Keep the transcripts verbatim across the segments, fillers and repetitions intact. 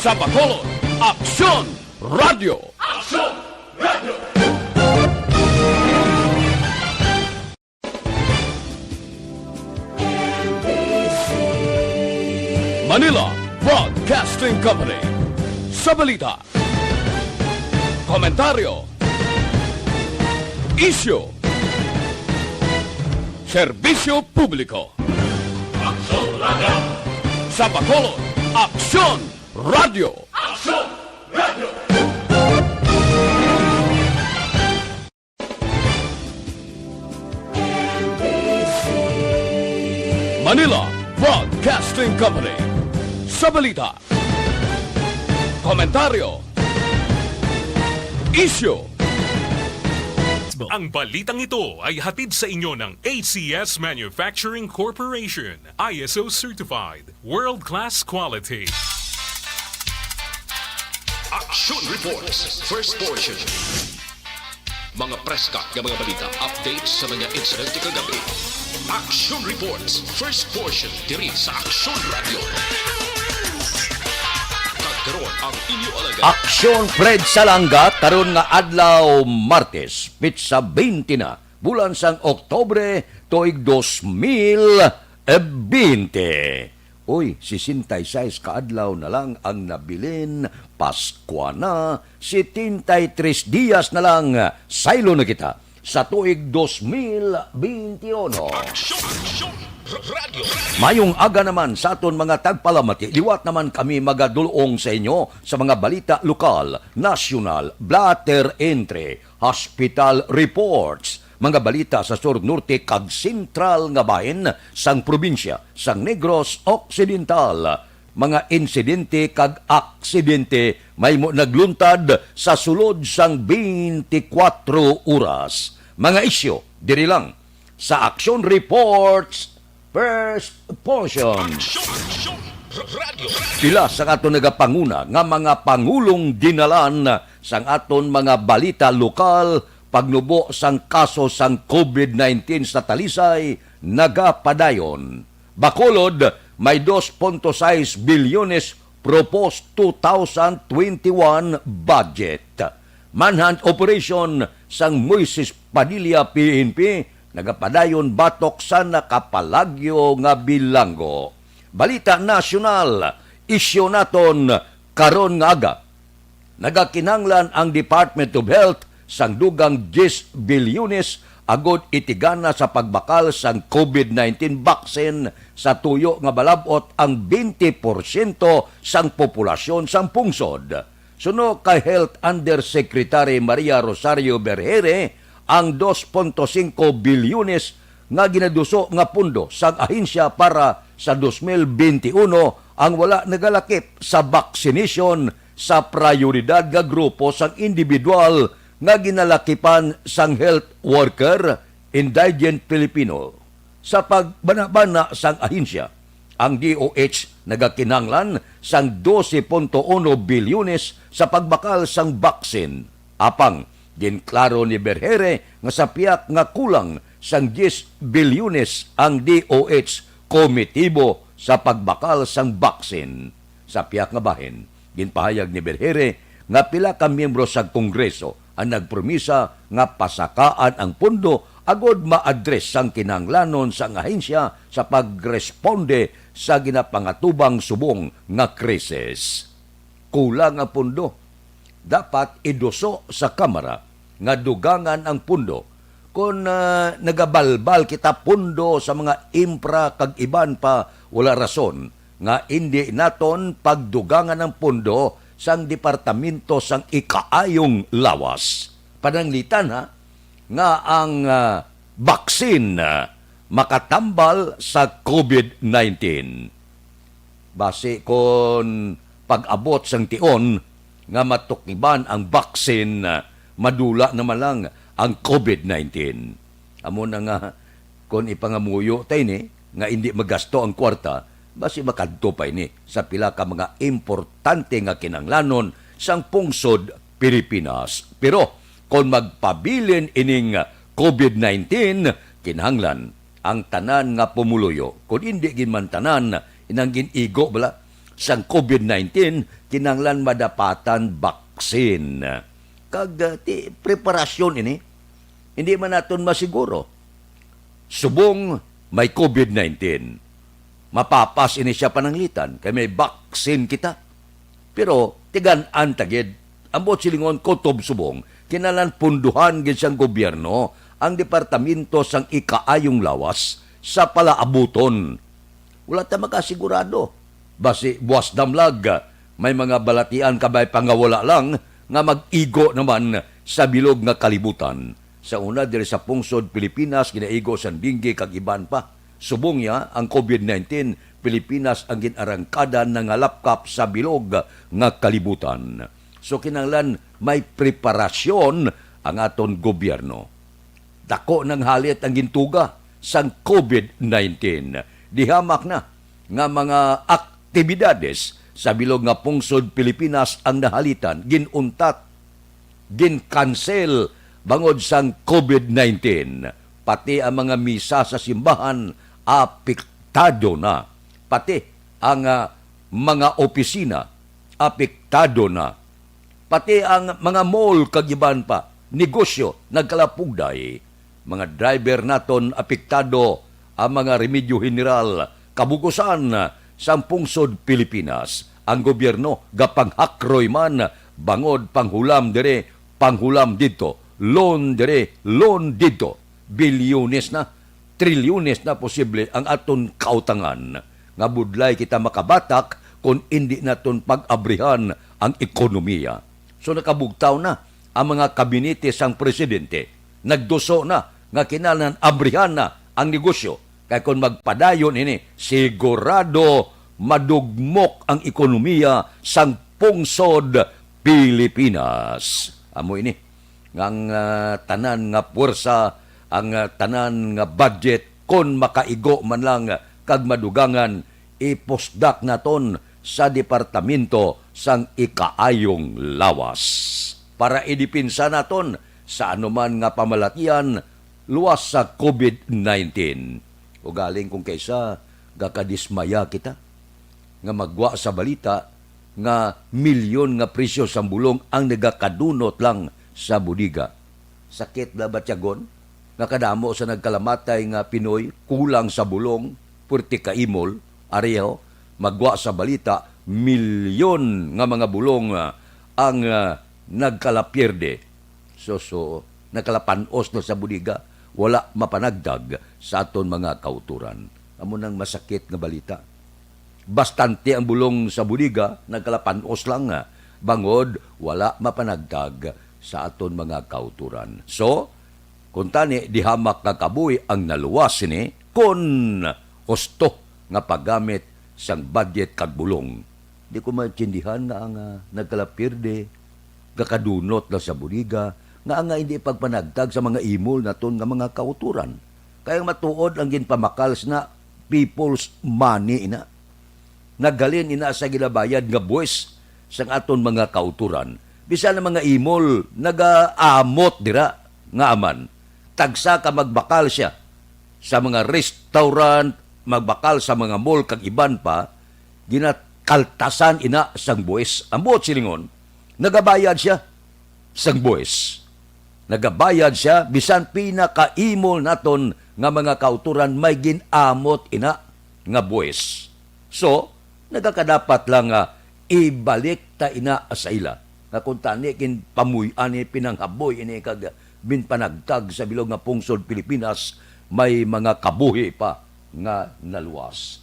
Sa Bacolod, Aksyon Radyo. Manila Broadcasting Company. Sa balita, komentaryo, isyu, serbisyo publiko. Sa Bacolod, Aksyon Radyo. Manila Broadcasting Company. Sa balita, komentaryo, isyu, Ang balitang ito ay hatid sa inyo ng A C S Manufacturing Corporation, I S O certified, world-class quality. Action Reports, first portion. Mga preska nga mga balita, updates sa mga insidente kagabi. Action Reports, first portion, diri sa Action Radio. Kag karon ang inyo alagad. Aksyon Fred Salanga, karon nga adlaw, Martes, pitsa twenty na, bulan sang Oktubre, tuig dos mil bente. Uy, sesenta y seis ka adlaw na lang ang nabilin, Paskwa na, setenta y tres dias na lang, saylo na kita sa tuig dos mil bente uno. Aksyon! Aksyon! Radyo! Mayong aga naman sa aton mga tagpalamati. Liwat naman kami magadulong sa inyo sa mga balita lokal, nasyonal, blatter entry, hospital reports, mga balita sa sur, norte, kag sentral nga bahin sang probinsya sang Negros Occidental, mga insidente kag aksidente mahimo nagluntad sa sulod sang twenty-four oras. Mga isyu diri lang sa Action Reports First Portion. Action! Action! Radyo! Pila sa aton nagapanguna nga mga pangulong dinalan sang aton mga balita lokal, pagnubo sang kaso sang COVID nineteen sa Talisay nagapadayon. Bacolod, may dos punto sais bilyones proposed two thousand twenty-one budget. Manhunt operation sang Moises Padilla P N P nagapadayon batok sa nakapalagyo nga bilanggo. Balita nasyonal, isyu naton karon nga aga. Nagakinahanglan ang Department of Health sang dugang diyes bilyones agod itigana sa pagbakal sang COVID nineteen vaccine sa tuyo nga malab-ot ang twenty porsyento sang populasyon sang pungsod. Suno kay Health Undersecretary Maria Rosario Berhere, ang dos punto singko bilyones nga ginaduso nga pondo sang ahensya para sa dos mil bente uno ang wala nagalakip sa vaccination sa prayoridad nga grupo sang individual nga ginalakipan sang health worker, indigent Filipino. Sa pagbanabana sang ahensya, ang D O H nagakinahanglan sang dose punto uno bilyones sa pagbakal sang vaccine. Apang, ginklaro ni Berhere nga sa pihak nga kulang sang diyes bilyones ang D O H komitibo sa pagbakal sang vaccine. Sa pihak nga bahin, ginpahayag ni Berhere nga pila ka miyembro sa Kongreso ang nagpromisa nga pasakaan ang pondo agod ma-address sang kinahanglanon sang ahensya sa pagresponde sa ginapangatubang subong nga krisis. Kulang ang pondo. Dapat iduso sa Kamara nga dugangan ang pondo. Kon, ah, nagabalbal kita pondo sa mga infra kag iban pa, wala rason nga indi naton pagdugangan ang pondo sang Departamento sang Ikaayong Lawas. Pananglitan, ha, nga ang, ah, baksin, ah, makatambal sa COVID nineteen. Basi kon pag-abot sang tion nga matukiban ang baksin, madula naman lang ang COVID nineteen. Amo na nga, kon ipangamuyo ta ini nga indi magasto ang kwarta, basi makadto pa ini sa pila ka mga importante nga kinahanglanon sang pungsod Pilipinas. Pero kon magpabilin ining COVID nineteen, kinahanglan ang tanan nga pumuluyo, kon indi gid man tanan, inang gin-igo bala, sang COVID nineteen, kinahanglan madapatan baksin. Kag, ah, ti, preparasyon ini, hindi man naton masiguro. Subong may COVID nineteen, mapapas ini siya pananglitan kay may baksin kita. Pero tigan-an ta gid, ang buot silingon, kutob subong, kinahanglan punduhan gid sang gobyerno ang departamento sang ikaayong lawas sa palaabuton. Wala ta makasigurado. Basi buas damlag, may mga balatian kabay pa nga wala lang nga mag-igo naman sa bilog nga kalibutan. Sa una, diri sa pungsod Pilipinas, ginaigo sang dengue kag iban pa. Subong niya, ang COVID nineteen, Pilipinas ang gin-arangkada nangalapkap sa bilog nga kalibutan. So, kinahanglan may preparasyon ang aton gobyerno. Dako nang halit ang gintuga sang COVID nineteen. Dihamak na nga mga aktibidades sa bilog nga pungsod Pilipinas ang nahalitan, ginuntat, ginkansel bangod sang COVID nineteen. Pati ang mga misa sa simbahan apektado na. Pati ang, ah, mga opisina apektado na. Pati ang mga mall kag iban pa, negosyo nagkalapugday. Mga driver naton apektado, ang mga remedyo general, kabugusan sang pungsod Pilipinas. Ang gobyerno gapanghakroy man bangod panghulam diri, panghulam didto, loan diri, loan didto. Bilyones na, trilyones na posible ang aton kautangan nga budlay kita makabatak kon indi naton pag-abrihan ang ekonomiya. So, nakabugtaw na ang mga kabinete sang presidente. Nagduso na nga kinahanglan abrihan na ang negosyo, kay kon magpadayon ini, sigurado madugmok ang ekonomiya sang pungsod Pilipinas. Amo ini nga ang, ah, tanan nga puwersa, ang, ah, tanan nga budget, kon makaigo man lang kag madugangan, ipusdak naton sa Departamento sang Ikaayong Lawas para idipinsa naton sa anuman nga pamalatian luwas sa COVID nineteen. Ugaling kung kaysa gakadismaya kita nga magwa sa balita nga milyon nga presyo sang bulong ang nagakadunot lang sa bodega. Sakit na batyagon nga kadamo sa nagkalamatay nga Pinoy kulang sa bulong, purti kaimol, areho, magwa sa balita, milyon nga mga bulong, ah, ang, ah, nagkalapierde. So, so, nagkalapan-os na sa bodega, wala mapanagdag sa aton mga kautoran. Amo nang masakit nga balita. Bastante ang bulong sa bodega, nagkalapan-os lang, ah, bangod wala mapanagdag sa aton mga kautoran. So, kuntani, dihamak nga kabuhi ang naluwas sini kon husto nga paggamit sang budget kag bulong. Di ko maintindihan nga ang, ah, nagkalapierde, gakadunot lang sa bodega, nga ang, ah, hindi pagpanagtag sa mga imol naton nga mga kautoran. Kay ang matuod ang ginpamakal sina people's money ina. Naghalin ina sa ginabayad nga buwis sang aton mga kautoran. Bisan ang mga imol nagaamot dira nga aman. Tagsa ka magbakal siya sa mga restaurant, magbakal sa mga mall kag iban pa, ginakaltasan ina sang buwis. Ang buot silingon, nagabayad siya sang buwis. Nagabayad siya, bisan pinakaimol naton nga mga kautoran may gin-amot ina nga buwis. So, nagakadapat lang nga ibalik ta ina sa ila. Nga kung tani ginpamuy-an ni, pinanghaboy ini kag ginpanagtag sa bilog nga pungsod Pilipinas, may mga kabuhi pa nga naluwas.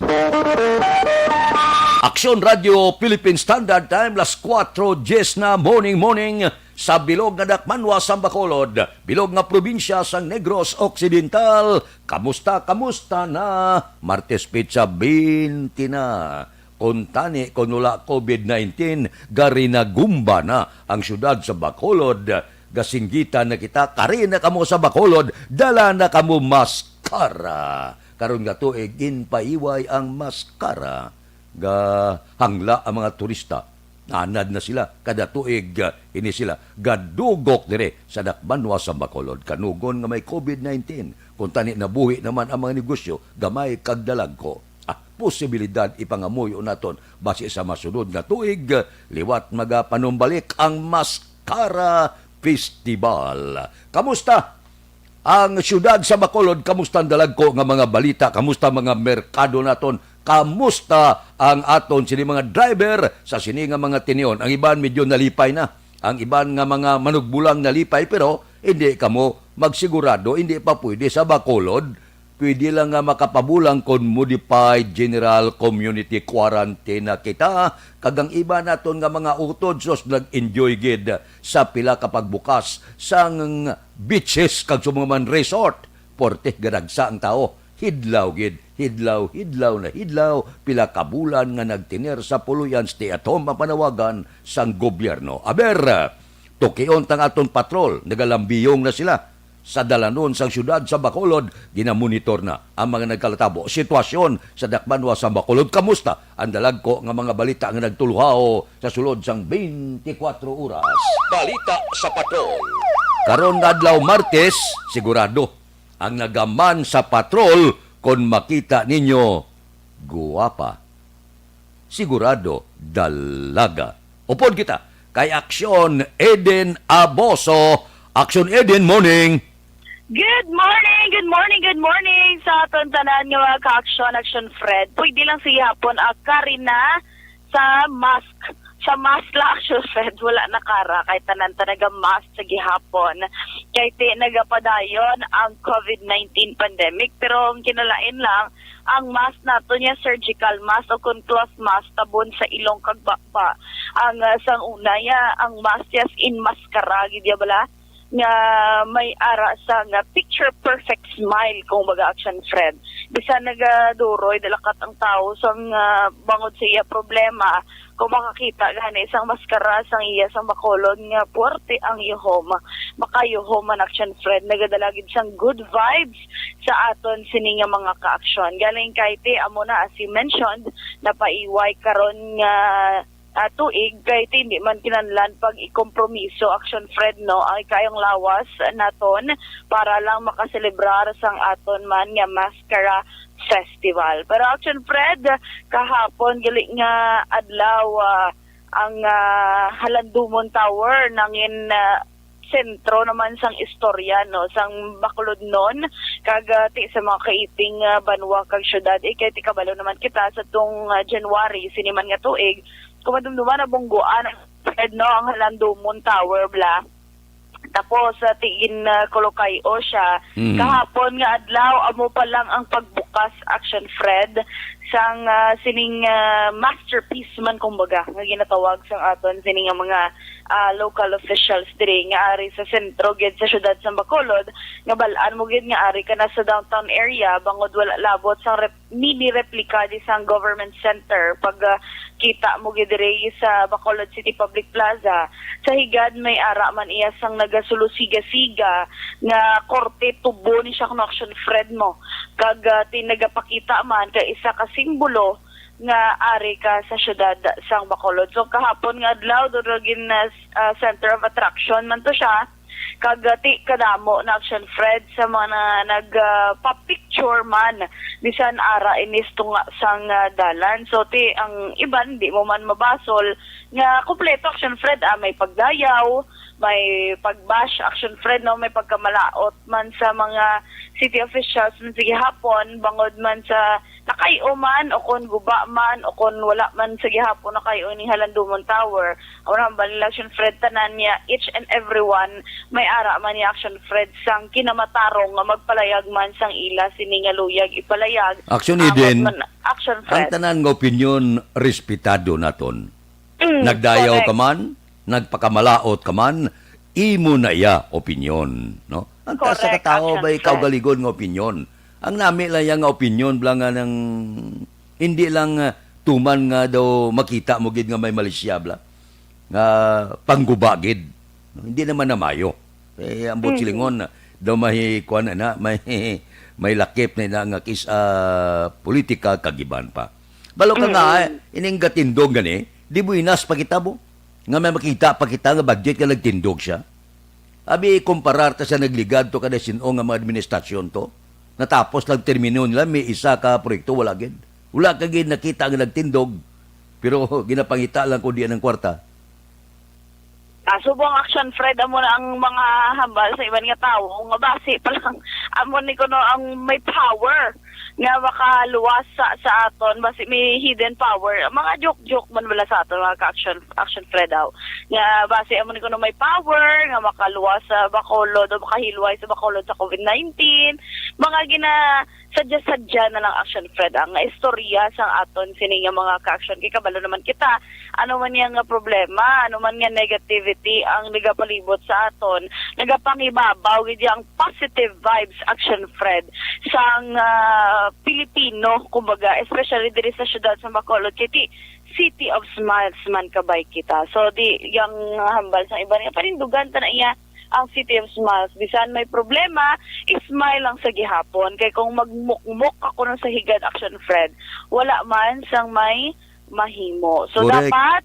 Aksyon Radio Philippine Standard Time, las kuwatro diyes na, morning, morning, sa bilog nga dakmanwa sang Bacolod, bilog nga probinsya sang Negros Occidental. Kamusta, kamusta na? Martes, petsa bente na. Kuntani, kon wala COVID nineteen, garinagumba na ang siyudad sa Bacolod. Gasinggitan na kita, kari na kamo sa Bacolod, dala na kamo maskara. Karon nga tuig, ginpaiway ang maskara. Gahangla ang mga turista. Nanad na sila. Kada tuig, ah, ini sila gadugok diri sa dakmanwa sang Bacolod. Kanugon nga may COVID nineteen. Kuntani, nabuhi naman ang mga negosyo, gamay kag dalagko. ah, posibilidad ipangamuyo naton basi sa masunod nga tuig, liwat magapanumbalik ang Mascara Festival. Kamusta ang siyudad sa Bacolod? Kamusta ang dalagko nga mga balita? Kamusta mga merkado naton? Kamusta ang aton sini mga driver sa sini nga mga tinion? Ang iban medyo nalipay na. Ang iban nga mga manugbulang nalipay, pero hindi kamo magsigurado, hindi pa pwede sa Bacolod. Pwede lang nga makapabulang kon modified general community quarantine na kita, kag ang iba naton nga mga utod, sus, nag-enjoy gid sa pila ka pagbukas sang beaches kag sa mga man resort. Porte gadagsa ang tawo. Hidlaw gid, hidlaw, hidlaw na hidlaw, pila ka bulan nga nagtener sa puloy-an, stay at home ang panawagan sang gobyerno. Aber, tukion tang aton patrol, nagalambiyong na sila. Sa dalanon sang siyudad sa Bacolod, ginamonitor na ang mga nagkalatabo sitwasyon sa dakbanwa sa Bacolod. Kamusta ang dalagko nga mga balita nga nagtuluhaw sa sulod sang twenty-four oras? Balita sa Patrol. Karon nga adlaw Martes, sigurado ang nagaman sa patrol kon makita ninyo guwapa, sigurado dalaga. Upod kita kay Aksyon Eden Aboso. Aksyon Eden, morning. Good morning, good morning, good morning sa aton tanan nga mga ka-aksyon, Aksyon Fred. Pwede lang sa gihapon, ah, kari na sa mask. Sa mask lang, Aksyon Fred, wala na kara kay tanan ta naga-mask sa gihapon. Kay ti nagapadayon ang covid nineteen pandemic, pero ang kinalain lang, ang mask nato niya surgical mask o kon cloth mask tabon sa ilong kag baba. Ang, ah, sang una ya, ang mask niya as in maskara gid ya bala, nga may ara sa nga picture perfect smile, kung baga, Action Fred. Bisan nagaduroy, dalakat ang tawo sang, ah, bangod sa iya problema, kung makakita gani sang maskara sang iya sang bakulod nga puwerte ang yuhom, makayuhom man, Action Fred. Nagadala gid sang good vibes sa aton sini nga mga ka-aksyon. Galing kay ti amo na, as you mentioned, napaiway karon nga, ah, tuig, kay ti hindi man kinahanglan pag ikompromiso, Action Fred, no, ang ikayong lawas naton para lang makaselebrar sang aton man nga maskara festival. Pero, Action Fred, kahapon gali nga adlaw, ah, ang, ah, Halandumon Tower nangin, ah, sentro naman sang istorya, no, sang Bacolodnon, kag, ah, ti sa mga kaiping, ah, banwa kag syudad. Eh, kay ti kabalo naman kita sa tong, ah, January, sini man nga tuig, kung madumduman, nabungguan, Fred, no, ang Halandumon Tower, bla. Tapos, ah, ti gin, ah, kulukay-o siya. Mm. Kahapon nga adlaw, amo pa lang ang pagbukas, Action Fred, sang, ah, sining, ah, masterpiece man, kumbaga, nga ginatawag sang aton sining nga mga, ah, local officials diri nga ari sa sentro gid sa syudad sa Bacolod, nga bal-an mo gid nga ari ka na sa downtown area, bangod wala labot sang rep-, mini replica di sang government center pag, ah, kita mo gid diri sa Bacolod City Public Plaza. Sa higad may ara man iya sang nagasulo-siga-siga nga korte, tubo ni siya, kuno, Action Fred, mo. Kag, ah, ti nagapakita man ka isa ka simbolo nga ari ka sa syudad sang Bacolod. So, kahapon nga adlaw, duro gin, ah, s-, ah, center of attraction man to siya. Kag, ah, ti kadamo na, Action Fred, sa mga na, nag, ah, pa-picture man bisan ara inis tunga sang, ah, dalan. So, ti ang iban di mo man mabasol nga kompleto, Action Fred, ah, may pagdayaw, may pag-bash, Action Fred, no, may pagkamalaot man sa mga city officials man sa gihapon, bangod man sa nakay-o man, o kon guba man, o kon wala man sa gihapon nakay-o ning Halandumon Tower. Amo na, bali, Action Fred, tanan niya, each and everyone, may ara man ni, Action Fred, sang kinamatarong nga magpalayag man sang ila sini nga luyag ipalayag. Action Eden, man, Action Fred, ang tanan nga opinyon respetado naton. Mm, nagdayaw ka man, nagpakamalaot ka man, imo na iya opinyon, no? Ang taas sa katawo ba, ikaw, galigon nga opinyon. Ang nami lang iya nga opinyon, bla, nga nang hindi lang, ah, tuman nga daw makita mo gid nga may malisya, bla, nga pangguba gid. No? Hindi naman na mayo. Eh, ang buot silingon, daw may kuwan na, may, may lakip na, na nga kis-, ah, politika kag iban pa. Balo ka nga, eh, ining gatindog gani, di buinas pa kita, bo. Nga may makita pa kita nga budget nga nagtindog siya. Abi, kumparar ta sa nagligad to kada sin-o nga mga administrasyon to. Natapos lang termino nila, may isa ka proyekto, wala gid. Wala ka gid nakita nga nagtindog, pero ginapangita lang ko diyan ang kwarta. Ah, subong Action Fred, amo na ang mga hambal sa iban nga tawo nga basi pa lang amo ni kuno ang may power nga makaluwas sa, sa aton, basi may hidden power. Mga joke-joke man bala sa aton, mga ka-Action, Action Fred, aw. Nga basi amo ni kuno may power nga makaluwas sa Bacolod o makahilway sa Bacolod sa covid nineteen. Mga gina-, sadya-sadya na lang, Action Fred, ang istorya sang aton sini nga mga ka-Action. Kay kabalo naman kita, ano man yang nga problema, ano man nga negativity ang nagapalibot sa aton, nagapangibabaw gid ang positive vibes, Action Fred, sang, ah, Pilipino, kumbaga, especially diri sa siyudad sa Bacolod City. City of Smiles man kabay kita. So, di, yang hambal sang iban nga panindugan ta na iya ang City of Smiles. Bisan may problema, smile lang sa gihapon. Kay kung magmukmok ako nun sa higad, Action Fred, wala man sang may mahimo. So, Correct. Dapat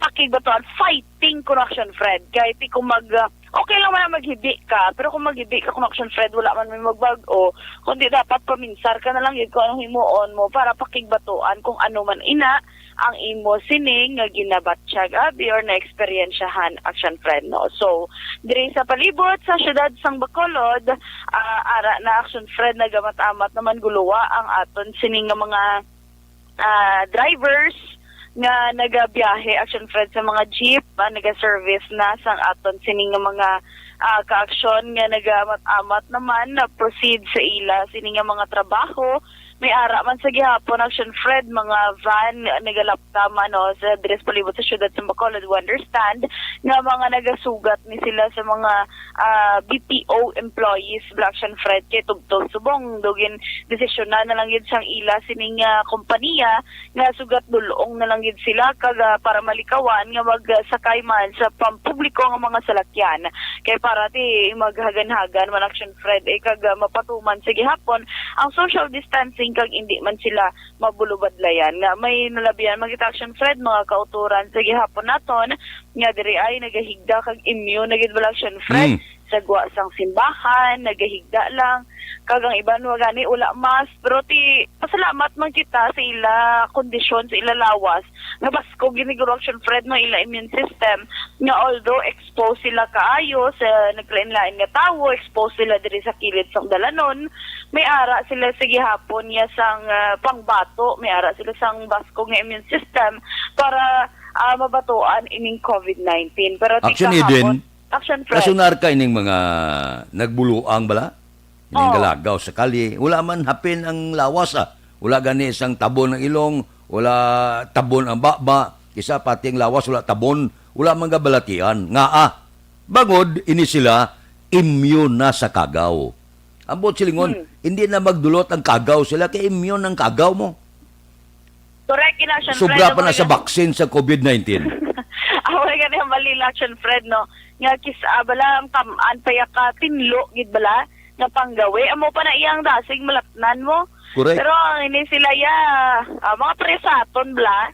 pakigbatuan, fighting kuno, Action Fred. Kay ti kung mag, uh, okay lang man ang maghibi ka, pero kung maghibi ka kuno, Action Fred, wala man may magbag-o, kundi dapat paminsar ka na lang gid kung anong himuon mo para pakigbatuan kung ano man ina ang imo sining nga ginabatyag, abi, or naeksperyensyahan, Action Fred, no? So, diri sa palibot sa siyudad sang Bacolod, ah, ara na, Action Fred, nagamat-amat naman guluwa ang aton sining nga mga, ah, drivers nga nagabiyahe, Action Fred, sa mga jeep, ah, nagaservice na sang aton sining nga mga, ah, ka-aksyon nga nagamat-amat naman na proceed sa ila sining nga mga trabaho. May ara man sa gihapon, Action Fred, mga van, nagalapta man, no, sa diri sa palibot sa siyudad sa Bacolod. We understand nga mga nagasugat ni sila sa mga, ah, B P O employees, Black Action Fred, kay tubtob subong daw gindesisyonan na lang gid sang ila sining, ah, kompanya nga sugat dul-ong na lang gid sila kag, ah, para malikawan nga magsakay man sa pampubliko nga mga salakyan. Kay para ti maghaganhagan man, Action Fred, eh, kag, ah, mapatuman sa gihapon ang social distancing kag indi man sila mabulubadlayan. Nga may nalabihan man kita, Action Fred, mga kautoran sa gihapon naton, nga diri ay nagahigda kag immune na gid bala, Action Fred. Mm. Sa gwa sang simbahan, nagahigda lang. Kag ang iban wa gani, wala mask. Pero ti, pasalamat man kita sa ila kondisyon, sa ila lawas. Nga baskog gid ni guro, Action Fred, no, ila immune system. Nga although exposed sila kaayo sa naglain-lain nga tawo, exposed sila diri sa kilid sang dalanon, may ara sila sa gihapon niya sang, ah, pangbato, may ara sila sang baskog nga immune system para, ah, mabatuan ining covid nineteen. Pero ti Action, kahapon, Eden, Action Fred. Nasunar ka ining mga nagbuluang bala? Ining Oo. galagaw sa kalye. Wala man hapin ang lawas, ah. Wala gani sang tabon ang ilong, wala tabon ang baba, isa pati ang lawas wala tabon, wala man gabalatian. Nga, ah, bangod ini sila immune na sa kagaw. Ang buot silingon, Hmm. hindi na magdulot ang kagaw sila kay immune ang kagaw mo. Correct, ina, syempre, Sobra pa na sa vaccine sa covid nineteen. Ako na gani ang balila, Action Fred, no? Nga kis-, ah, bala, ang tam-an pa ya ka tinlo, gid bala, nga panggawi. Amo pa na iyang dasig malatnan mo. Correct. Pero ang ini sila, ya, ah, mga presaton, bala,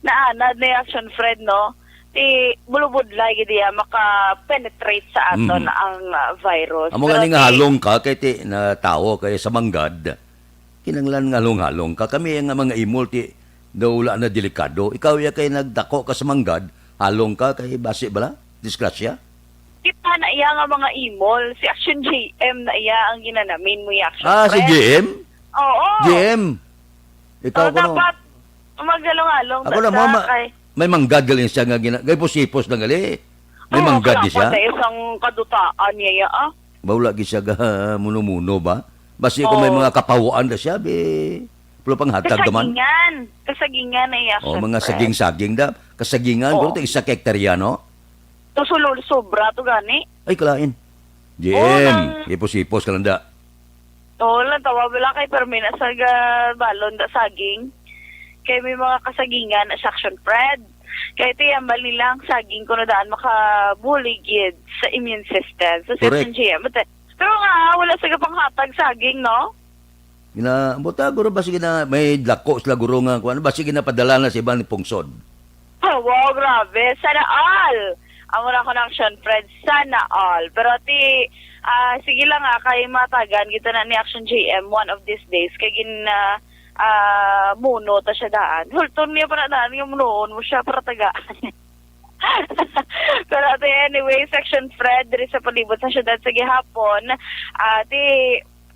naanad ni Action Fred, no? Ti, bulubudlay, gid ya, maka-penetrate sa aton Mhm. ang, ah, virus. Amo Pero gani nga ti halong ka, kay ti, na tawo, kay sa manggad, kinanglan nga halong-halong ka. Kami nga mga imol, ti, daw wala na delikado. Ikaw ya kay nagdako ka sa manggad, halong ka kay basi bala? Disgrasya? Kita na iya nga mga imol. Si Action J M na iya ang ginanamin mo, ya, Action Ah, si Fred. J M? Oo. J M? Ikaw Oh, kuno? dapat maghalong-halong Ako ta na, sa mama, kay may manggad galing siya nga gina-, kay pusipos na gali. May Oo, manggad di kalaban siya? na isang kadutaan niya, ya, ah. Ba, wala gid siya ga muno-muno ba? Basi kung may Oo. mga kapahuan na siya, be, pulo pang hatag naman. Kasagingan. Kasagingan na iya, Oh, mga syempre. saging-saging da. Kasagingan, Oo. pero isa ka hektarya, no? To sulod, sobra to gani. Ay, kalain. Oo, J M, nang ipos-ipos ka lang da. Oo, lang tawa wala kay permi na sa ga-, balon da saging. Kay may mga kasagingan na sa Action Fred. Kay ti, ang bali lang saging kuno daan makabulig gid sa immune system. So, Correct. Section G M. But, pero nga, wala sa panghatag saging, no? Gina-, buta, guro, ba sige na, may dako sila, guro, nga, kuwan, ba sige na padala na sa ibang pungsod? Oh, wow, grabe. Sana all. Amo na ako ng Action Fred. Sana all. Pero ti, ah, sige lang, ah, kay matagan kita na ni Action J M one of these days. Kay gin, ah, ah, muno ta siya daan. Hulton niya para daan nga munoon mo siya para tagaan. Pero ate, anyway, Action Fred diri sa palibot sa syudad sa gihapon, ate,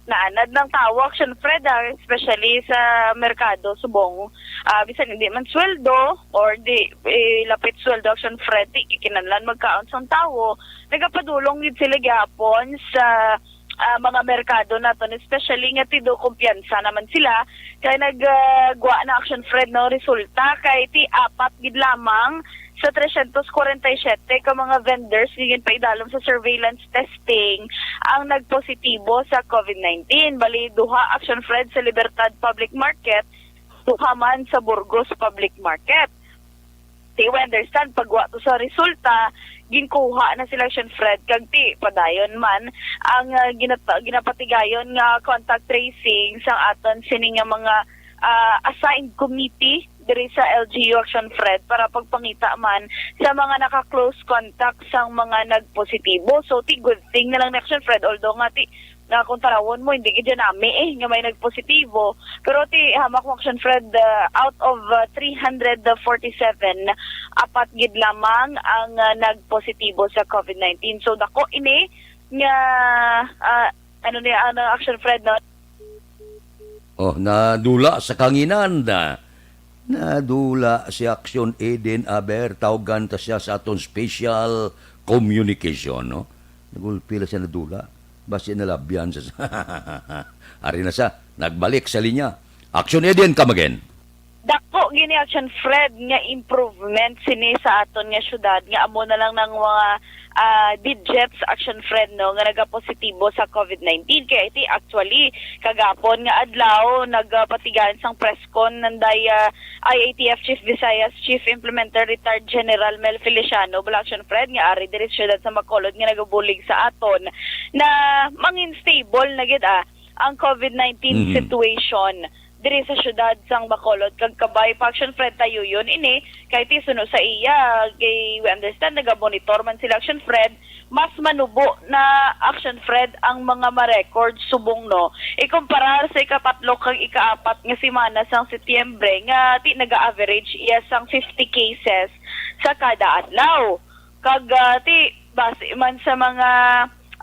naanad ng tawo, Action Fred, ah, especially sa merkado subong, ah, bisan hindi man sweldo or di, eh, lapit sweldo, Action Fred, di kinahanglan magkaon sang tawo. Nagapadulong gid sila gihapon sa, ah, mga merkado naton, especially nga tido kumpiyansa naman sila kay nagwa na, Action Fred, no, resulta kay ti apat gid lamang sa tresyentos kwarenta y siyete ka mga vendors nga ginpaidalom sa surveillance testing ang nagpositibo sa COVID nineteen. Bali, duha, Action Fred, sa Libertad Public Market, duha man sa Burgos Public Market. Ti we understand, pagwa to sa resulta, ginkuha na sila, Action Fred, kag ti padayon man ang, ah, ginata-, ginapatigayon nga contact tracing sang aton sini nga mga, ah, assigned committee diri sa L G U, Action Fred, para pagpangita man sa mga naka-close contact sang mga nagpositibo. So, ti good thing na lang ni, Action Fred, although nga ti nga kung tarawon mo, hindi gid nami, eh, nga may nagpositibo. Pero ti hamak mo, Action Fred, uh, out of, uh, three hundred forty-seven, apat gid lamang ang, uh, nagpositibo sa COVID nineteen. So, dako ini nga, uh, ano ni, ano, Action Fred, no? Oh, nadula sa kanginan na. Nadula si Action Eden Aber, tawgan ta siya sa aton special communication, no? Nagulpi lang siya nadula. Basi nalabyan sa... Ari na siya, nagbalik sa linya. Action Eden, come again. Dako gini, Action Fred, nga improvement sini sa aton nga syudad, nga amo na lang ng mga, ah, digits, Action Fred, no, nga nagapositibo sa COVID nineteen. Kaya iti actually kagapon nga adlaw nagapatigayon sang press con nanday, ah, I A T F Chief Visayas Chief Implementer Retired General Mel Feliciano, bala, Action Fred, nga ari diri sa syudad sa Bacolod nga nagabulig sa aton na mangin stable na gid, ah, ang COVID nineteen Mhm. situation diri sa syudad sang Bacolod, kag kabay pa, Action Fred, tayo yun ini, kay ti suno sa iya, kay we understand, nagamonitor man sila, Action Fred, mas manubo na, Action Fred, ang mga ma-record subong, no, ikumparar sa ikapatlo kag ikaapat nga semana sang Setyembre, nga ti naga-average iya sang fifty cases sa kada adlaw. Kag, ah, ti base man sa mga,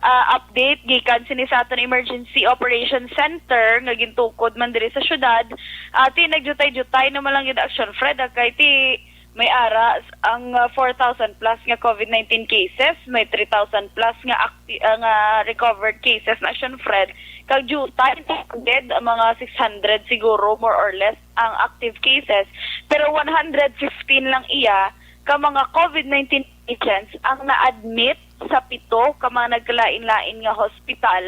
ah, update gikan sini sa aton Emergency Operations Center nga gintukod man diri sa syudad, ah, ti nagdiutay-diutay naman lang gid, Action Fred, ah, kay ti may ara s-, ang, ah, four thousand plus nga COVID nineteen cases, may three thousand plus nga acti-, ah, nga recovered cases na, Action Fred, kag diutay na gid ang mga six hundred siguro, more or less, ang active cases, pero one hundred fifteen lang iya ka mga COVID nineteen patients ang na-admit sa pito ka mga nagkalain-lain nga hospital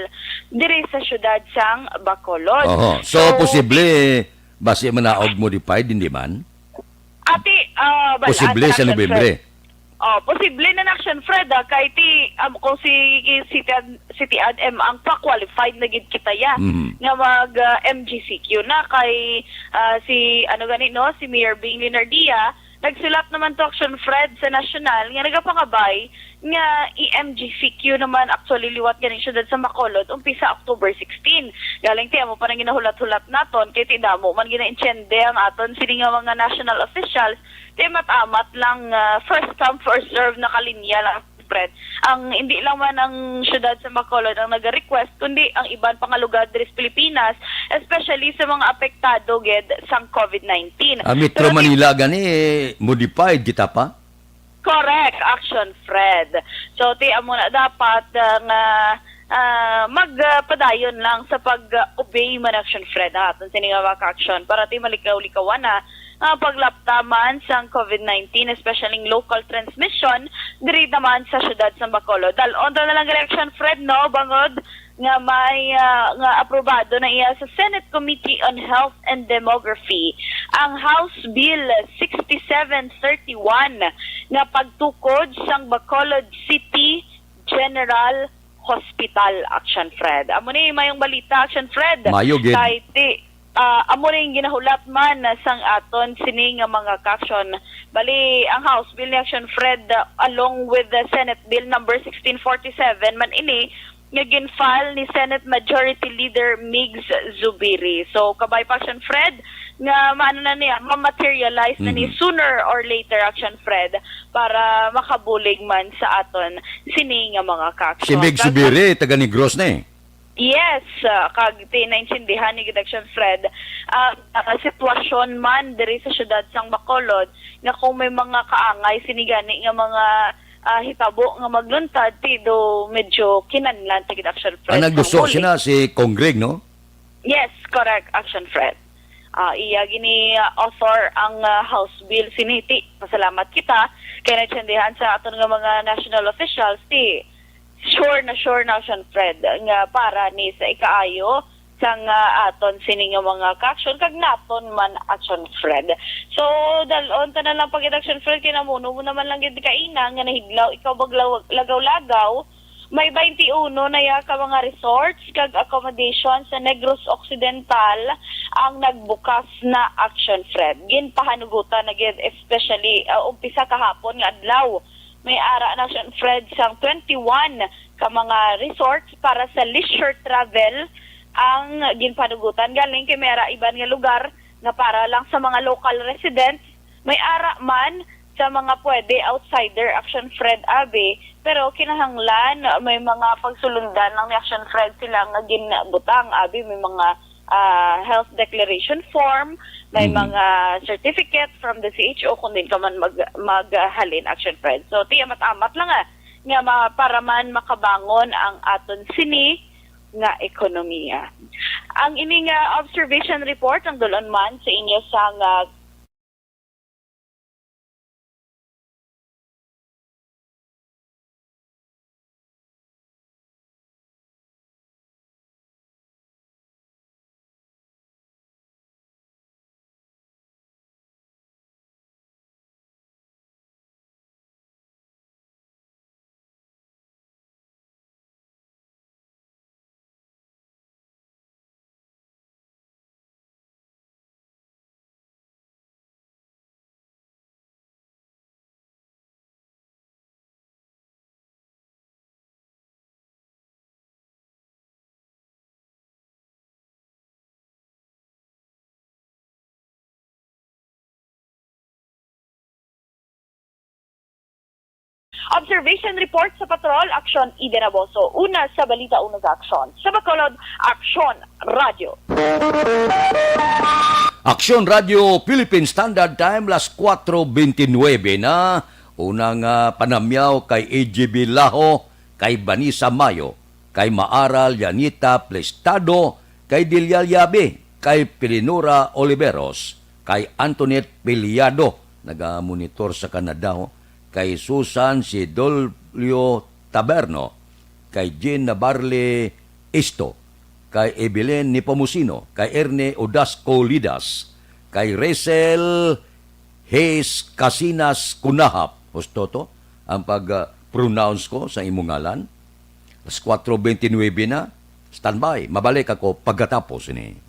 diri sa syudad sang Bacolod. Oho. So, posible, basi manaog modified, hindi man? Ati, ah, bal-an Posible man, sa Action Nobyembre. Fred. Oh, posible na, Action Fred, ah, kay ti, um, kung si, si City Ad, City Ad M ang pa-qualified na gid kita ya, Mhm. nga mag, ah, M G C Q na kay, ah, si, ano gani, no, si Mayor Bing Leonardia, nagsulat naman to, Action Fred, sa national nga nagapangabay nga i-M G C Q naman actually liwat ganing syudad sa Bacolod umpisa October sixteen. Galing ti amo pa nang ginahulat-hulat naton kay ti damo man ginaintiende ang aton sini nga mga national officials, ti amat-amat lang, ah, first come, first serve na kalinya lang, Fred. Ang, hindi lang man ang syudad sa Bacolod ang naga-request, kundi ang iban pa nga lugar diri sa Pilipinas, especially sa mga apektado gid sang COVID nineteen. Ang Metro Pero ti- Manila gani, eh, modified kita pa? Correct, Action Fred. So, ti amo na dapat, ah, nga, ah, magpadayon lang sa pag-obey man, Action Fred, ang aton sini nga mga action para ti malikaw-likawan na, ah, paglapta man sang COVID nineteen, especially local transmission diri naman sa syudad sa Bacolod. Dal-on ta na lang gani, Action Fred, no, bangod nga may, ah, nga aprobado na iya sa Senate Committee on Health and Demography ang House Bill sixty-seven thirty-one nga pagtukod sang Bacolod City General Hospital, Action Fred. Amo ni mayong balita, Action Fred. Mayo gid. Kay ti, ah, amo ni ginahulat man sang aton sini nga mga ka-action. Bali, ang House Bill ni, Action Fred, ah, along with the Senate Bill number sixteen forty-seven man ini, nga gin-file ni Senate Majority Leader Migs Zubiri. So, kabay pa, Action Fred, nga maano na niya, ma-materialize na ni Mhm. sooner or later, Action Fred, para makabulig man sa aton sini nga mga kaaksyon. Si Migs Kag Zubiri, taga Negros na eh. Yes, ah, kag ti naintindihan ni gid, Action Fred, ang, ah, sitwasyon man diri sa siyudad sang Bacolod, nga kung may mga kaangay sini gani nga mga, ah, hitabo nga magluntad, ti do medyo kinahanglan ta gid, Action Fred, Ang nagduso sang bulig. sina si Cong Greg, no? Yes, correct, Action Fred. Ah, iya gini, ah, author ang, ah, House Bill sini, ti. Pasalamat kita kay naintindihan sa aton nga mga national officials, ti sure na sure na, Action Fred, nga para ni sa ikaayo sang, ah, aton sini nga mga kaaksyon kag naton man, Action Fred. So, dal-on ta na lang pa gid, Action Fred, kay namuno mo naman lang gid kaina nga nahidlaw ikaw maglawag-, lagaw-lagaw. May twenty-uno na ya ka mga resorts kag accommodation sa Negros Occidental ang nagbukas na, Action Fred. Ginpahanugutan na gid, especially, ah, umpisa kahapon nga adlaw. May ara na, Action Fred, sang twenty-one ka mga resorts para sa leisure travel ang ginpanugutan. Galing kay may ara iban nga lugar nga para lang sa mga local residents, may ara man sa mga pwede outsider, Action Fred, abi, pero kinahanglan may mga pagsulundan lang ni, Action Fred, sila nga ginbutang, abi, may mga ah, health declaration form, may Mhm. mga certificate from the C H O kung din ka man mag-, maghalin, Action Fred. So, ti amat-amat lang, ah, nga ma-, para man makabangon ang aton sini nga ekonomiya. Ang ini nga observation report ang dulon man sa inyo sang, ah, Observation report sa Patrol, Aksyon Eden Aboso. Una sa balita, una sa aksyon. Sa Bacolod, Aksyon Radyo. Aksyon Radyo Philippine Standard Time, las kuwatro bente nuebe na. Unang, ah, panamyaw kay A G B Laho, kay Vanessa Mayo, kay Maaral Yanita Plestado, kay Delia Yabe, kay Pilinora Oliveros, kay Antoinette Piliado, nagamonitor sa Canada, ho, kay Susan Sidolio Taberno, kay Jean Navarle Isto, kay Evelyn Nepomuceno, kay Erne Odasco Lidas, kay Resel Hayes Casinas Kunahap. Husto to ang pag, ah, pronounce ko sa imong ngalan. Alas kuwatro bente nuebe na. Standby, mabalik ako pagkatapos ini.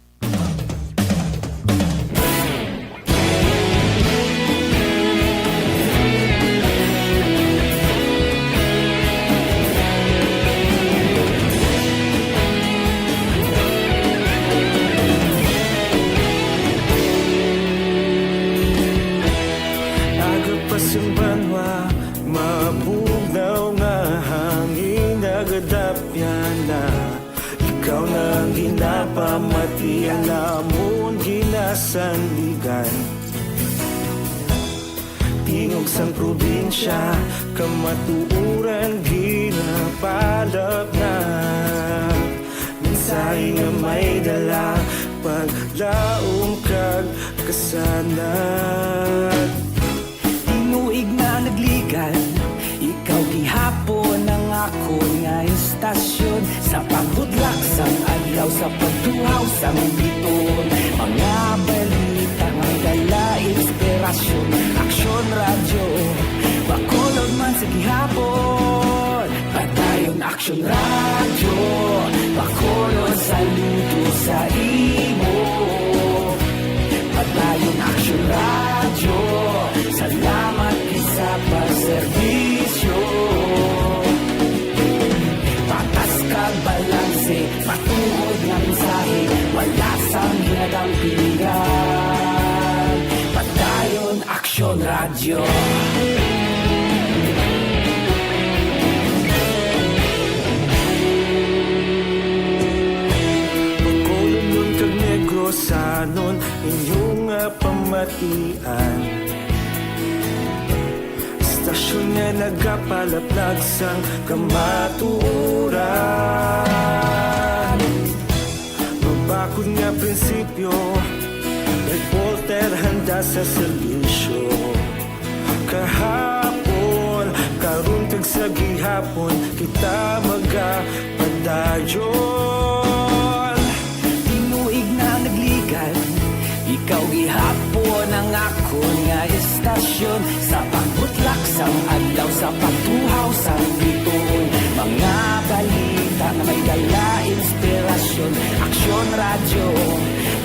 Aga pa sing banwa, mabugnaw nga hangin nagadapyan na. Ikaw na ang ginapamati, ang amon ginasandigan. Tingog sang probinsya, kamatuoran ginapalapnap. Mensahe nga may dala, paglaom kag kasanag. Tinuig na nagligan, ikaw gihapon ang akon nga istasyon. Sa pagbudlak sang adlaw, sa pagtuhaw sang biton, mga balita nga dala inspirasyon. Aksyon Radyo, Bacolod man sa gihapon. Padayon Aksyon Radyo, Bacolod, saludo sa imo. Padayon Aksyon Radyo, salamat gid sa pagserbisyo. Patas kag Bacolodnon kag Negrosanon, inyo nga pamatian. Istasyon nga nagapalaplag sang kamatuoran. Mabakod nga prinsipyo, reporter handa sa serbisyo. Kahapon, karon kag sa gihapon, kita magapadayon. Tinuig na nagligad, ikaw gihapon ang akon nga istasyon. Sa pagbutlak sang adlaw, sa pagtuhaw sang bituon, mga balita nga may dala inspirasyon. Aksyon Radyo,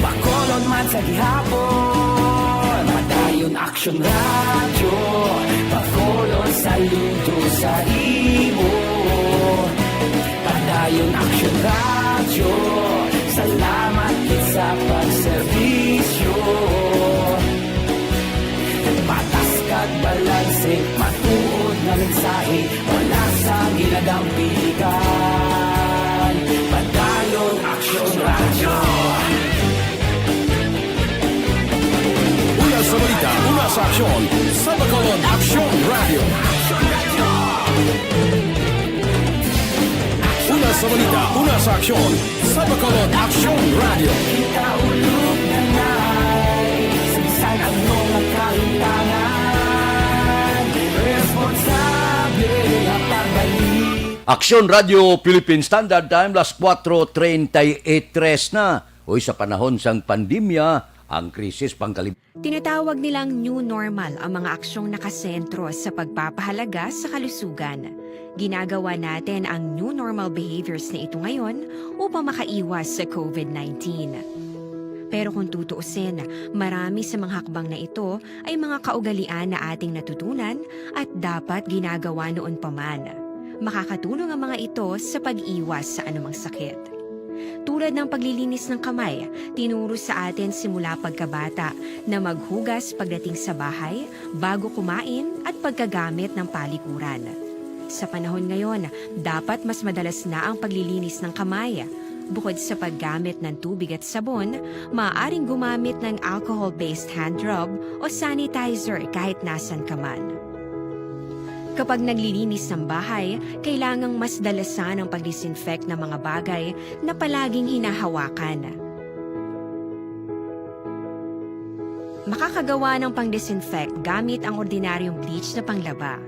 Bacolod man sa gihapon. Padayon Aksyon Radyo, Bacolod, saludo sa imo. Padayon Aksyon Radyo, salamat gid sa pagserbisyo. Patas kag balanse, matuod nga mensahe, wala sang ginadampigan. Padayon Aksyon Radyo. Una sa balita, una sa aksyon, sa Bacolod Aksyon Radyo. Una sa balita, una sa aksyon, sa Bacolod Aksyon Radyo. Kita ulog na nay, sabisan ang mga kahitangan, responsable nga pagbalik. Aksyon Radyo Philippine Standard Time, las kuwatro treinta y tres na. Uy, sa panahon sang pandemya, ang krisis pangkalim- Tinatawag nilang new normal ang mga aksyong nakasentro sa pagpapahalaga sa kalusugan. Ginagawa natin ang new normal behaviors na ito ngayon upang makaiwas sa covid nineteen. Pero kung tutuusin, marami sa mga hakbang na ito ay mga kaugalian na ating natutunan at dapat ginagawa noon pa man. Makakatulong ang mga ito sa pag-iwas sa anumang sakit. Tulad ng paglilinis ng kamay, tinuro sa atin simula pagkabata na maghugas pagdating sa bahay, bago kumain, at pagkagamit ng palikuran. Sa panahon ngayon, dapat mas madalas na ang paglilinis ng kamay. Bukod sa paggamit ng tubig at sabon, maaaring gumamit ng alcohol-based hand rub o sanitizer kahit nasan ka man. Kapag naglilinis ng bahay, kailangang mas dalasan ang pag-disinfect ng mga bagay na palaging hinahawakan. Makakagawa ng pang-disinfect gamit ang ordinaryong bleach na panglaba.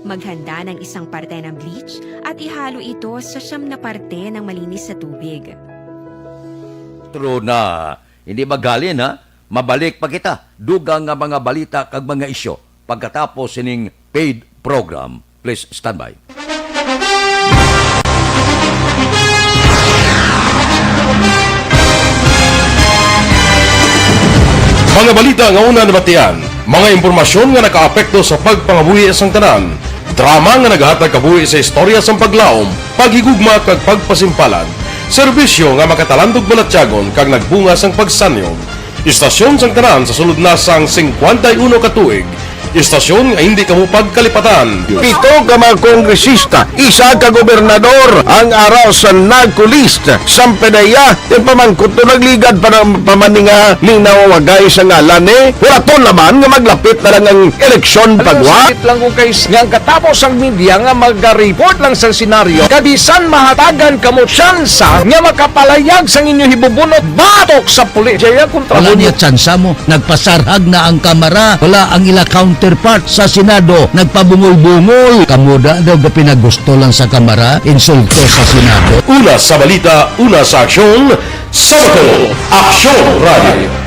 Maghanda ng isang parte ng bleach at ihalo ito sa siyam na parte ng malinis na tubig. True na. Hindi magalin, ha? Mabalik pa kita. Dugang nga mga balita kag mga isyu pagkatapos sining paid program. Please stand by. Mga balita nga una nabatian, mga impormasyon nga nakaapekto sa pagpangabuhi sang tanan, drama nga nagahatag kabuhi sa istorya sang paglaom, paghigugma kag pagpasimpalan, serbisyo nga makatalandog balatyagon kag nagbunga sang pagsanyog. Istasyon sang tanan sa sulod na sang singkwenta y uno ka tuig. Istasyon nga hindi kamo pagkalipatan. Pito ka mga kongresista, isa ka gobernador ang ara sa NAGCOLEST. Sampay na iya, ti pamangkot to nagligad pa ng pamaninga ning nawawagay sa ngalan ni. Hulaton naman nga maglapit na lang ang eleksyon pagwa. Sakit lang kung kay nga ang katapos ang media nga maga-report lang sa senaryo. Kabisan mahatagan kamo tsansa nga makapalayag sang inyo hibubunot batok sa pulis. Jaya kontra. Wala mo niya tsansa mo. Nagpasarhag na ang Kamara. Wala ang ila counterpart sa Senado. Nagpabungol-bungol. Kamo da daw gapinagusto lang sa Kamara, insulto sa Senado. Una sa balita, una sa aksyon, sa Bacolod Aksyon Radio.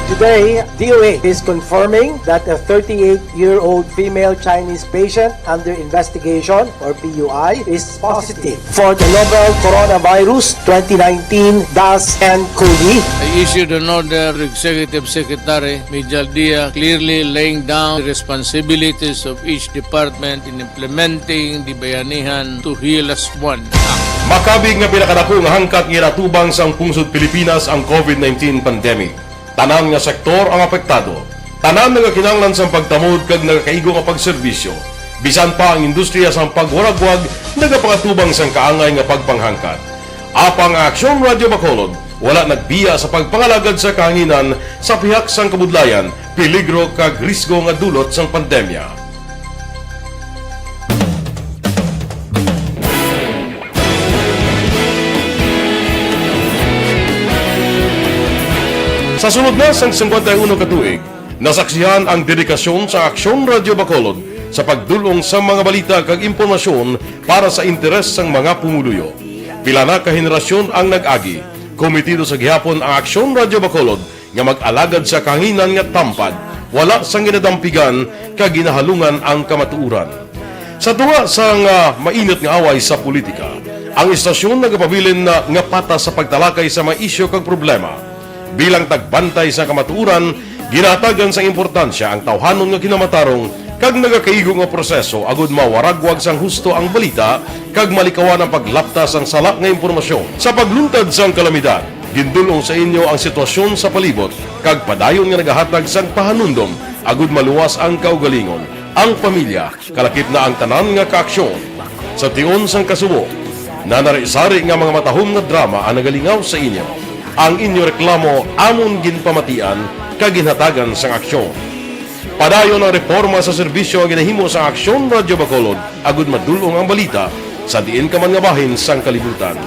Today, D O A is confirming that a thirty-eight-year-old female Chinese patient under investigation, or P U I, is positive for the novel coronavirus twenty nineteen dash N cov. I issued an order to Executive Secretary Mijal Dia, clearly laying down the responsibilities of each department in implementing the Bayanihan to Heal As One Act. Makabig nga pinakadako nga hangkat nga ginatubang sang pungsod Pilipinas ang covid nineteen pandemic. Tanan nga sektor ang apektado. Tanan nagakinahanglan sang pagtamod kag nagakaigo nga pagserbisyo. Bisan pa ang industriya sang pagwaragwag nagapangatubang sang kaangay nga pagpanghangkat. Apang ang Aksyon Radyo Bacolod wala nagbiya sa pagpangalagad sa kahanginan sa pihak sang kabudlayan, peligro kag risgo nga dulot sang pandemya. Sa sulod na sang singkwenta y uno ka tuig, nasaksihan ang dedikasyon sa Aksyon Radyo Bacolod sa pagdul-ong sa mga balita kag impormasyon para sa interes sang mga pumuluyo. Pila na ka henerasyon ang nag-agi. Komitido sa gihapon ang Aksyon Radyo Bacolod nga mag-alagad sa kahanginan nga tampad, wala sang ginadampigan kag ginahalungan ang kamatuoran. Sa tunga sang, ah, mainit nga away sa politika, ang istasyon nagapabilin na nga patas sa pagtalakay sa mga isyu kag problema. Bilang tagbantay sa kamatuoran, ginahatagan sang importansya ang tawhanon nga kinamatarong kag nagakaigo nga proseso agud mawaragwag sang husto ang balita kag malikawan ang paglapta sang sala nga impormasyon. Sa pagluntad sang kalamidad, gindul-ong sa inyo ang sitwasyon sa palibot kag padayon nga nagahatag sang pahanumdom agud maluwas ang kaugalingon, ang pamilya, kalakip na ang tanan nga kaaksyon. Sa tion sang kasubo, nanari-sari nga mga matahom nga drama ang nagalingaw sa inyo. Ang inyo reklamo amon ginpamatian kag ginhatagan sang aksyon. Padayon ang reporma sa serbisyo nga ginahimo sa Aksyon Radyo Bacolod agud madul-ong ang balita sa diin ka man nga bahin sang kalibutan.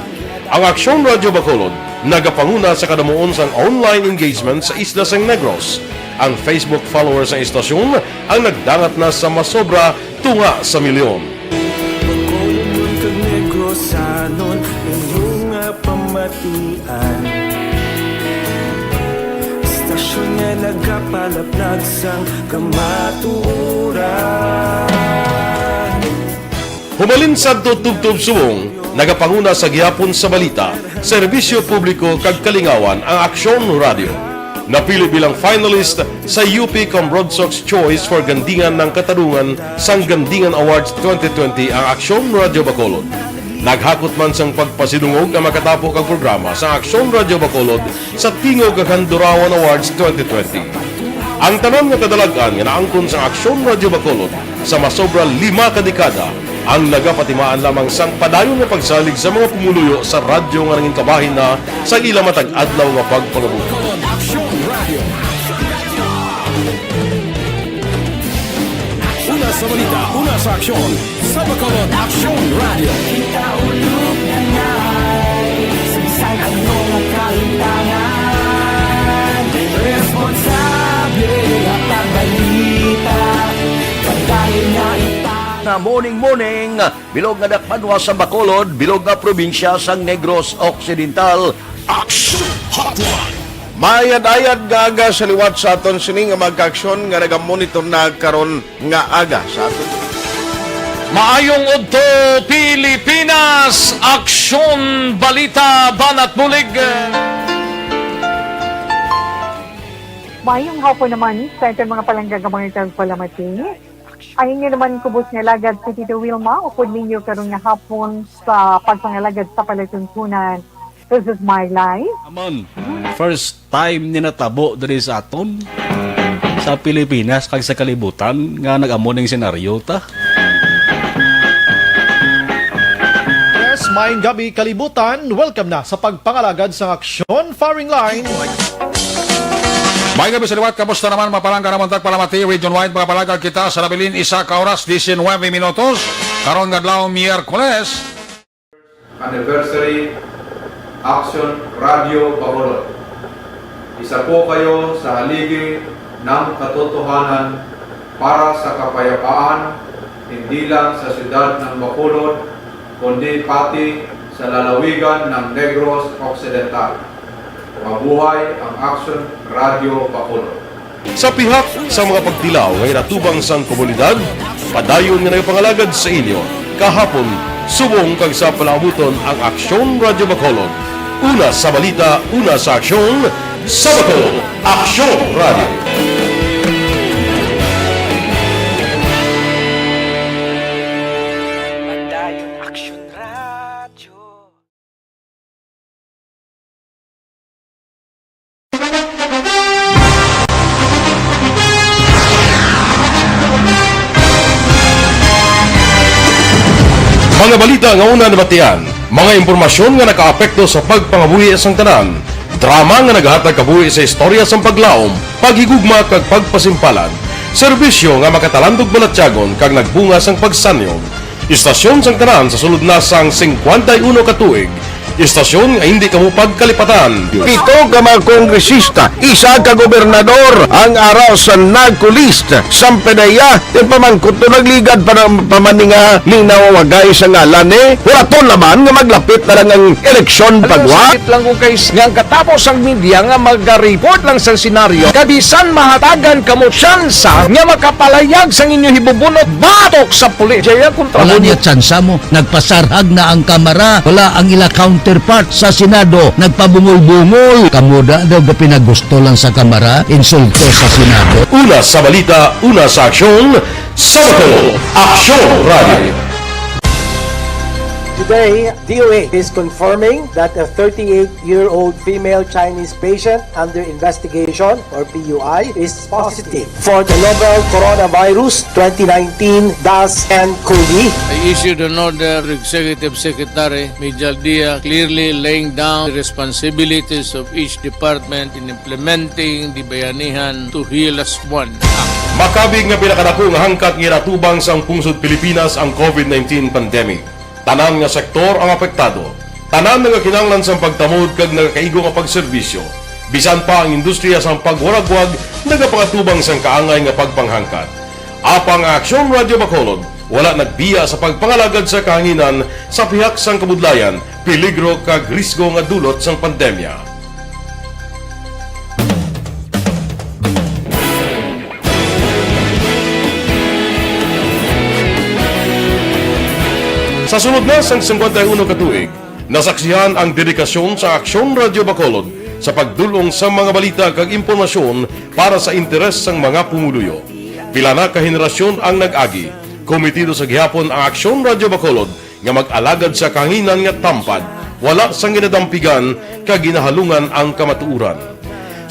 Ang Aksyon Radyo Bacolod nagapanguna sa kadamuon sang online engagement sa isla sang Negros. Ang Facebook followers sang istasyon ang nagdangat na sa masobra tunga sa milyon. Bacolodnon kag Negrosanon, inyo nga pamatian. Istasyon nga nagapalaplag sang kamatuoran. Humalin sadto tubtob subong, nagapanguna sa gihapon sa balita, serbisyo publiko kag kalingawan ang Aksyon Radio. Napili bilang finalist sa U P Cambronsox Choice for Gandingan ng Katarungan sang Gandingan Awards twenty twenty ang Aksyon Radio Bacolod. Naghakot man sang pagpasidungog ang makatapo kag programa sa Aksyon Radio Bacolod sa Tingog kag Handurawan Awards twenty twenty. Ang tanan nga kadalag-an nga naangkon sang Aksyon Radio Bacolod sa masobra lima ka dekada ang nagapatimaan lamang sang padayon nga pagsalig sa mga pumuluyo sa radyo nga nangin kabahin na sa ila matag adlaw nga pagpangabuhi. Una sa balita, una sa aksyon, sa Bacolod Aksyon Radio. Kita ulog na ngay, sa bisan ano nga kalimtangan, responsable nga pagbalita, pagdali nga ita. Na morning, morning, bilog nga dakbanwa sa Bacolod, bilog nga probinsya sang Negros Occidental. Action Hotline. Maayad-ayad nga aga sa liwat sa aton sini nga mga kaaksyon nga nagamonitor na karon nga aga sa aton. Maayong udto, Pilipinas! Aksyon, balita, banat bulig. Maayong hapon naman sa aton mga palangga nga mga tagpalamati. Ang inyo naman kubos nga alagad si Tito Wilma, upod ninyo karon nga hapon sa pagpangalagad sa palatuntunan. This is my life. Amon, first time ni natabo diri sa aton, sa Pilipinas kag sa kalibutan nga nag-amo ning senaryo ta. Yes, maayong gabi, kalibutan. Welcome na sa pagpangalagad sang Aksyon Firing Line. May gabi sa liwat, kamusta naman, mapalangga naman tagpalamati, Region Wide, mga palangga kita sa nabilin, isa ka oras, diecinuebe minutos, karon nga adlaw, Miyerkules. Anniversary Action Radio Bacolod. Isa po kayo sa haligi ng katotohanan para sa kapayapaan, hindi lang sa siyudad ng Bacolod, kundi pati sa lalawigan ng Negros Occidental. Mabuhay ang Action Radio Bacolod. Sa pihak sa mga pagtilaw nga ginatubang sang komunidad, padayon nga nagapangalagad sa inyo kahapon, subong kag sa palaabuton ang Aksyon Radyo Bacolod. Una sa balita, una sa aksyon, sa Bacolod, Aksyon Radyo. Padayon Aksyon Radyo. Mga balita nga una nabatian, mga impormasyon nga nakaapekto sa pagpangabuhi sang tanan, drama nga nagahatag kabuhi sa istorya sang paglaom, paghigugma kag pagpasimpalan, serbisyo nga makatalandog balatyagon kag nagbunga sang pagsanyog. Istasyon sang tanan sa sulod na sang singkwenta y uno ka tuig, istasyon nga hindi kamo pagkalipatan. Pito ka mga kongresista, isa ka gobernador ang ara sa NAGCO list. Sampanaya, ipamangkot to, nagligad pa na, pa man ni nga linawagay sa ngalan ni. Huraton naman nga maglapit na lang ang eleksyon. Alam mo, pagwa. Sakit lang kung kay s-, nga ang katapos ang media nga maga-report lang sa senaryo, kabisan mahatagan kamo tsansa nga makapalayag sang inyo hibubunot batok sa pulis. Jaya kontra. Wala mo niya tsansa mo. Nagpasarhag na ang Kamara. Wala ang ila counterpart sa Senado. Nagpabungol-bungol. Kamo da daw gapinagusto lang sa Kamara, insulto sa Senado. Una sa balita, una sa aksyon, sa Bacolod, Aksyon Radio. Today, D O A is confirming that a thirty-eight-year-old female Chinese patient under investigation, or P U I, is positive for the novel coronavirus twenty nineteen dash N cov. I issued an order to Executive Secretary Mijal Dia, clearly laying down the responsibilities of each department in implementing the Bayanihan to Heal Us One Act. Makabig nga pinakadako nga hangkat nga ginatubang sang pungsod Pilipinas ang covid nineteen pandemic. Tanan nga sektor ang apektado. Tanan nga kinahanglan sang pagtamod kag nagakaigo nga pagserbisyo. Bisan pa ang industriya sang pagwaragwag nagapangatubang sang kaangay nga pagpanghangkat. Apang ang Aksyon Radio Bacolod wala nagbiya sa pagpangalagad sa kahanginan sa pihak sang kabudlayan, peligro kag risgo nga dulot sang pandemya. Sa sulod na sang singkwenta y uno ka tuig, nasaksihan ang dedikasyon sa Aksyon Radio Bacolod sa pagdul-ong sa mga balita kag impormasyon para sa interes sang mga pumuluyo. Pila na ka henerasyon ang nag-agi. Komitido sa gihapon ang Aksyon Radio Bacolod nga mag-alagad sa kahanginan nga tampad, wala sang ginadampigan kag ginahalungan ang kamatuoran.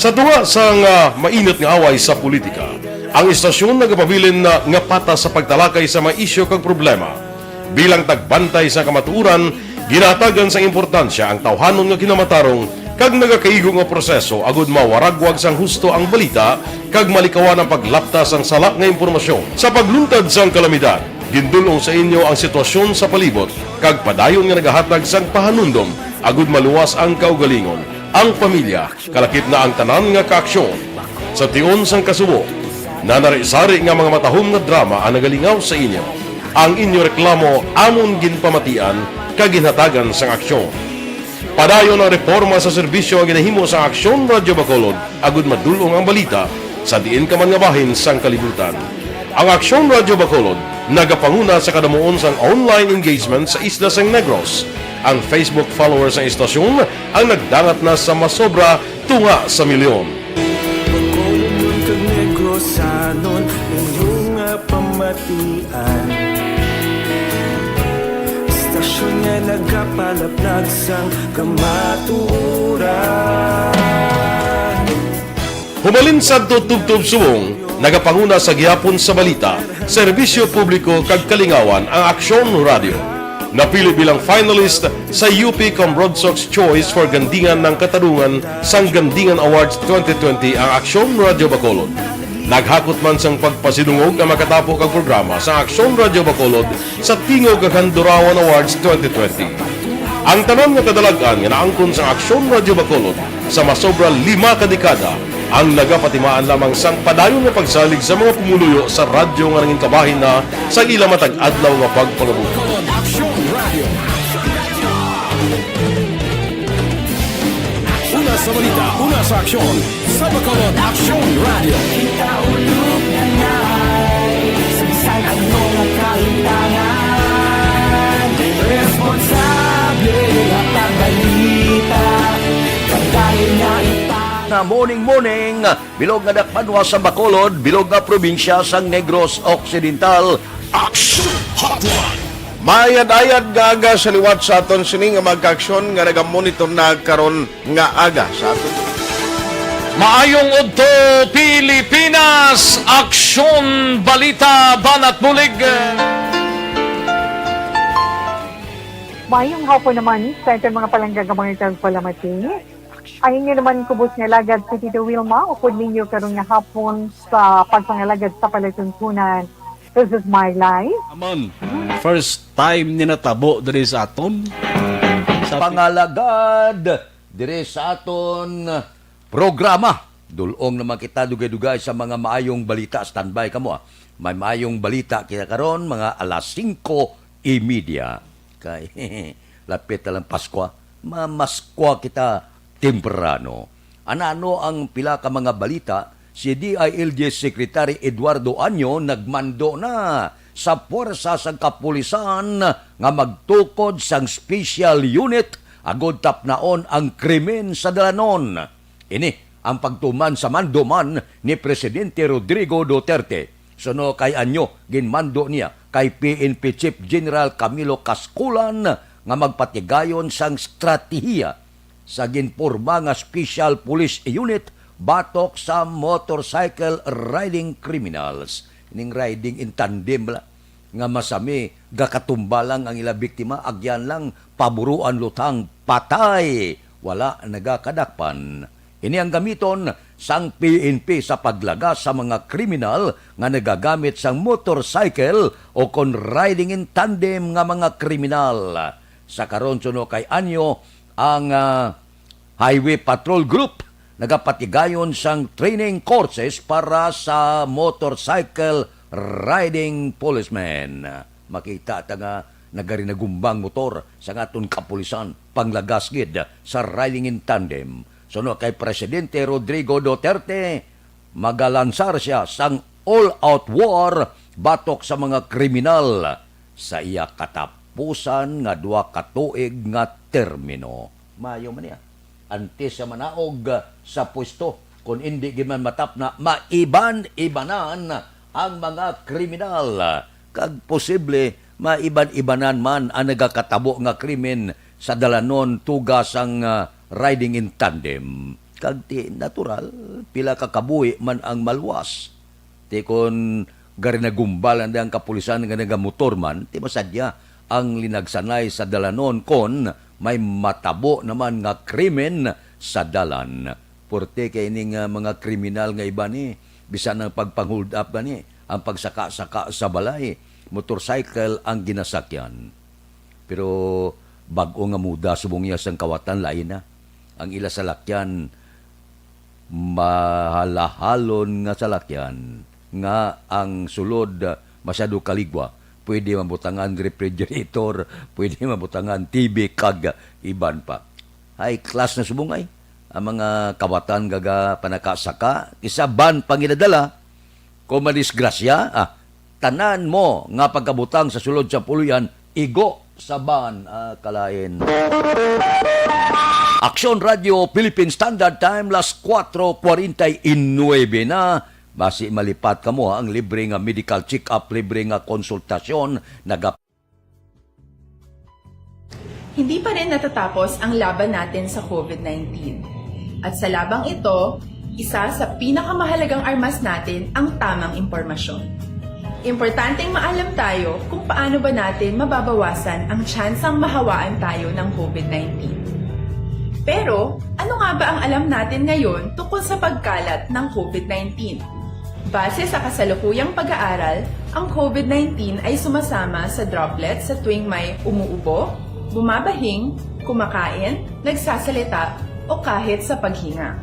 Sa tunga sang, ah, mainit nga away sa politika, ang istasyon nagapabilin na nga patas sa pagtalakay sa mga isyu kag problema. Bilang tagbantay sa kamatuoran, ginahatagan sang importansya ang tawhanon nga kinamatarong kag nagakaigo nga proseso agud mawaragwag sang husto ang balita kag malikawan ang paglapta sang sala nga impormasyon. Sa pagluntad sang kalamidad, gindul-ong sa inyo ang sitwasyon sa palibot kag padayon nga nagahatag sang pahanumdom agud maluwas ang kaugalingon, ang pamilya, kalakip na ang tanan nga kaaksyon. Sa tion sang kasubo, nanari-sari nga mga matahom nga drama ang nagalingaw sa inyo. Ang inyo reklamo amon ginpamatian kag ginhatagan sang aksyon. Padayon ang reporma sa serbisyo nga ginahimo sang Aksyon Radyo Bacolod agud madul-ong ang balita sa diin ka man nga bahin sang kalibutan. Ang Aksyon Radyo Bacolod nagapanguna sa kadamuon sang online engagement sa isla sang Negros. Ang Facebook followers sang istasyon ang nagdangat na sa masobra tunga sa milyon. Bacolodnon kag Negrosanon, inyo nga pamatian. Istasyon nga nagapalaplag sang kamatuoran. Hubalin sadto tubtob subong, nagapanguna sa gihapon sa balita, serbisyo publiko kag kalingawan ang Aksyon Radyo. Napili bilang finalist sa U P Comrodsocs Choice for Gandingan ng Katarungan sang Gandingan Awards twenty twenty ang Aksyon Radyo Bacolod. Naghakot man sang pagpasidungog ang makatapo kag programa sa Aksyon Radyo Bacolod sa Tingog kag Handurawan Awards twenty twenty. Ang tanan nga kadalag-an nga naangkon sa Aksyon Radyo Bacolod sa masobra lima ka dekada ang nagapatimaan lamang sang padayon nga pagsalig sa mga pumuluyo sa radyo nga nangin kabahin na sa ila matag adlaw nga pagpangabuhi. Bacolod Aksyon Radyo. Una sa balita, una sa aksyon, sa Bacolod Aksyon Radyo. Kita ulog na nai, sa bisan ano nga kahimtangan, responsable nga pagbalita, padayon nga ipang- Na morning, morning. Bilog nga dakbanwa sa Bacolod, bilog nga probinsya sang Negros Occidental. Action Hotline. Maayad-ayad nga aga sa liwat sa aton sini nga mga kaaksyon nga nagamonitor na karon nga aga sa aton. Maayong udto, Pilipinas! Aksyon, balita, banat bulig. Mayong hapon naman sa aton mga palangga nga mga tagpalamati. Ang inyo naman kubos nga alagad si Tito Wilma, upod ninyo karon nga hapon sa pagpangalagad sa palatuntunan. This is my life. Amon, first time ni natabo diri sa aton. Sa Pangalagad dire sa aton programa. Dulong naman kita dugay-dugay sa mga maayong balita. Standby kamo, ah. May maayong balita kita karon, mga alas singko y media. Kay lapit na lang Paskwa. Mamaskwa kita temprano. Anano ang pila ka mga balita? Si D I L G Secretary Eduardo Año nagmando na sa puwersa sang kapulisan nga magtukod sang special unit agod tapnaon ang krimen sa dalanon. Ini ang pagtuman sa mando man ni Presidente Rodrigo Duterte. Suno kay Año, ginmando niya kay P N P Chief General Camilo Casculan nga magpatigayon sang estratehiya sa ginporma nga Special Police Unit batok sa motorcycle riding criminals. Ning riding in tandem bala, nga masami gakatumba lang ang ila biktima, agyan lang paburuan lutang patay, wala nagakadakpan. Ini ang gamiton sang P N P sa paglagas sa mga kriminal nga nagagamit sang motorcycle o kon riding in tandem nga mga kriminal. Sa karon, suno kay Año, ang ah, Highway Patrol Group nagapatigayon sang training courses para sa motorcycle riding policemen. Makita ta nga nagarinagumbang motor sa aton kapulisan, panglagas gid sa riding in tandem. Suno kay Presidente Rodrigo Duterte, magalansar siya sang all-out war batok sa mga kriminal sa iya katapusan nga duha ka tuig nga termino. Mayo man niya. Antes sa manaog sa pwesto, kung indi gid man matapna, maiban-ibanan ang mga kriminal. Kag posible, maiban-ibanan man ang nagakatabo nga krimen sa dalanon tuga sang ah, riding in tandem. Kag ti natural, pila ka kabuhi man ang maluwas. Ti kon garinagumbalan ang kapulisan nga nagamotor man, ti masadya ang linagsanay sa dalanon kon may matabo naman nga krimen sa dalan. Porte kay ini nga mga kriminal nga iban ni, bisan ang pagpang-hold up gani, ang pagsaka-saka sa balay, motorcycle ang ginasakyan. Pero bag-o nga muda subong iya sang kawatan, lain na. Ang ila salakyan, mahalahalon nga salakyan nga ang sulod, ah, masyado kaligwa. Pwede mabutangan refrigerator, pwede mabutangan T V, kag iban pa. High class na subong ay ang mga kawatan gaga panakasaka, kisa ban panginadala. Kung madisgrasya, ah, tanan mo nga pagkabutang sa sulod sa puloy-an, igo sa ban, ah, kalain. Aksyon Radio Philippine Standard Time, las kuwatro kwarenta y nuebe na. Basi malipat kamo, ha, ang libre nga medical check-up, libre nga konsultasyon, naga- Hindi pa rin natatapos ang laban natin sa COVID nineteen. At sa labang ito, isa sa pinakamahalagang armas natin ang tamang impormasyon. Importanteng maalam tayo kung paano ba natin mababawasan ang tsansang mahawaan tayo ng COVID nineteen. Pero, ano nga ba ang alam natin ngayon tungkol sa pagkalat ng COVID nineteen? Base sa kasalukuyang pag-aaral, ang COVID nineteen ay sumasama sa droplets sa tuwing may umuubo, bumabahing, kumakain, nagsasalita, o kahit sa paghinga.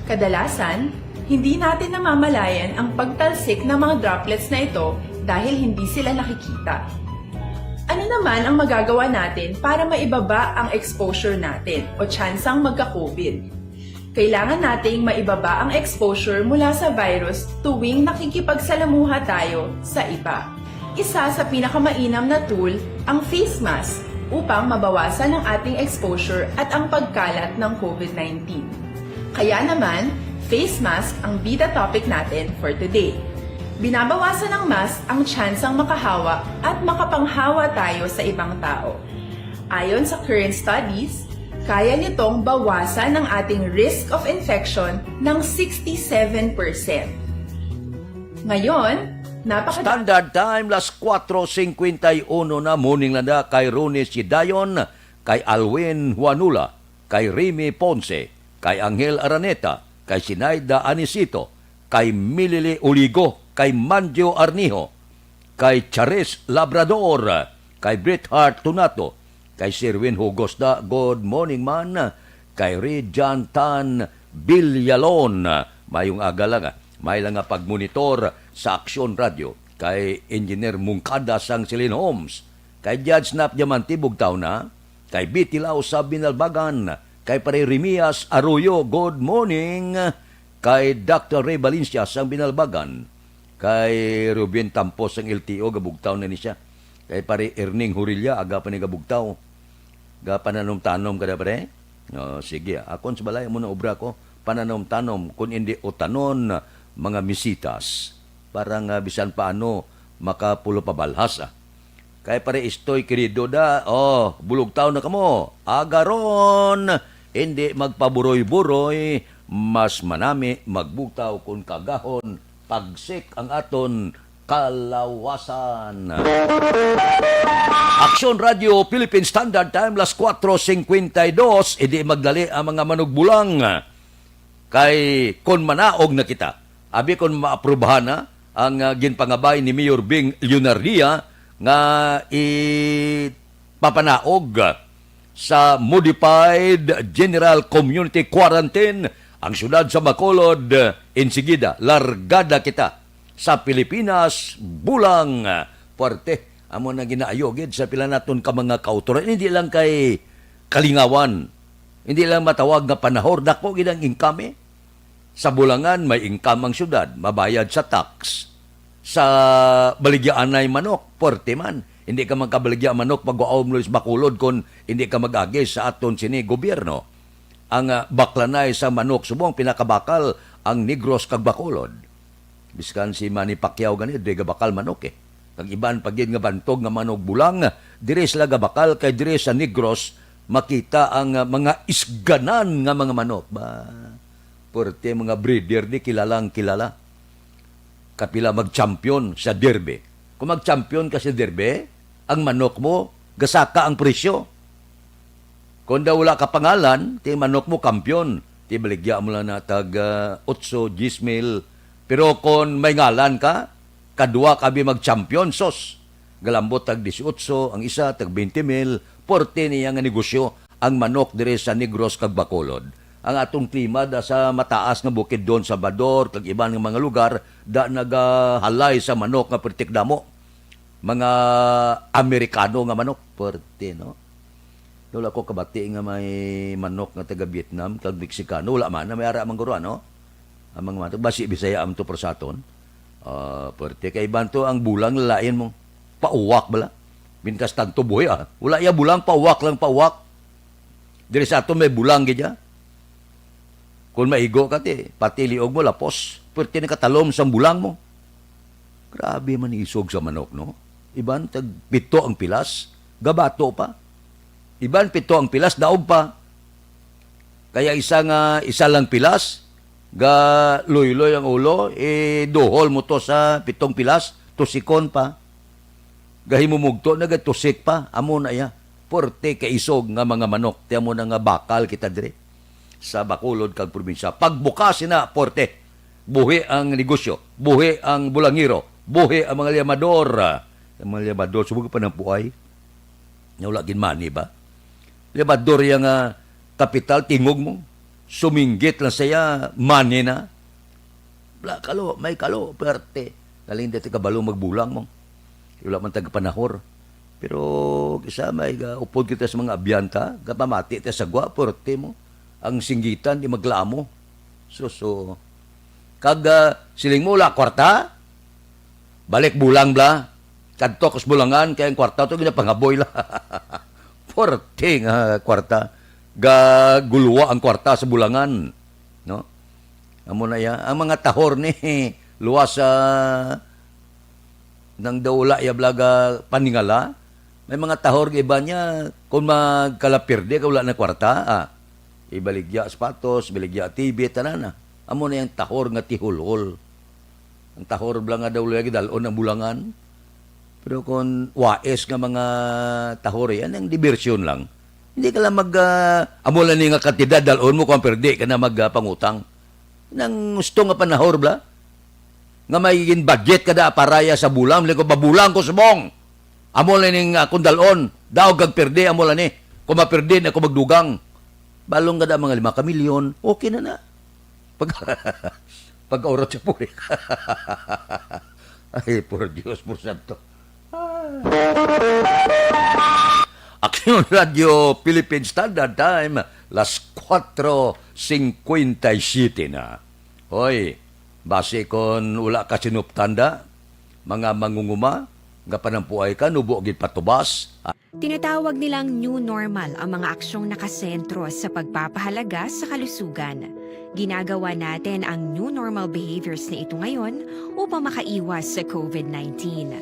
Kadalasan, hindi natin namamalayan ang pagtalsik ng mga droplets na ito dahil hindi sila nakikita. Ano naman ang magagawa natin para maibaba ang exposure natin o tsansang magka-COVID? Kailangan nating maibaba ang exposure mula sa virus tuwing nakikipagsalamuha tayo sa iba. Isa sa pinakamainam na tool ang face mask upang mabawasan ang ating exposure at ang pagkalat ng COVID nineteen. Kaya naman, face mask ang bida topic natin for today. Binabawasan ng mask ang tsansang makahawa at makapanghawa tayo sa ibang tao. Ayon sa current studies, kaya nitong bawasan ang ating risk of infection ng sixty-seven percent. Ngayon, Napaka- Standard Time, las kuwatro singkwenta y uno na, morning na na kay Ronnie Sidayon, kay Alwin Juanula, kay Remy Ponce, kay Angel Araneta, kay Sinaida Anisito, kay Milili Uligo, kay Manjo Arnijo, kay Charis Labrador, kay Bret Hart Tunato, kay Sherwin Hugos da, good morning man, kay Rijan Tan Villalon, mayong aga lang, ah. May lang nga pagmonitor sa Aksyon Radio, kay Engineer Mungkada sang Celine Homes, kay Judge Nap Diamante, bugtaw na, kay Betty Lau sa Binalbagan, kay Pare Remias Arroyo, good morning, kay Doctor Ray Valencia sang Binalbagan, kay Ruben Tampos sang L T O, gabugtaw na ni siya, kay Pare Erning Hurilla, aga pa ni gabugtaw. Gapananom-tanom ka na, pre? O, sige, akon sa balay mo na obra ko, pananom-tanom, kun indi utanon, mga misitas, para nga bisan paano makapulo pabalhas, ah. Kay Pare Istoy, querido da, oh, bulugtaw na kamo. Agaron, hindi magpaburoy-buroy, mas manami magbugtaw kun kagahon, pagsik ang aton kalawasan. Aksyon Radio, Philippine Standard Time, las kuwatro singkwenta y dos, hindi magdali ang mga manugbulang. Kay kon manaog na kita, abi kon maaprubahan na ang, ah, ginpangabay ni Mayor Bing Leonardia nga ipapanaog sa Modified General Community Quarantine ang siyudad sa Bacolod, insigida, largada kita sa Pilipinas, bulang, puwerte. Amo na ginaayo gid sa pila naton ka mga kautoran, hindi lang kay Kalingawan, hindi lang matawag nga Panahor, dako gid ang income, eh. Sa Bulangan, may income ang syudad, mabayad sa tax. Sa baligyaanay manok, puwerte man. Hindi ka magkabaligya manok pag-uaw mo sa Bacolod kon hindi ka mag-agi sa aton sini gobyerno. Ang, ah, baklanay sa manok subong pinakabakal ang Negros kag Bacolod. Biskan si Manny Pacquiao gani, diri gabakal manok, eh. Kag iban pa gid nga bantog nga manok bulang, diri sila gabakal kay diri sa Negros makita ang, ah, mga isganan nga mga manok. Ba, puwerte mga breeder di kilalang kilala. Kapila mag-champion sa derby. Kung mag-champion ka sa derby, ang manok mo, gasaka ang presyo. Kung daw wala ka pangalan, ti manok mo kampiyon. Ti baligya mo lang na tag, ah, otso, diyes mil. Pero kung may ngalan ka, kadwa ka bi mag-champion, sos. Galambot tag dieciocho ang isa, tag twenty mil, forte niya nga negosyo ang manok diri sa Negros kag Bacolod. Ang atong klima da sa mataas nga bukid doon sa Bador kag iban nga mga lugar, da nagahalay sa manok nga pertik damo. Mga Amerikano nga manok, forte, no? Wala ko kabati nga may manok nga taga Vietnam kag Mexicano. Wala man na may ara man guro, ano? Ang mga manok, basi Bisaya ang to para sa aton. Ah, pwerte kay iban to ang bulang lalain mo. Pauwak bala. Mintas tanto buhi, ah. Wala iya bulang, pauwak lang, pauwak. Diri sa aton may bulang gid ya. Kung maigo ka, ti, pati liog mo, lapos. Pwerte nakatalom sang bulang mo. Grabe man isog sa manok, no? Iban tag pito ang pilas, gabato pa. Iban pito ang pilas, daog pa. Kaya isa nga, isa lang pilas, ga luyloy ang ulo, eh, duhol mo to sa pitong pilas, tusikon pa. Gahimumugto na, gatusik pa, amo na iya. Porte kaisog nga mga manok, ti amo na nga bakal kita diri sa Bacolod kag probinsya. Pagbukas na, porte. Buhi ang negosyo, buhi ang bulangiro, buhi ang mga liyamador. Ang mga liyamador, subog pa ng puay. Nga wala gid money ba? Liyamador yang, ah, kapital, tingog mo. Suminggit lang siya, money na. Wala kalo, may kalo, perte. Galing dati kabalo magbulang mo. Wala man taga panahor. Pero kisa may ga upod kita sa mga abyanta, gapamati ta sa gwa, perte mo. Ang singgitan, di maglamo. So, so, kag, ah, siling mo, wala kwarta? Balik bulang bla. Kadto ko sa bulangan, kay ang kwarta to, ginapangaboy la. Perte nga kwarta. Gaguluwa ang kwarta sa bulangan. No? Amo na ya. Ang mga tahor ni luwas sa nang daw wala ya blaga paningala. May mga tahor nga iba niya, kung magkalapirde ka, wala na kwarta, ah. Ibaligya sapatos, ibaligya T V, tanan na. Amo na yung tahor nga tihulhol. Ang tahor bala nga daw lagi dal-on ang bulangan. Pero kung wais nga mga tahor, yan ang diversyon lang. Hindi ka lang mag, ah, amo lang ni nga kantidad dal-on mo kung perdi ka na mag, ah, pangutang. Nang gusto nga panahor bala, nga may gin-budget ka da paraya sa bulang, liko, "Babulang ko subong. Amo lang ning akong dal-on, daog kag perdi, amo lang ni. Kung maperdi na ako magdugang." Balong ka da mga lima ka milyon, okay na na. Pag, pag-urot sa puli. Ay, por Dios, por santo. Ah. Aksyon Radio Philippine Standard Time, las cuatro cincuenta y siete na. Hoy, basi kon wala ka sinuptan da, mga mangunguma, nga panampuay ka, nubo gid patubas. Tinatawag nilang new normal ang mga aksyong nakasentro sa pagpapahalaga sa kalusugan. Ginagawa natin ang new normal behaviors na ito ngayon upang makaiwas sa covid nineteen.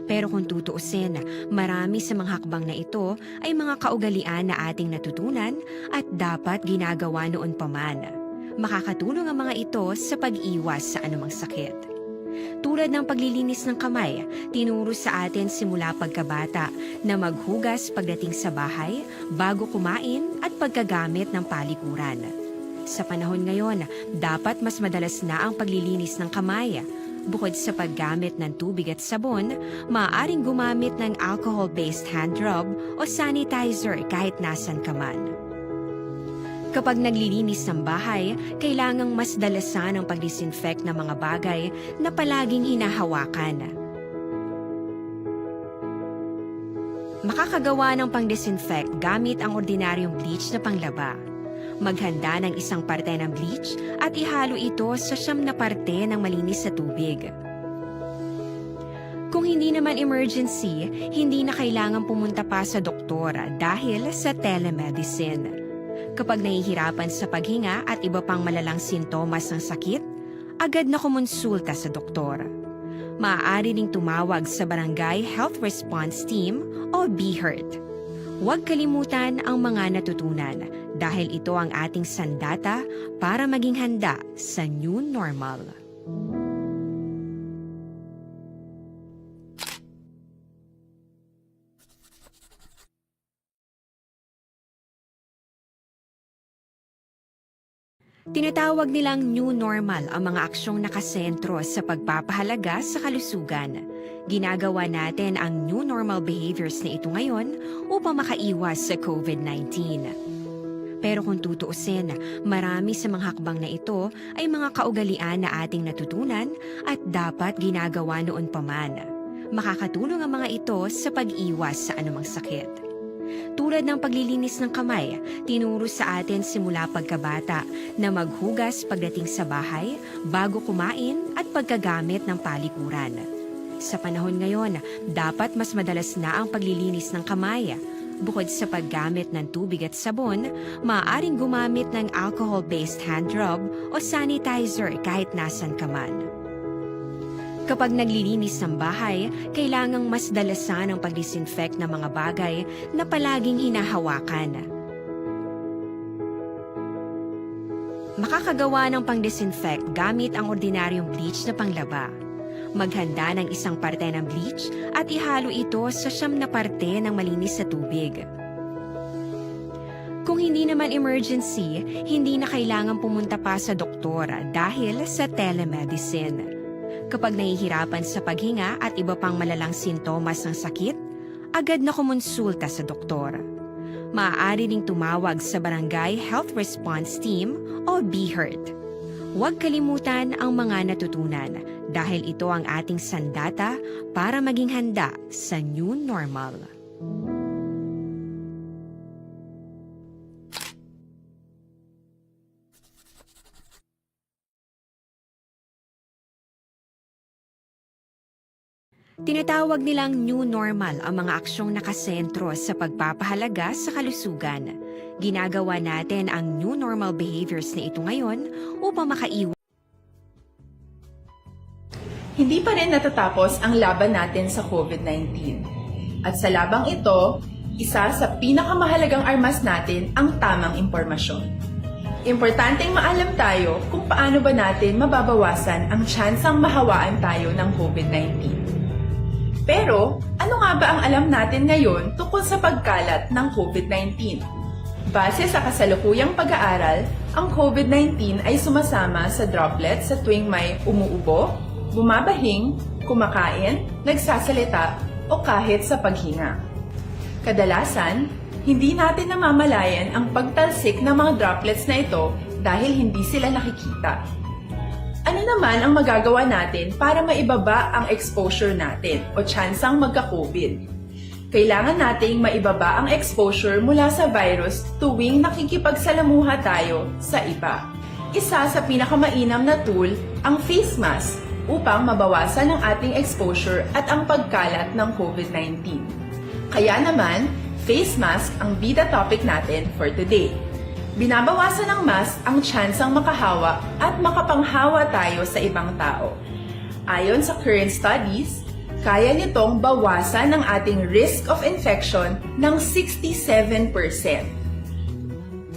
Pero kung tutuusin, marami sa mga hakbang na ito ay mga kaugalian na ating natutunan at dapat ginagawa noon pa man. Makakatulong ang mga ito sa pag-iwas sa anumang sakit. Tulad ng paglilinis ng kamay, tinuro sa atin simula pagkabata na maghugas pagdating sa bahay, bago kumain at pagkagamit ng palikuran. Sa panahon ngayon, dapat mas madalas na ang paglilinis ng kamay. Bukod sa paggamit ng tubig at sabon, maaaring gumamit ng alcohol-based hand rub o sanitizer kahit nasan ka man. Kapag naglilinis ng bahay, kailangang mas dalasan ang pag-disinfect ng mga bagay na palaging hinahawakan. Makakagawa ng pang-disinfect gamit ang ordinaryong bleach na panglaba. Maghanda ng isang parte ng bleach at ihalo ito sa siyam na parte ng malinis na tubig. Kung hindi naman emergency, hindi na kailangan pumunta pa sa doktor dahil sa telemedicine. Kapag nahihirapan sa paghinga at iba pang malalang sintomas ng sakit, agad na kumonsulta sa doktor. Maaari ring tumawag sa Barangay Health Response Team o BHERT. Huwag kalimutan ang mga natutunan dahil ito ang ating sandata para maging handa sa new normal. Tinatawag nilang new normal ang mga aksyong nakasentro sa pagpapahalaga sa kalusugan. Ginagawa natin ang new normal behaviors na ito ngayon upang makaiwas sa covid nineteen. Pero kung tutuusin, marami sa mga hakbang na ito ay mga kaugalian na ating natutunan at dapat ginagawa noon pa man. Makakatulong ang mga ito sa pag-iwas sa anumang sakit. Tulad ng paglilinis ng kamay, tinuro sa atin simula pagkabata na maghugas pagdating sa bahay, bago kumain at pagkagamit ng palikuran. Sa panahon ngayon, dapat mas madalas na ang paglilinis ng kamay. Bukod sa paggamit ng tubig at sabon, maaaring gumamit ng alcohol-based hand rub o sanitizer kahit nasan ka man. Kapag naglilinis ng bahay, kailangang mas dalasan ang pag-disinfect ng mga bagay na palaging hinahawakan. Makakagawa ng pang-disinfect gamit ang ordinaryong bleach na panglaba. Maghanda ng isang parte ng bleach at ihalo ito sa siyam na parte ng malinis na tubig. Kung hindi naman emergency, hindi na kailangan pumunta pa sa doktor dahil sa telemedicine. Kapag nahihirapan sa paghinga at iba pang malalang sintomas ng sakit, agad na kumonsulta sa doktor. Maaari ring tumawag sa Barangay Health Response Team o BHERT. Huwag kalimutan ang mga natutunan dahil ito ang ating sandata para maging handa sa new normal. Tinatawag nilang new normal ang mga aksyong nakasentro sa pagpapahalaga sa kalusugan. Ginagawa natin ang new normal behaviors na ito ngayon upang makaiwas. Hindi pa rin natatapos ang laban natin sa covid nineteen. At sa labang ito, isa sa pinakamahalagang armas natin ang tamang impormasyon. Importanteng maalam tayo kung paano ba natin mababawasan ang tsansang mahawaan tayo ng covid nineteen. Pero, ano nga ba ang alam natin ngayon tungkol sa pagkalat ng covid nineteen? Base sa kasalukuyang pag-aaral, ang covid nineteen ay sumasama sa droplets sa tuwing may umuubo, bumabahing, kumakain, nagsasalita, o kahit sa paghinga. Kadalasan, hindi natin namamalayan ang pagtalsik ng mga droplets na ito dahil hindi sila nakikita. Ano naman ang magagawa natin para maibaba ang exposure natin o tsansang magka-covid? Kailangan nating maibaba ang exposure mula sa virus tuwing nakikipagsalamuha tayo sa iba. Isa sa pinakamainam na tool ang face mask upang mabawasan ang ating exposure at ang pagkalat ng covid nineteen. Kaya naman, face mask ang bida topic natin for today. Binabawasan ng mask ang tsansang makahawa at makapanghawa tayo sa ibang tao. Ayon sa current studies, kaya nitong bawasan ang ating risk of infection ng sixty-seven percent.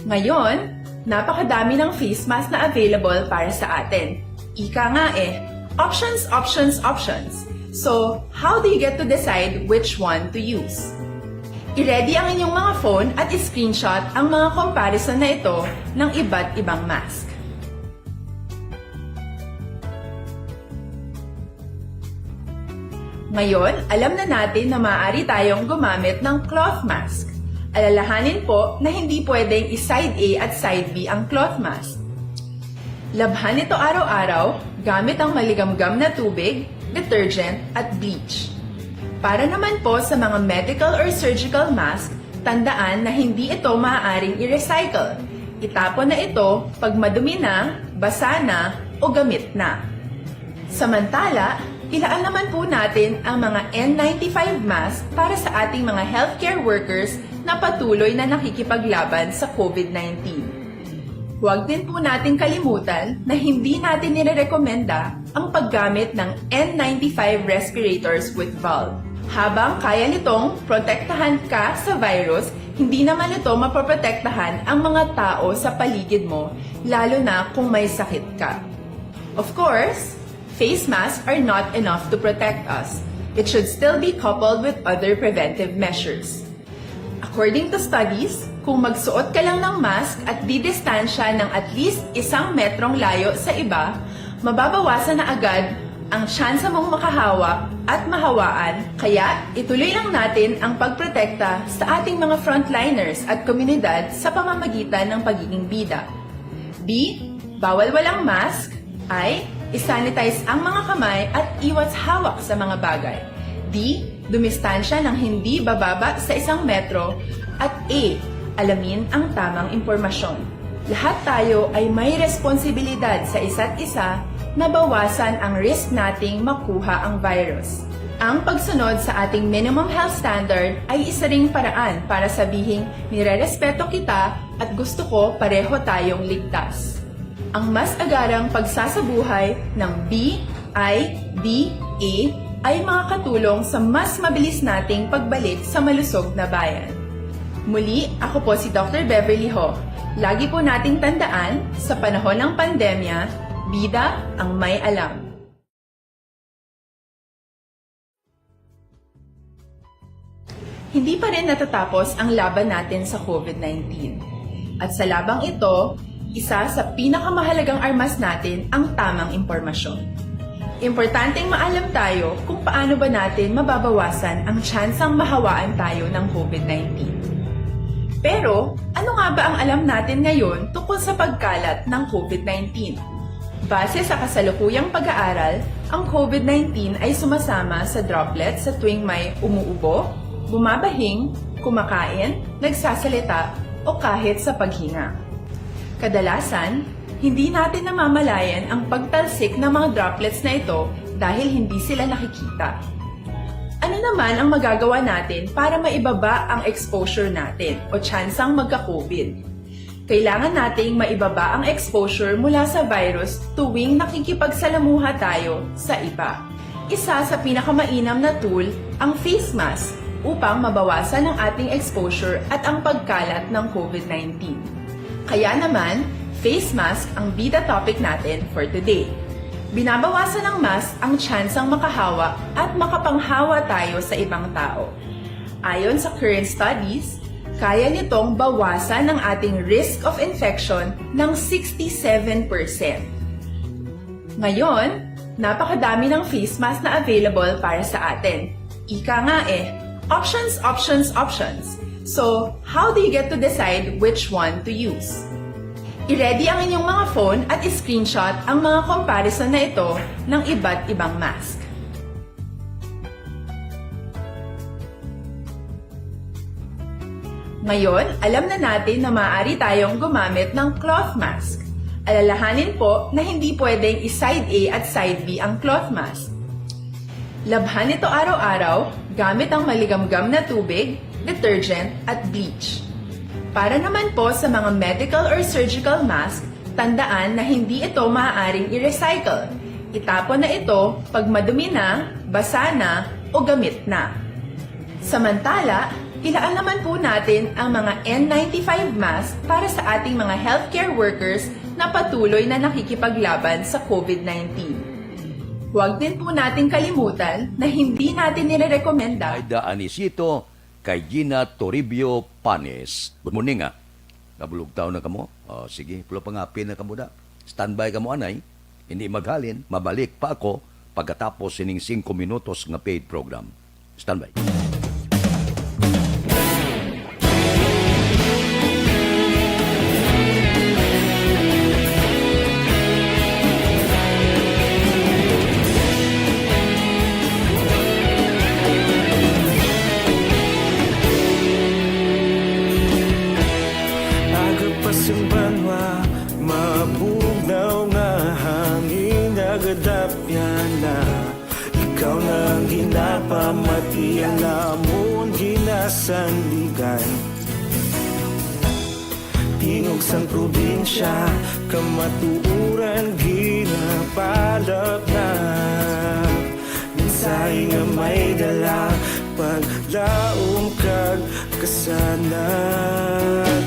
Ngayon, napakadami ng face mask na available para sa atin. Ika nga eh, options, options, options. So, how do you get to decide which one to use? I-ready ang inyong mga phone at i-screenshot ang mga comparison na ito ng iba't ibang mask. Ngayon, alam na natin na maaari tayong gumamit ng cloth mask. Alalahanin po na hindi pwedeng i-side A at side B ang cloth mask. Labhan ito araw-araw gamit ang maligamgam na tubig, detergent, at bleach. Para naman po sa mga medical or surgical mask, tandaan na hindi ito maaaring i-recycle. Itapon na ito pag madumi na, basa na, o gamit na. Samantala, ilaan naman po natin ang mga N ninety-five mask para sa ating mga healthcare workers na patuloy na nakikipaglaban sa covid nineteen. Huwag din po nating kalimutan na hindi natin nirerekomenda ang paggamit ng N ninety-five respirators with valve. Habang kaya nitong protektahan ka sa virus, hindi naman ito mapoprotektahan ang mga tao sa paligid mo, lalo na kung may sakit ka. Of course, face masks are not enough to protect us. It should still be coupled with other preventive measures. According to studies, kung magsuot ka lang ng mask at didistansya ng at least isang metrong layo sa iba, mababawasan na agad ang tsansa mong makahawa at mahawaan. Kaya, ituloy lang natin ang pagprotekta sa ating mga frontliners at komunidad sa pamamagitan ng pagiging bida. B, bawal walang mask. I, isanitize ang mga kamay at iwas hawak sa mga bagay. D, dumistansya ng hindi bababa sa isang metro. At A, alamin ang tamang impormasyon. Lahat tayo ay may responsibilidad sa isa't isa na bawasan ang risk nating makuha ang virus. Ang pagsunod sa ating minimum health standard ay isa ring paraan para sabihing nirerespeto kita at gusto ko pareho tayong ligtas. Ang mas agarang pagsasabuhay ng B I D A ay makakatulong sa mas mabilis nating pagbalik sa malusog na bayan. Muli, ako po si Doctor Beverly Ho. Lagi po nating tandaan, sa panahon ng pandemya, bida ang may alam. Hindi pa rin natatapos ang laban natin sa covid nineteen. At sa labang ito, isa sa pinakamahalagang armas natin ang tamang impormasyon. Importanteng maalam tayo kung paano ba natin mababawasan ang tsansang mahawaan tayo ng covid nineteen. Pero, ano nga ba ang alam natin ngayon tungkol sa pagkalat ng covid nineteen? Base sa kasalukuyang pag-aaral, ang covid nineteen ay sumasama sa droplets sa tuwing may umuubo, bumabahing, kumakain, nagsasalita, o kahit sa paghinga. Kadalasan, hindi natin namamalayan ang pagtalsik ng mga droplets na ito dahil hindi sila nakikita. Ano naman ang magagawa natin para maibaba ang exposure natin o tsansang magka-covid? Kailangan nating maibaba ang exposure mula sa virus tuwing nakikipagsalamuha tayo sa iba. Isa sa pinakamainam na tool ang face mask upang mabawasan ang ating exposure at ang pagkalat ng covid nineteen. Kaya naman, Face mask ang bida topic natin for today. Binabawasan ng mask ang tsansang makahawa at makapanghawa tayo sa ibang tao. Ayon sa current studies, kaya nitong bawasan ang ating risk of infection ng sixty-seven percent. Ngayon, napakadami ng face mask na available para sa atin. Ika nga eh, options, options, options. So, how do you get to decide which one to use? I-ready ang inyong mga phone at i-screenshot ang mga comparison na ito ng iba't ibang mask. Ngayon, alam na natin na maaari tayong gumamit ng cloth mask. Alalahanin po na hindi pwedeng i-side A at side B ang cloth mask. Labhan ito araw-araw gamit ang maligamgam na tubig, detergent, at bleach. Para naman po sa mga medical or surgical mask, tandaan na hindi ito maaaring i-recycle. Itapon na ito pag madumi na, basa na, o gamit na. Samantala, ilaan naman po natin ang mga N ninety-five mask para sa ating mga healthcare workers na patuloy na nakikipaglaban sa COVID nineteen. Huwag din po nating kalimutan na hindi natin nire-rekomenda Aida Anisito, kay Gina Toribio Panes. Good morning, ah. Nabulog taon na kamo? Oh, sige, pula pa nga, pin na kamo da. Standby kamo, anay. Hindi maghalin, mabalik pa ako pagkatapos sining singko minutos nga paid program. Standby. Aga pa sing banwa, mabugnaw nga hangin, nagadapyan na. Ikaw na ang ginapamati, ang amon ginasandigan. Tingog sang probinsya, kamatuoran ginapalap na. Mensahe nga may dala, paglaom kag kasanag.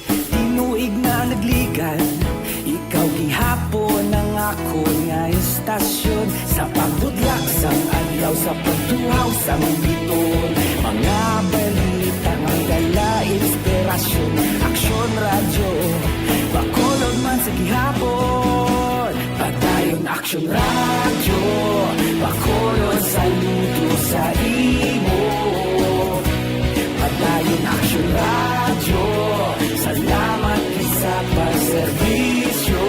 Tinuig na nagligan, ikaw gihapon ang akon nga istasyon. Sa pagbutlak sang adlaw, sa pagtuhaw sang biton, mga balita nga may dala inspirasyon. Aksyon Radyo, Bacolod man sa gihapon. Padayon Aksyon Radyo, Bacolod, saludo sa imo. Padayon Aksyon Radyo, salamat gid sa pagserbisyo.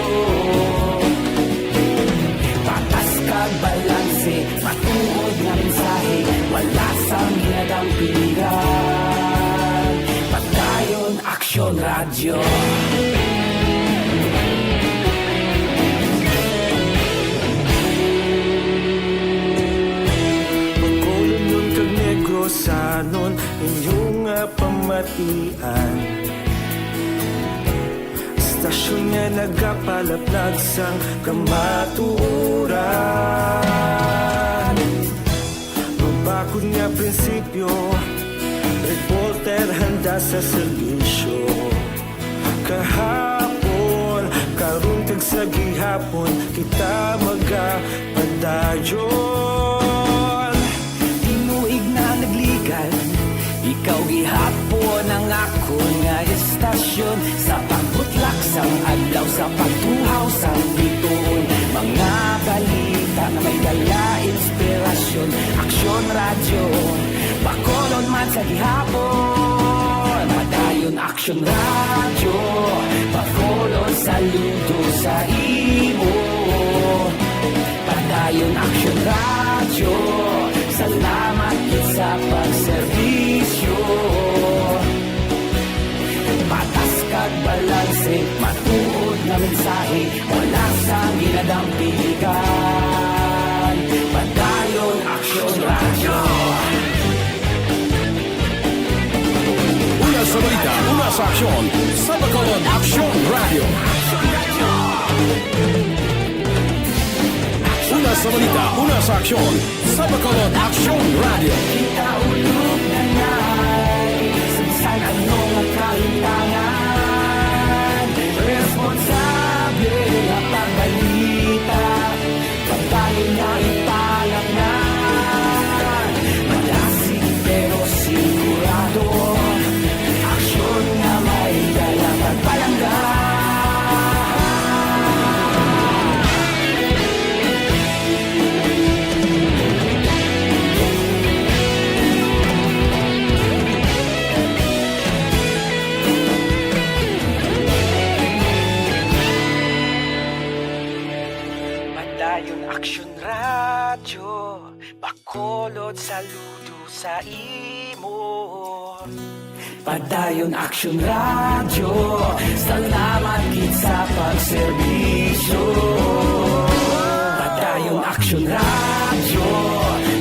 Patas kag balanse, matuod nga mensahe, wala sang ginadampigan. Padayon Aksyon Radyo. Bacolodnon kag Negrosanon, inyo nga pamatian. Istasyon nga nagapalaplag sang kamatuoran. Mabakod nga prinsipyo, reporter handa sa serbisyo. Kahapon, karon kag sa gihapon, kita magapadayon. Tinuig na nagligan, ikaw gihapon ang akon nga istasyon. Sa pagbutlak sang adlaw, sa pagtuhaw sang biton, mga balita nga may dala inspirasyon. Aksyon Radyo, Bacolod man sa gihapon. Padayon Aksyon Radyo, Bacolod, saludo sa imo. Padayon Aksyon Radyo, salamat gid sa pagserbisyo. Patas kag balanse, matuod nga mensahe, wala sang ginadampigan. Padayon Aksyon Radyo. Una sa balita, una sa aksyon, sa Bacolod Aksyon Radyo. Una sa balita, una sa aksyon, sa Bacolod Aksyon Radyo. Kita ulog na ngay, sa bisan ano nga kalimtangan, responsable Kulod saludo sa imo. Padayon Aksyon Radyo, salamat gid sa pagserbisyo. Padayon Aksyon Radyo,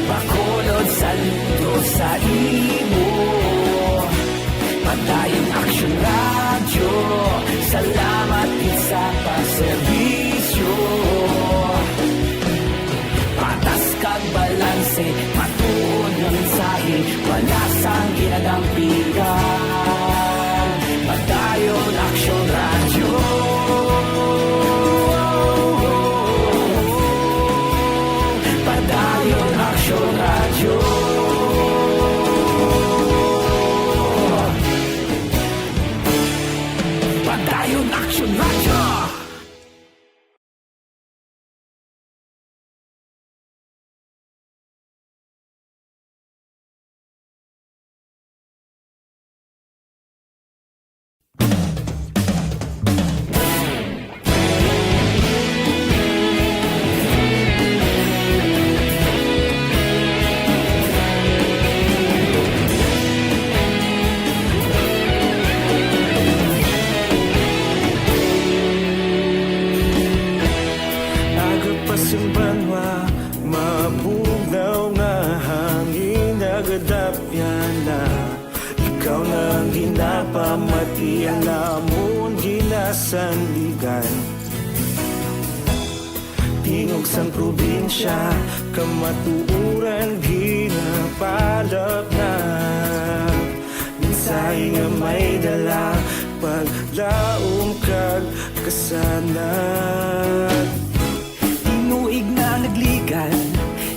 Bacolod saludo sa imo. Padayon Aksyon Radyo, salamat gid sa pagserbisyo. Patas kag balanse, matuod nga mensahe, wala sang ginadampigan. Padayon Aksyon Radyo. Padayon Aksyon Radyo. Padayon Aksyon Radyo. Aga pa sing banwa, mabugnaw nga hangin nagadapyan na. Ikaw na ang ginapamati, ang amon ginasandigan. Tingog sang probinsya, kamatuoran ginapalapnap. Mensahe nga may dala, paglaom kag kasanag. Tinuig na nagligan,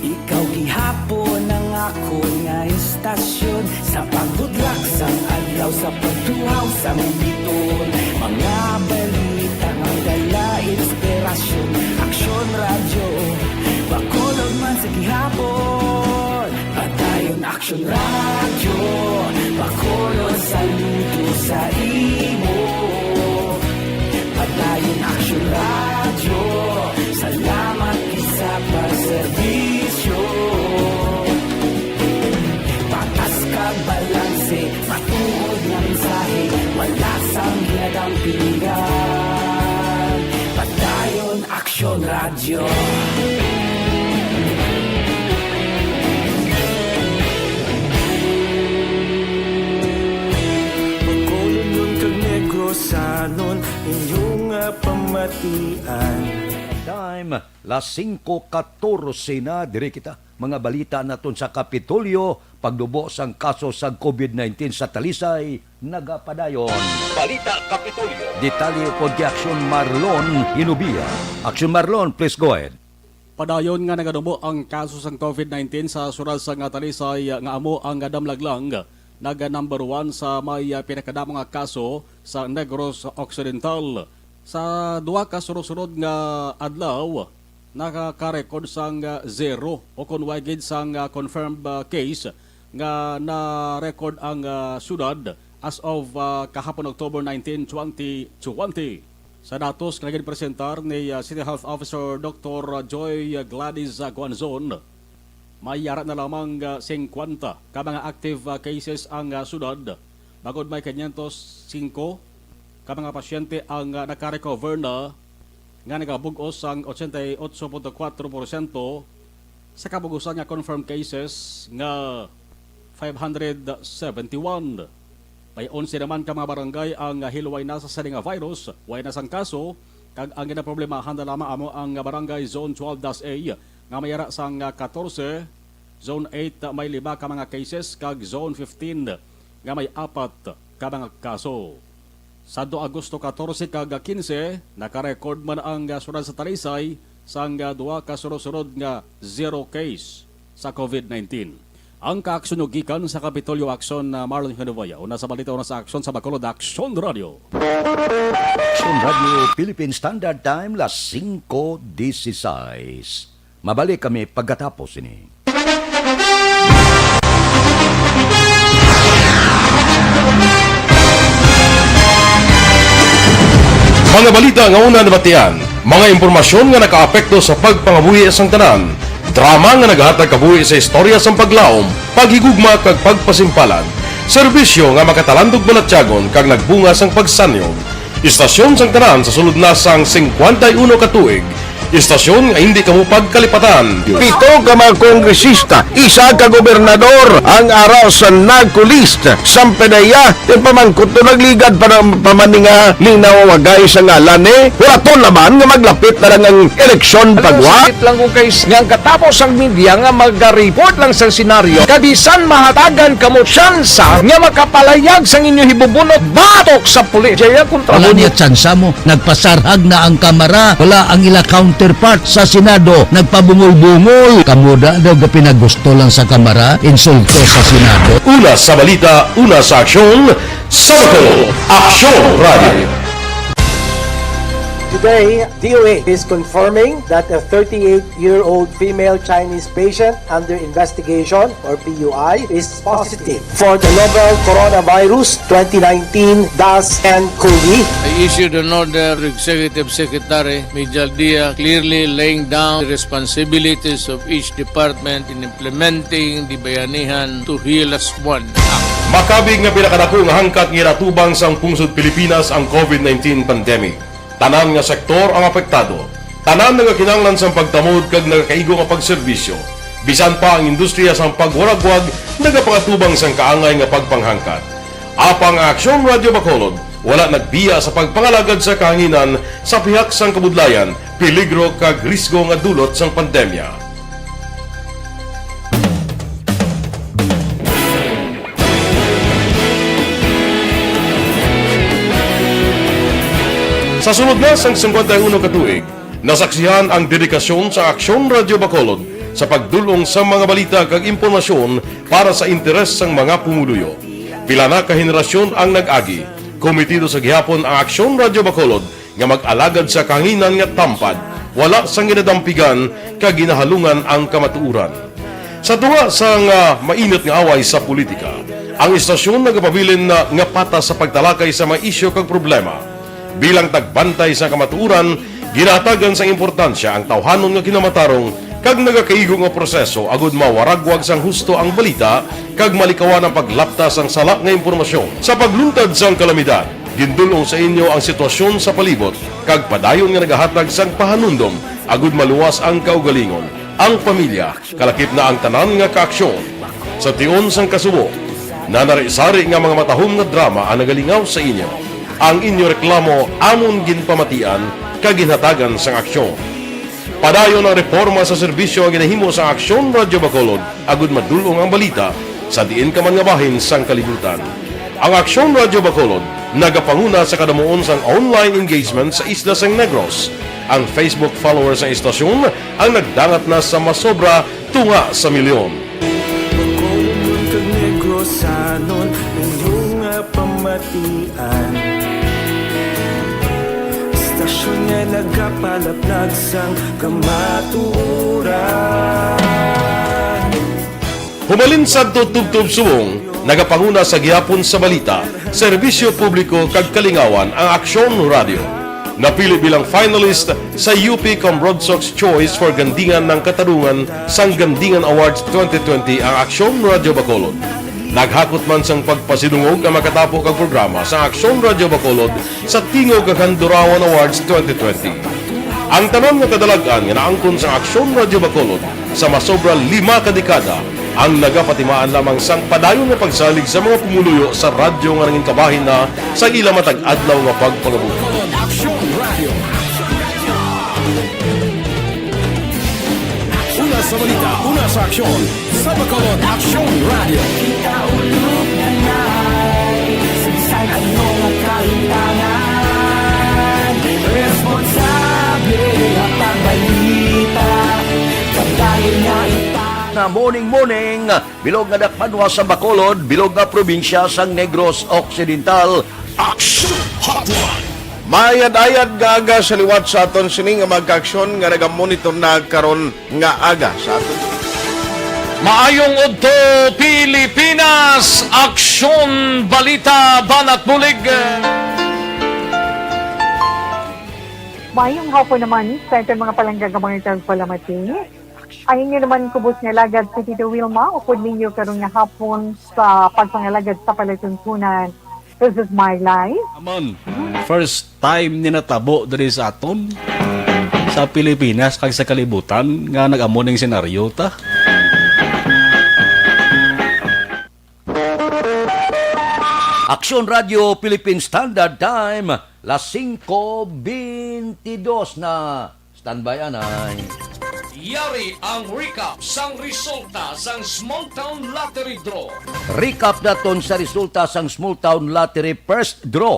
ikaw gihapon ang akon nga istasyon. Sa pagbudlak sang adlaw, sa pagtuhaw sang biton, mga balita nga dala inspirasyon. Aksyon Radyo, Bacolod man sa gihapon. Padayon Aksyon Radyo, Bacolod saludo sa imo. Padayon Aksyon Radyo, salamat gid sa pagserbisyo. Patas kag balanse, matuod nga mensahe, wala sang ginadampigan. Padayon Aksyon Radyo. Bacolodnon kag Negrosanon, inyo nga pamatian. Time, las singko katorse na, diri kita. Mga balita naton sa Kapitolyo, pagdubo sang kaso sa COVID nineteen sa Talisay, nagapadayon. Balita Kapitolyo. Detalye upod kay Aksyon Marlon Inubia. Aksyon Marlon, please go ahead. Padayon nga nagadubo ang kaso sang COVID nineteen sa syudad sang Talisay, nga amo ang damlag lang nag number one sa may, ah, pinakadamo nga kaso sa Negros Occidental. Sa duha ka sunod-sunod nga adlaw, nakaka-record sang, ah, zero o kon way gid sang, ah, confirmed, ah, case nga na-record ang, ah, syudad as of, ah, kahapon, October nineteen, twenty twenty. Sa datos nga ginpresentar ni, ah, City Health Officer Doktor Joy Gladys, ah, Guanzon, may yara na lamang, ah, singkwenta ka mga active, ah, cases ang, ah, syudad, bangod may quinientos singko ka mga pasyente ang, ah, naka-recover na, nga nagabug-os sang ochenta y ocho punto kuwatro porsyento sa kabug-usan nga confirmed cases nga five hundred seventy-one. May onse naman ka mga barangay ang, ah, hilway na sa sini nga virus, way na sang kaso, kag ang ginaproblemahan na lamang amo ang Barangay Zone twelve dash A nga may ara sang, ah, katorse, Zone eight, ah, may lima ka mga cases, kag Zone fifteen nga may apat ka mga kaso. Sadto Agosto katorse kag kinse, naka-record man ang, ah, syudad sa Talisay sang, ah, duha ka sunod-sunod nga zero case sa COVID nineteen. Ang kaaksyon nyo gikan sa Kapitolyo Aksyon, ah, Marlon Hinovaya. Una sa balita, una sa aksyon sa Bacolod, Aksyon Radio. Aksyon Radio Philippine Standard Time, las singko dieciséis. Mabalik kami pagkatapos ini. Mga balita nga una nabatian, mga impormasyon nga nakaapekto sa pagpangabuhi sang tanan, Drama nga nagahatag kabuhi sa istorya sang paglaom, paghigugma, kag pagpasimpalan. Serbisyo nga makatalandog balatyagon kag nagbunga sang pagsanyog. Istasyon sang tanan sa sulod na sang singkwenta y uno ka tuig. Istasyon nga hindi kamo pagkalipatan. Pito ka mga kongresista, isa ka gobernador ang ara sa NAGCOLEST. Sampedeya, yung pamangkot to nagligad pa ng pamaninga, linaw wagay sa ngalan eh. Wala to naman nga maglapit na lang ang eleksyon. Alam mo, pagwa. Sakit lang ko, guys, nga ang katapos ang media nga mag-report lang sa senaryo, kabisan mahatagan kamo tsansa nga makapalayag sang inyo hibubunot batok sa pulis. Jaya kontra. Wala mo niya tsansa mo. Nagpasarhag na ang Kamara. Wala ang ila counterpart sa Senado. Nagpabungol-bungol. Kamo da daw gapinagusto lang sa Kamara, insulto sa Senado. Una sa balita, una sa aksyon, sa Bacolod, Aksyon Radio. Today, D O A is confirming that a thirty-eight-year-old female Chinese patient under investigation, or P U I, is positive for the novel coronavirus twenty nineteen dash N cov. I issued an order to Executive Secretary Mijal Dia, clearly laying down the responsibilities of each department in implementing the Bayanihan to Heal As One Act. Makabig nga pinakadako nga hangkat nga ginatubang sang pungsod Pilipinas ang covid nineteen pandemic. Tanan nga sektor ang apektado. Tanan nagakinahanglan sang pagtamod kag nagakaigo nga pagserbisyo. Bisan pa ang industriya sang pagwaragwag nagapangatubang sang kaangay nga pagpanghangkat. Apang ang Aksyon Radio Bacolod wala nagbiya sa pagpangalagad sa kahanginan sa pihak sang kabudlayan, peligro kag risgo nga dulot sang pandemya. Sa sulod na sang singkwenta y uno ka tuig, nasaksihan ang dedikasyon sa Aksyon Radio Bacolod sa pagdul-ong sa mga balita kag impormasyon para sa interes sang mga pumuluyo. Pila na ka henerasyon ang nag-agi. Kometido sa gihapon ang Aksyon Radio Bacolod nga mag-alagad sa kahanginan nga tampad, wala sang ginadampigan kag ginahalungan ang kamatuoran. Sa tunga sang, ah, mainit nga away sa politika, ang istasyon nagapabilin na nga patas sa pagtalakay sa mga isyu kag problema. Bilang tagbantay sa kamatuoran, ginahatagan sang importansya ang tawhanon nga kinamatarong kag nagakaigo nga proseso agud mawaragwag sang husto ang balita kag malikawan ang paglapta sang sala nga impormasyon. Sa pagluntad sang kalamidad, gindul-ong sa inyo ang sitwasyon sa palibot kag padayon nga nagahatag sang pahanumdom agud maluwas ang kaugalingon, ang pamilya, kalakip na ang tanan nga kaaksyon. Sa tion sang kasubo, nanari-sari nga mga matahom nga drama ang nagalingaw sa inyo. Ang inyo reklamo amon ginpamatian kag ginhatagan sang aksyon. Padayon ang reporma sa serbisyo nga ginahimo sang Aksyon Radio Bacolod agud madul-ong ang balita sa diin ka man nga bahin sang kalibutan. Ang Aksyon Radio Bacolod nagapanguna sa kadamuon sang online engagement sa isla sang Negros. Ang Facebook followers sang istasyon ang nagdangat na sa masobra tunga sa milyon. Bacolod kag Negrosanon, inyo nga pamatian. Istasyon nga nagapalaplag sang kamatuoran. Humalin sadto tubtob subong, nagapanguna sa gihapon sa balita, serbisyo publiko kag kalingawan ang Aksyon Radio. Napili bilang finalist sa U P Cambrodsoc's Choice for Gandingan ng Katarungan sang Gandingan Awards twenty twenty ang Aksyon Radio Bacolod. Naghakot man sang pagpasidungog ang makatapo kag programa sa Aksyon Radio Bacolod sa Tingog kag Handurawan Awards twenty twenty. Ang tanan nga kadalag-an nga naangkon sa Aksyon Radio Bacolod sa masobra lima ka dekada ang nagapatimaan lamang sang padayon nga pagsalig sa mga pumuluyo sa radyo nga nangin kabahin na sa ila matag adlaw nga pagpangabuhi. Aksyon Radio. Una sa balita, una sa aksyon, sa Bacolod Aksyon Radio. Kita ulog na nai, sa bisan ano nga kahitangan, responsable ang pagbalita, pagdayon nga ita. Na morning, morning. Bilog nga dakpanwa sa Bacolod, bilog nga probinsya sang Negros Occidental. Action Hotline. Maayad-ayad nga aga sa liwat sa aton sini nga mga kaaksyon nga nagamonitor na karon nga aga sa aton. Maayong udto, Pilipinas! Aksyon, balita, banat bulig. Maayong hapon naman sa aton mga palangga nga mga nagpalamati. Ang inyo naman kubos nga alagad si Tito Wilma, upod ninyo karon nga hapon sa pagpangalagad sa palatuntunan. This is My Life. Amon, first time ni natabo diri sa aton, sa Pilipinas kag sa kalibutan, nga nag-amo ning senaryo ta. Aksyon Radio Philippine Standard Time, las singko bentidos na. Standby, anay. Yari ang recap sang resulta sang Small Town Lottery Draw. Recap naton sa resulta sang Small Town Lottery First Draw.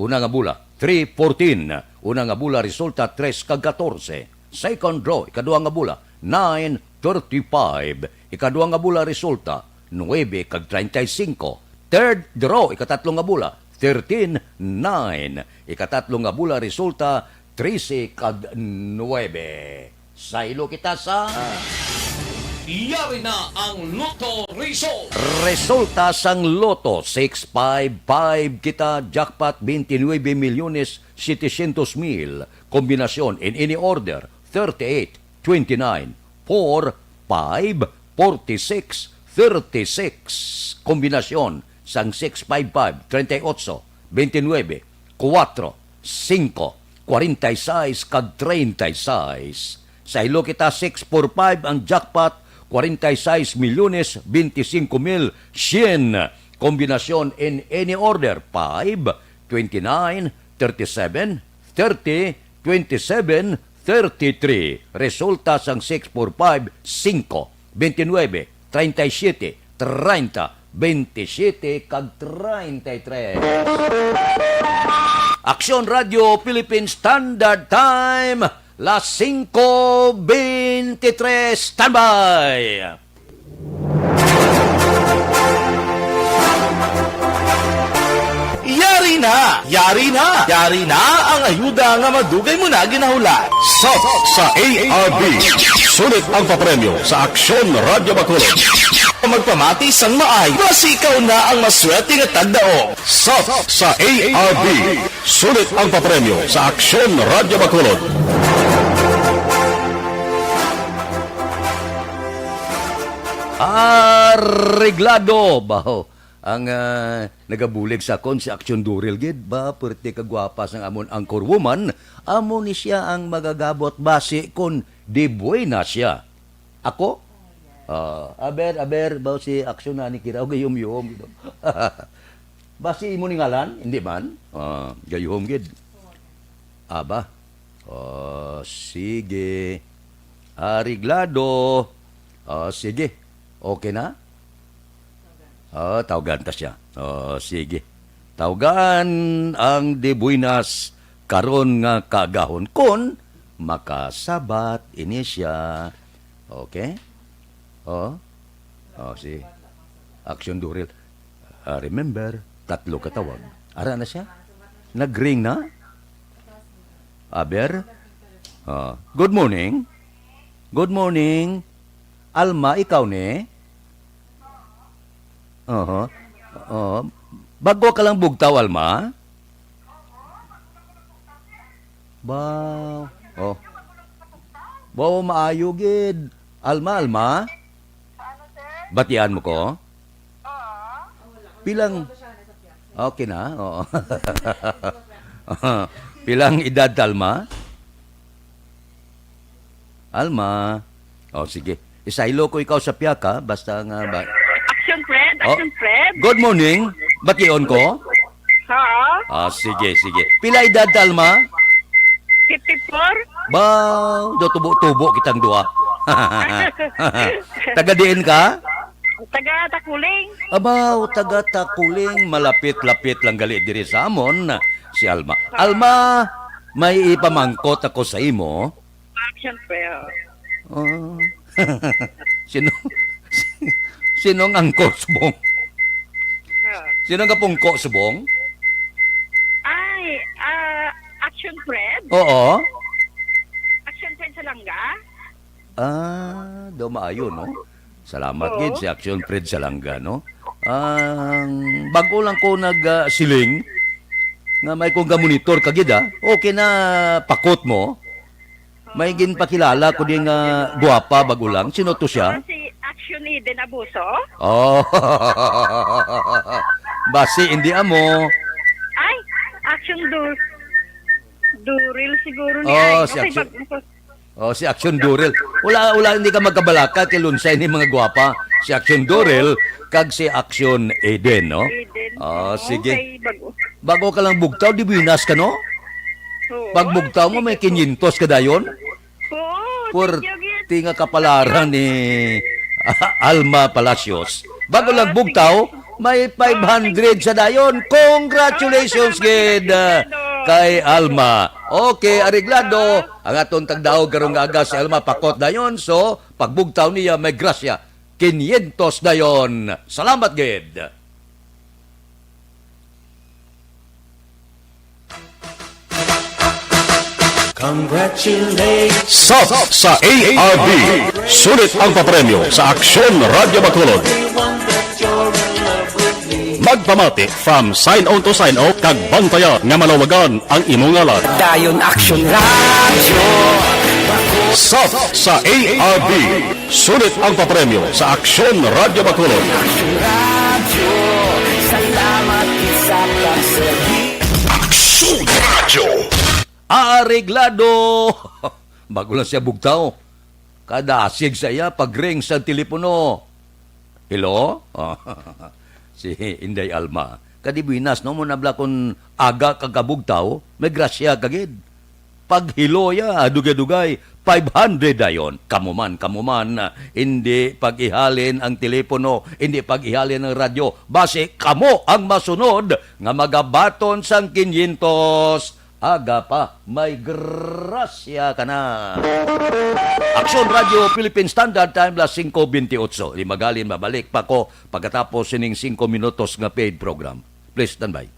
Una nga bola, three fourteen. Una nga bola, resulta, tres kag katorse. Second draw, ikaduha nga bola, nine thirty-five. Ikaduha nga bola, resulta, nuebe kag treinta y cinco. Third draw, ikatatlo nga bola, thirteen nine. Ikatatlo nga bola, resulta, trese kag nuebe. Saylo kita sa Yari na ang Lotto Result. Resulta sang Lotto, six five five kita, jackpot, twenty-nueve milyones setecientos mil. Kombinasyon in any order, thirty-eight, twenty-nine, four, five, forty-six, thirty-six. Kombinasyon sang six five five, treinta y ocho, veintinuebe, kuwatro, singko, kwarenta y seis, kag treinta y seis. Saylo kita, six four five ang jackpot, kwarenta y seis milyones, veinticinco mil cien. Kombinasyon in any order, five, twenty-nine, thirty-seven, thirty, twenty-seven, thirty-three. Resulta sang six four five, singko, veintinuebe, treinta y siete, treinta, veintisiete, kag treinta y tres. Aksyon Radio Philippine Standard Time, las singko bentitres. Standby! Yari na! Yari na! Yari na ang ayuda nga madugay mo na ginahulat. Sap sa A R B. Sulit ang papremyo sa Aksyon Radyo Bacolod. Magpamati sang maay, basi ikaw na ang maswerte nga tagdaog. Sap sa A R B. Sulit ang papremyo sa Aksyon Radyo Bacolod. Areglado, baho. Ang, ah, nagabulig sa akon si Aksyon Duril gid. Ba, pwerte ka gwapa sang amon anchor woman. Amo ni siya ang magagabot basi kon de buena siya. Ako? Ah, aber, aber, ba si Aksyon na ni Kiraw, gayom-yom. Basi imo ni ngalan? Hindi man. Ah, gayom gid. Aba. Oh, sige. Areglado. Oh, sige. Okay na? Oh, tawgan ta siya. Oh, sige. Tawgan ang de buenas karon nga kaagahon kon makasabat ini siya. Okay? Oh. Oh, si Aksyon Duril. Ah, remember, tatlo ka tawag. Ara na siya. Nagring na? Aber? Ah, good morning. Good morning. Alma, ikaw ni? Oho. Oo. Bago ka lang bugtaw, Alma? Ba, oh. Ba, maayo gid. Alma, Alma? Batian mo ko? Pilang, okay na? Oo. Pilang edad ta, Alma? Alma. Oh, sige. Isaylo ko ikaw sa piyaka, basta nga ba. Action, Fred. Oh. Action, Fred. Good morning. Bation ko? Ha? Ah, sige, sige. Pila edad ta, Alma? Fifty-four. Ba, do tubo-tubo kitang duha. Taga diin ka? Taga Takuling. Abaw, taga Takuling. Malapit-lapit lang gali diri sa amon si Alma. Alma, may ipamangkot ako sa imo. Action, Fred. Oh. Sino, sino ang angkor subong? Ah. Sino ang kapungko subong? Ay, ah, Action, Fred? Oo. Action, Fred Salanga? Ah, do maayo, no? Salamat Oo. Gid si Action Fred Salanga, no? Ang bago lang ko nag, ah, siling nga may kong ga-monitor ka gid, ah. Okay na pakot mo? May ginpakilala ko di nga gwapa, bag-o lang. Sino to siya? Ah, si Action Eden Abuso? Oh. Basi, hindi amo. Ay, Action Du-, Duril siguro ni Oh, ay. Si Okay, Action, bag-, oh, si Action Duril. Wala, wala, hindi ka magkabalaka kay Lunsay ni mga gwapa. Si Action Duril, kag si Action Eden, no? Eden. Oh, sige. Okay, bag-o. Bag-o ka lang bugtaw, di buenas ka, no? Oo. Pagbugtaw mo, may quinientos ka dayon. Oo, Purti thank you, Gid. Nga kapalaran ni Alma Palacios. Bag-o lang bugtaw, may five hundred sa dayon. Congratulations, Gid, ah, kay Alma. Okay, areglado. Ang aton tagdaog karong aga si Alma, pakot dayon. So, pagbugtaw niya, may grasya. Quinientos dayon. Salamat, Gid. Congratulations. Sub sa A R B. Sulit ang papremyo sa Aksyon Radyo Bacolod. Magpamati from sign on to sign out, kag bantayan nga malawagan ang imo ngalan. Dayon Aksyon Radyo. Sub sa A R B. Sulit ang papremyo sa Aksyon Radyo Bacolod. Aksyon Radyo, salamat sa pagserbi. Aksyon Radyo. Areglado! Bag-o lang siya bugtaw. Kadasig sa iya pag-ring sa telepono. Hello? Si Inday Alma. Kadi buenas, no? Mo nabla kun aga ka kabugtaw, may grasya ka gid. Paghiloya, dugay-dugay, five hundred dayon. Kamo man, kamo man, hindi pag-ihalin ang telepono, hindi pag-ihalin ang radyo. Basi kamo ang masunod nga magabaton sang quinientos. Aga pa, may grasya ka na. Aksyon Radyo Philippine Standard Time, las singko bentiocho. Di magalin, mabalik pa ko pagkatapos sining singko minutos nga paid program. Please stand by.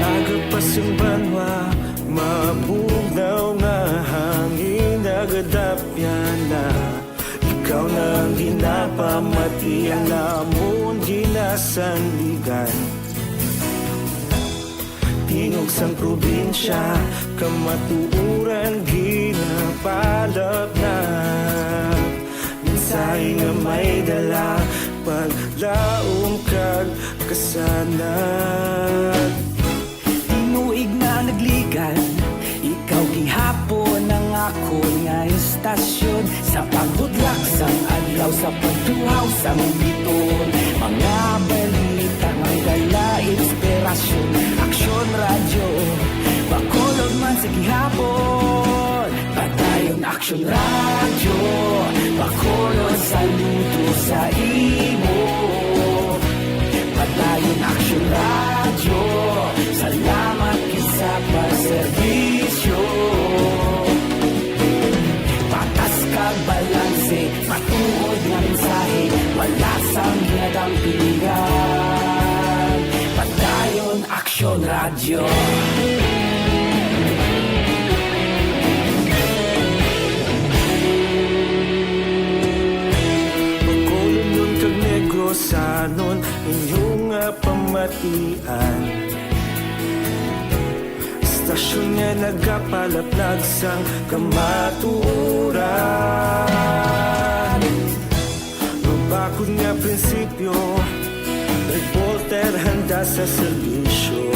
Aga pa sang banwa, mabugnaw nga hangin, nagadapyan na. Ikaw na ang ginapamati, ang lamon ginasandigan. Tingog sang probinsya, kamatuoran ginapalapnap. Mensahe nga may dala, paglaom kag kasanag. Tinuig na nagligan, ikaw gihapon ang akon nga estasyon. Sa pagbudlak sang adlaw, sa pagtuhaw sang bituon, mga balita may dala inspirasyon. Aksyon Radyo, Bacolod man sa gihapon. Padayon Aksyon Radyo, Bacolod, saludo sa imo. Padayon Aksyon Radyo, salamat gid sa pagserbisyo. Patas kag balanse, matuod nga mensahe, wala sang ginadampigan. Padayon Aksyon Radyo. Bacolodnon kag Negrosanon, inyo nga pamatian. Estasyon nga nagapalaplag sang kamatuoran. Mabakod nga prinsipyo, reporter handa sa serbisyo.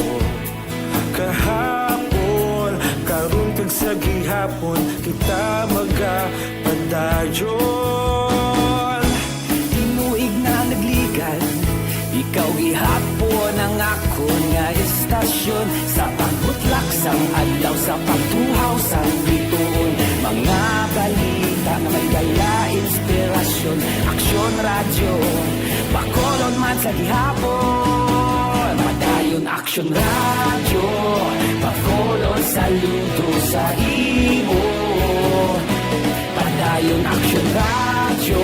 Kahapon, karon kag sa gihapon, kita magapadayon. Tinuig na nagligan, ikaw gihapon ang akon nga estasyon. Sa pagbutlak sang adlaw, sa pagtuhaw sang bituon, mga balita nga may dala inspirasyon. Aksyon Radyo, Bacolod man sa gihapon. Padayon Aksyon Radyo, Bacolod, saludo sa imo. Padayon Aksyon Radyo,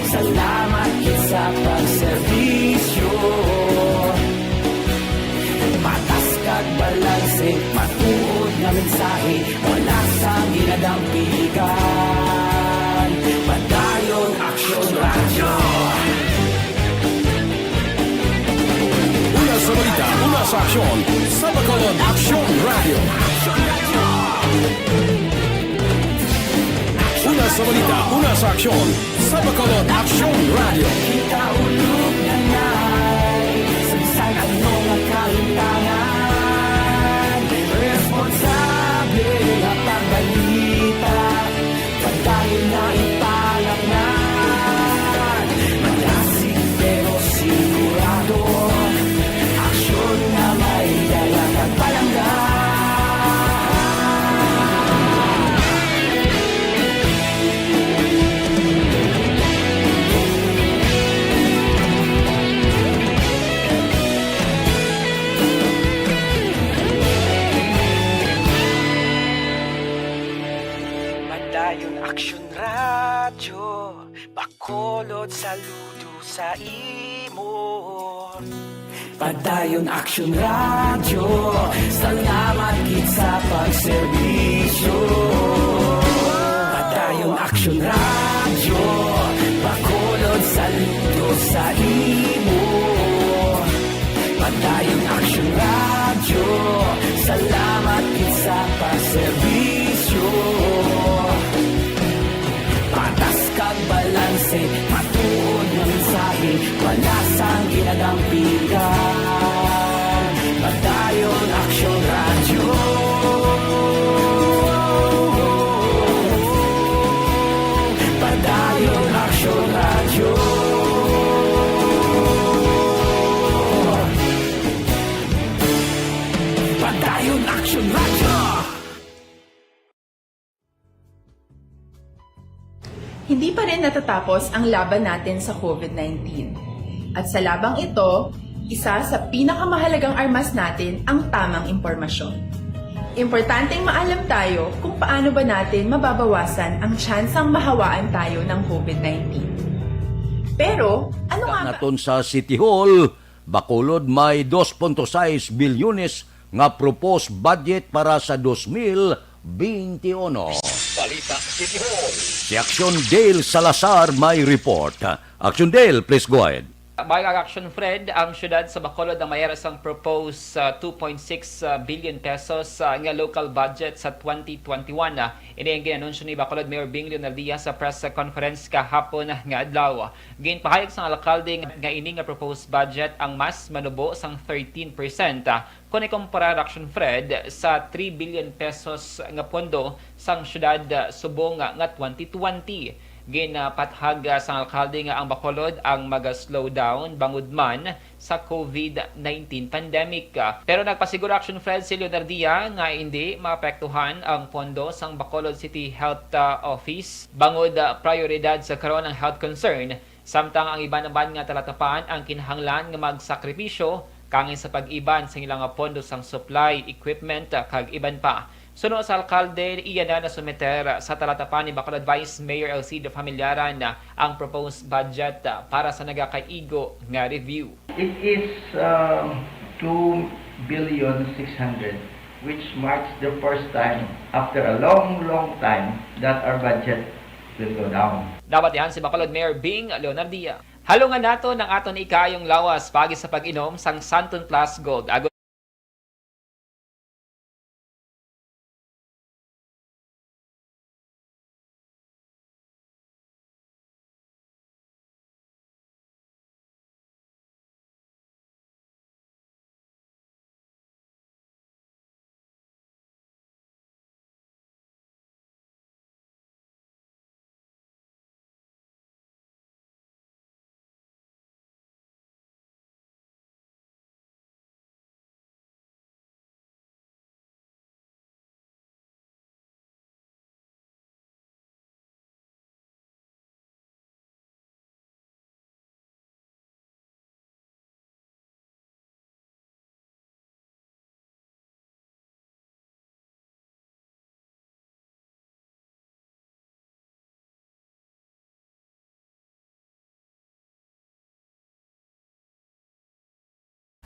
salamat gid sa pagserbisyo. Patas kag Wala sang ginadampigan. Padayon Aksyon Radyo. Una sa balita, una sa aksyon, sa Bacolod Aksyon Radyo. Una sa balita, una sa aksyon, sa Bacolod Aksyon Radyo. Kita ulog na ngay, saysay ano nga kalimtangan. Responsable nga pagbalita, padayon na ipalaknad. Malasig pero sigurado, aksyon nga may dala kag palangga. Padayon Aksyon Radyo, Bacolod, saludo sa imo. Padayon Aksyon Radyo, salamat gid sa pagserbisyo. Padayon Aksyon Radyo, Bacolod, saludo sa imo. Padayon Aksyon Radyo, salamat gid sa pagserbisyo. Patas kag balanse, matuod nga mensahe, wala sang ginadampigan. Padayon Aksyon Radyo. Padayon Aksyon Radyo. Padayon Aksyon Radyo. Hindi pa rin natatapos ang laban natin sa covid nineteen. At sa labang ito, isa sa pinakamahalagang armas natin ang tamang impormasyon. Importanteng maalam tayo kung paano ba natin mababawasan ang tsansang mahawaan tayo ng covid nineteen. Pero, ano nga ba? Naton sa City Hall, Bacolod may dos punto sais bilyones nga proposed budget para sa dos mil beinti uno. Balita City Hall. Si Action Dale Salazar may report. Action Dale, please go ahead. By Action Fred, ang siyudad sa Bacolod ang may ara sang proposed, ah, two point six billion pesos, ah, nga local budget sa twenty twenty-one. Ah, ini ang ginanunsyo ni Bacolod Mayor Bing Leonardia sa press conference kahapon nga adlaw. Ginpahayag sang alkalde nga ini nga proposed budget ang mas manubo sang thirteen percent, ah, kon ikumpara, Action Fred, sa three billion pesos nga pondo sang siyudad, ah, subong nga twenty twenty. Ginpathag, ah, sang alkalde nga ang Bacolod ang maga-slow down bangod man sa covid nineteen pandemic. Ah, pero nagpasiguro, Action Fred, si Leonardia nga indi maapektuhan ang pondo sang Bacolod City Health, ah, Office bangod, ah, prioridad sa karon ang health concern. Samtang ang iban naman nga talatapan ang kinahanglan nga magsakripisyo kangin sa pag-iban sa ilang pondo sang supply, equipment, kag iban pa. Suno sa alkalde, iya na nasumiter sa talatapan ni Bacolod Vice Mayor Elcido Familiaran ang proposed budget para sa nagakaigo nga review. It is, uh, two billion six hundred, which marks the first time after a long, long time that our budget will go down. Nabatian si Bacolod Mayor Bing Leonardia. Halungan naton ang aton ikaayong lawas paagi sa pag-inom sang Santon Plus Gold. Agod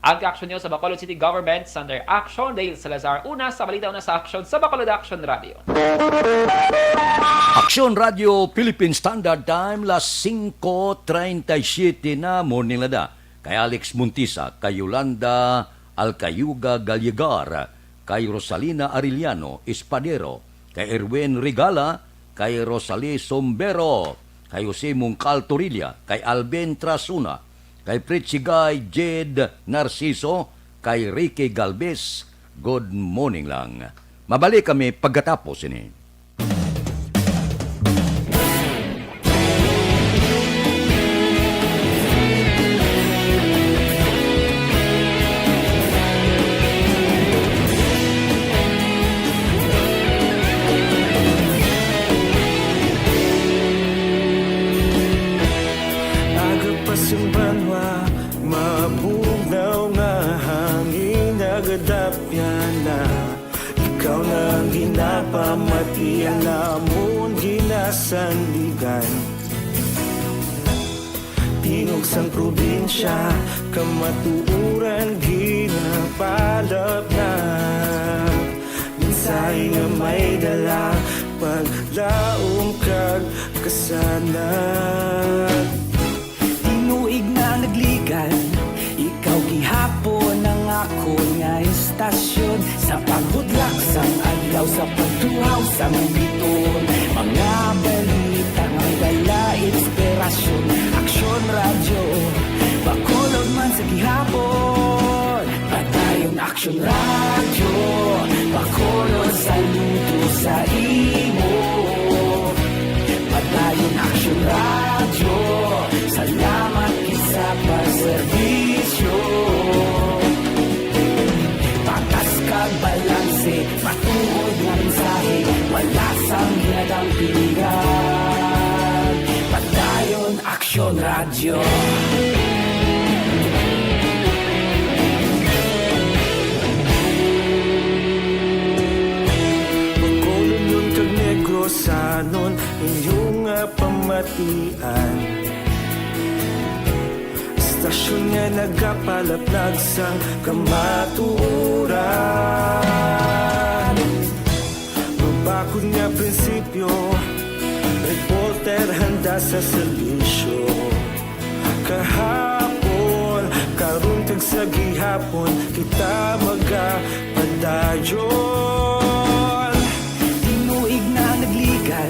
Ang aksyon niyo sa Bacolod City Government, Sandra Action, Dale Salazar, una sa balita, una sa aksyon sa Bacolod Action Radio. Aksyon Radio Philippine Standard Time, las singko treinta y siete na, morning lada. Kay Alex Montisa, kay Yolanda Alcayuga Gallegar, kay Rosalina Arellano Espadero, kay Erwin Regala, kay Rosalie Sombero, kay Jose Mungcal Torilla, kay Alvin Trasuna, kay Pritchie Guy Jed Narciso, kay Ricky Galvez. Good morning lang. Mabalik kami pagkatapos ini. Aga pa sing banwa, mabugnaw nga hangin, nagadapyan na. Ikaw na ang ginapamati, ang amon ginasandigan. Tingog sang probinsya, kamatuoran ginapalapnap. Mensahe nga may dala, paglaom kag kasanag. Tinuig na nagligan, ikaw gihapon ang akon nga istasyon. Sa pagbudlak sang adlaw, sa pagtuhaw sang biton, mga balita nga may dala inspirasyon. Aksyon Radyo, Bacolod man sa gihapon. Padayon Aksyon Radyo, Bacolod, saludo sa imo. Padayon Aksyon Radyo, salamat gid sa pagserbisyo. Patas kag balanse, matuod nga mensahe, wala sang ginadampingan. Padayon Aksyon Radyo. Bacolodnon kag Negrosanon, inyo nga pamatian. Istasyon nga nagapalaplag sang kamatuoran. Mabakod nga prinsipyo, reporter handa sa serbisyo. Kahapon, karon kag sa gihapon, kita magapadayon. Tinuig na nagligan,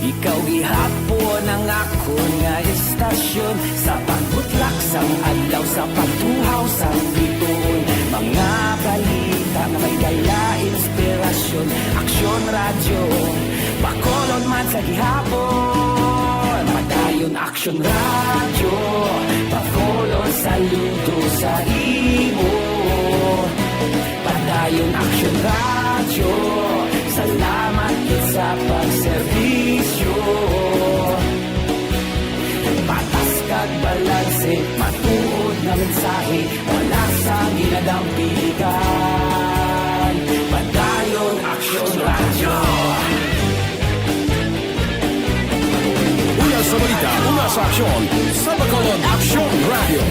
ikaw gihapon ang akon nga istasyon. Sa pagbutlak sang adlaw, sa pagtuhaw sang bituon, mga balita nga may dala inspirasyon. Aksyon Radyo, Bacolod man sa gihapon. Padayon Aksyon Radyo, Bacolod, saludo sa imo. Padayon Aksyon Radyo, salamat gid sa pagserbisyo. Patas kag balanse, matuod nga mensahe, wala sang ginadampigan. Padayon Aksyon Radyo. Una sa balita, una sa aksyon, sa Bacolod Aksyon Radyo.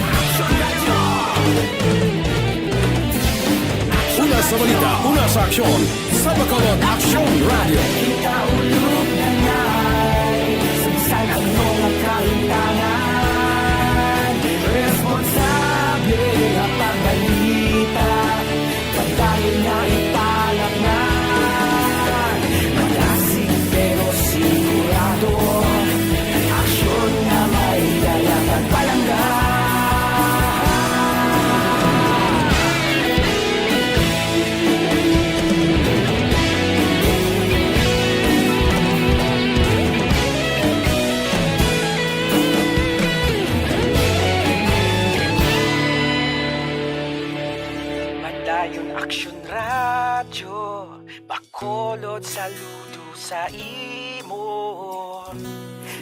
Una sa balita, una sa aksyon, sa Bacolod Aksyon Radyo. Kita ulog na ngay, sa bisan ano nga kahimtangan, responsable nga pagbalita. Padayon nga ipalapngan, madasig pero sigurado, aksyon nga may dala kag palangga. Padayon Aksyon Radyo, Bacolod, saludo sa imo.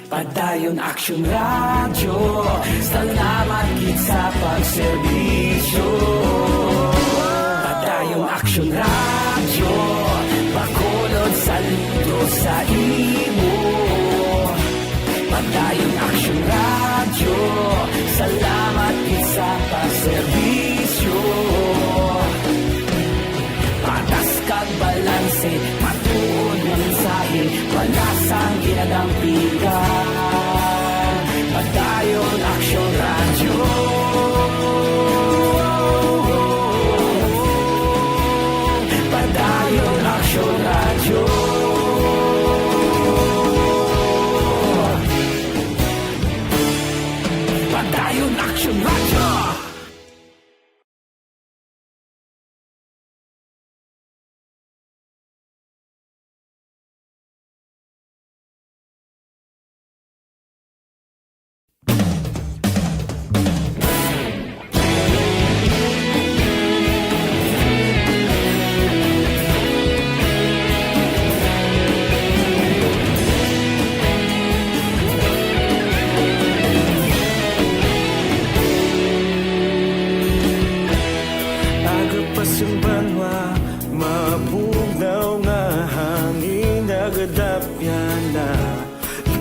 Padayon Aksyon Radyo, salamat gid sa pagserbisyo. Padayon Aksyon Radyo, Bacolod, saludo sa imo. Padayon Aksyon Radyo, salamat gid sa pagserbisyo.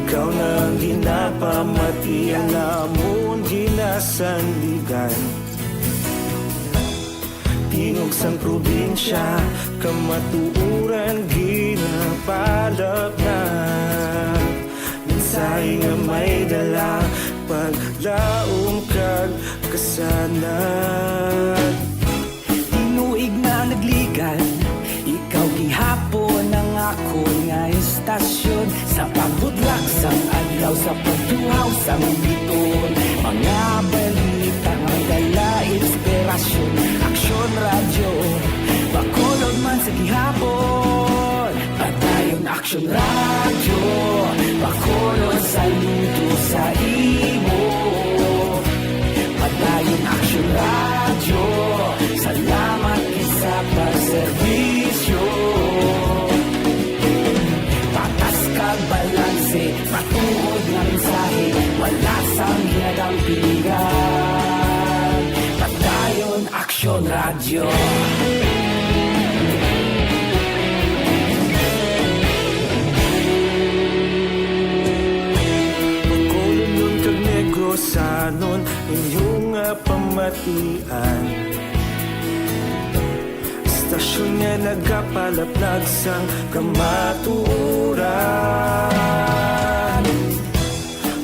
Ikaw na ang ginapamati, ang amon ginasandigan. Tingog sang probinsya, kamatuoran ginapalapnag. Mensahe nga may dala, paglaom kag kasanag. Tinuig na nagligan, ikaw gihapon ang akon nga istasyon. Sa pagbutlak sang adlaw, sa pagtuhaw sang bituon, mga balita nga may dala inspirasyon. Aksyon Radyo, Bacolod man sa gihapon. Padayon Aksyon Radyo, Bacolod, saludo sa imo. Padayon Aksyon Radyo, salamat gid sa pagserbisyo. Patas kag balanse, matuod nga mensahe, wala sang ginadampigan. Padayon Aksyon Radyo. Bacolodnon kag Negrosanon, inyo nga pamatian. Istasyon nga nagapalaplag sang kamatuoran.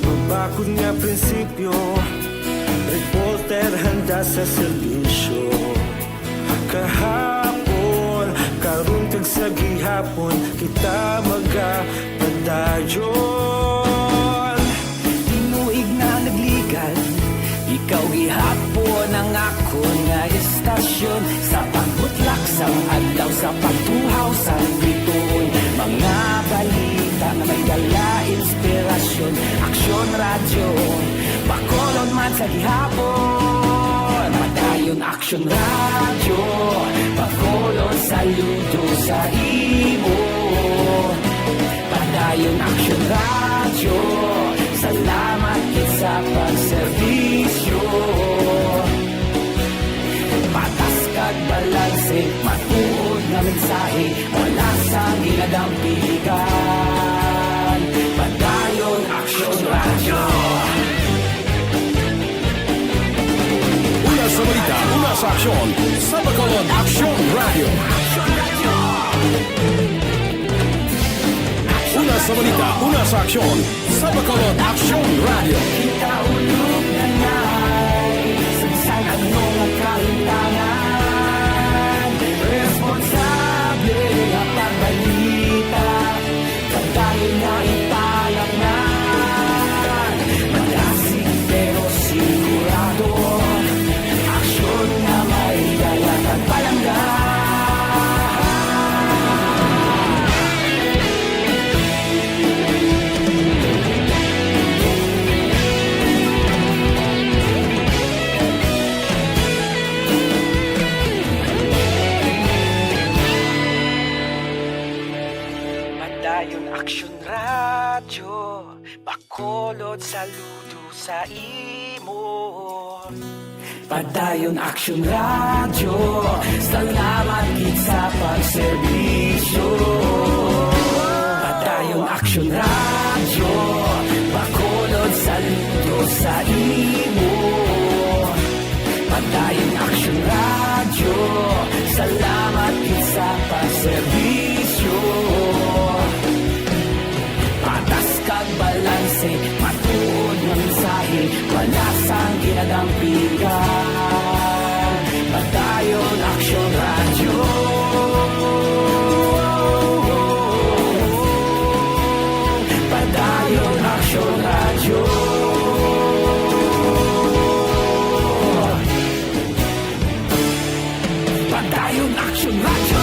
Mabakod nga prinsipyo, reporter handa sa serbisyo. Kahapon, karon, kag sa gihapon, kita magapadayon. Tinuig na nagligan, ikaw gihapon ang akon nga istasyon. Sa pagbutlak sang adlaw, sa pagtuhaw sang bituon, mga balita nga may dala inspirasyon. Aksyon Radyo, Bacolod man sa gihapon. Padayon Aksyon Radyo, Bacolod, saludo sa imo. Padayon Aksyon Radyo, salamat gid sa pagserbisyo. Patas kag balanse, matuod nga mensahe, wala sang ginadampigan. Padayon Aksyon Radyo. Una sa balita, una sa aksyon, sa Bacolod Aksyon Radyo. Una sa balita, una sa aksyon, sa Bacolod Aksyon Radyo. Kita ulog na ngay, sa bisan ano nga kahimtangan, responsable nga pagbalita. Padayon nga ipalangnan, madasig pero sigurado, aksyon nga may dala kag palangga. Padayon Aksyon Radyo, Bacolod, saludo sa imo. Padayon Aksyon Radyo, salamat gid sa pagserbisyo. Padayon Aksyon Radyo, Bacolod, saludo sa imo. Padayon Aksyon Radyo, salamat gid sa pagserbisyo. Patas kag balanse, matuod nga mensahe, wala sang ginadampigan. Padayon Aksyon Radyo. Padayon Aksyon Radyo. Padayon Aksyon Radyo.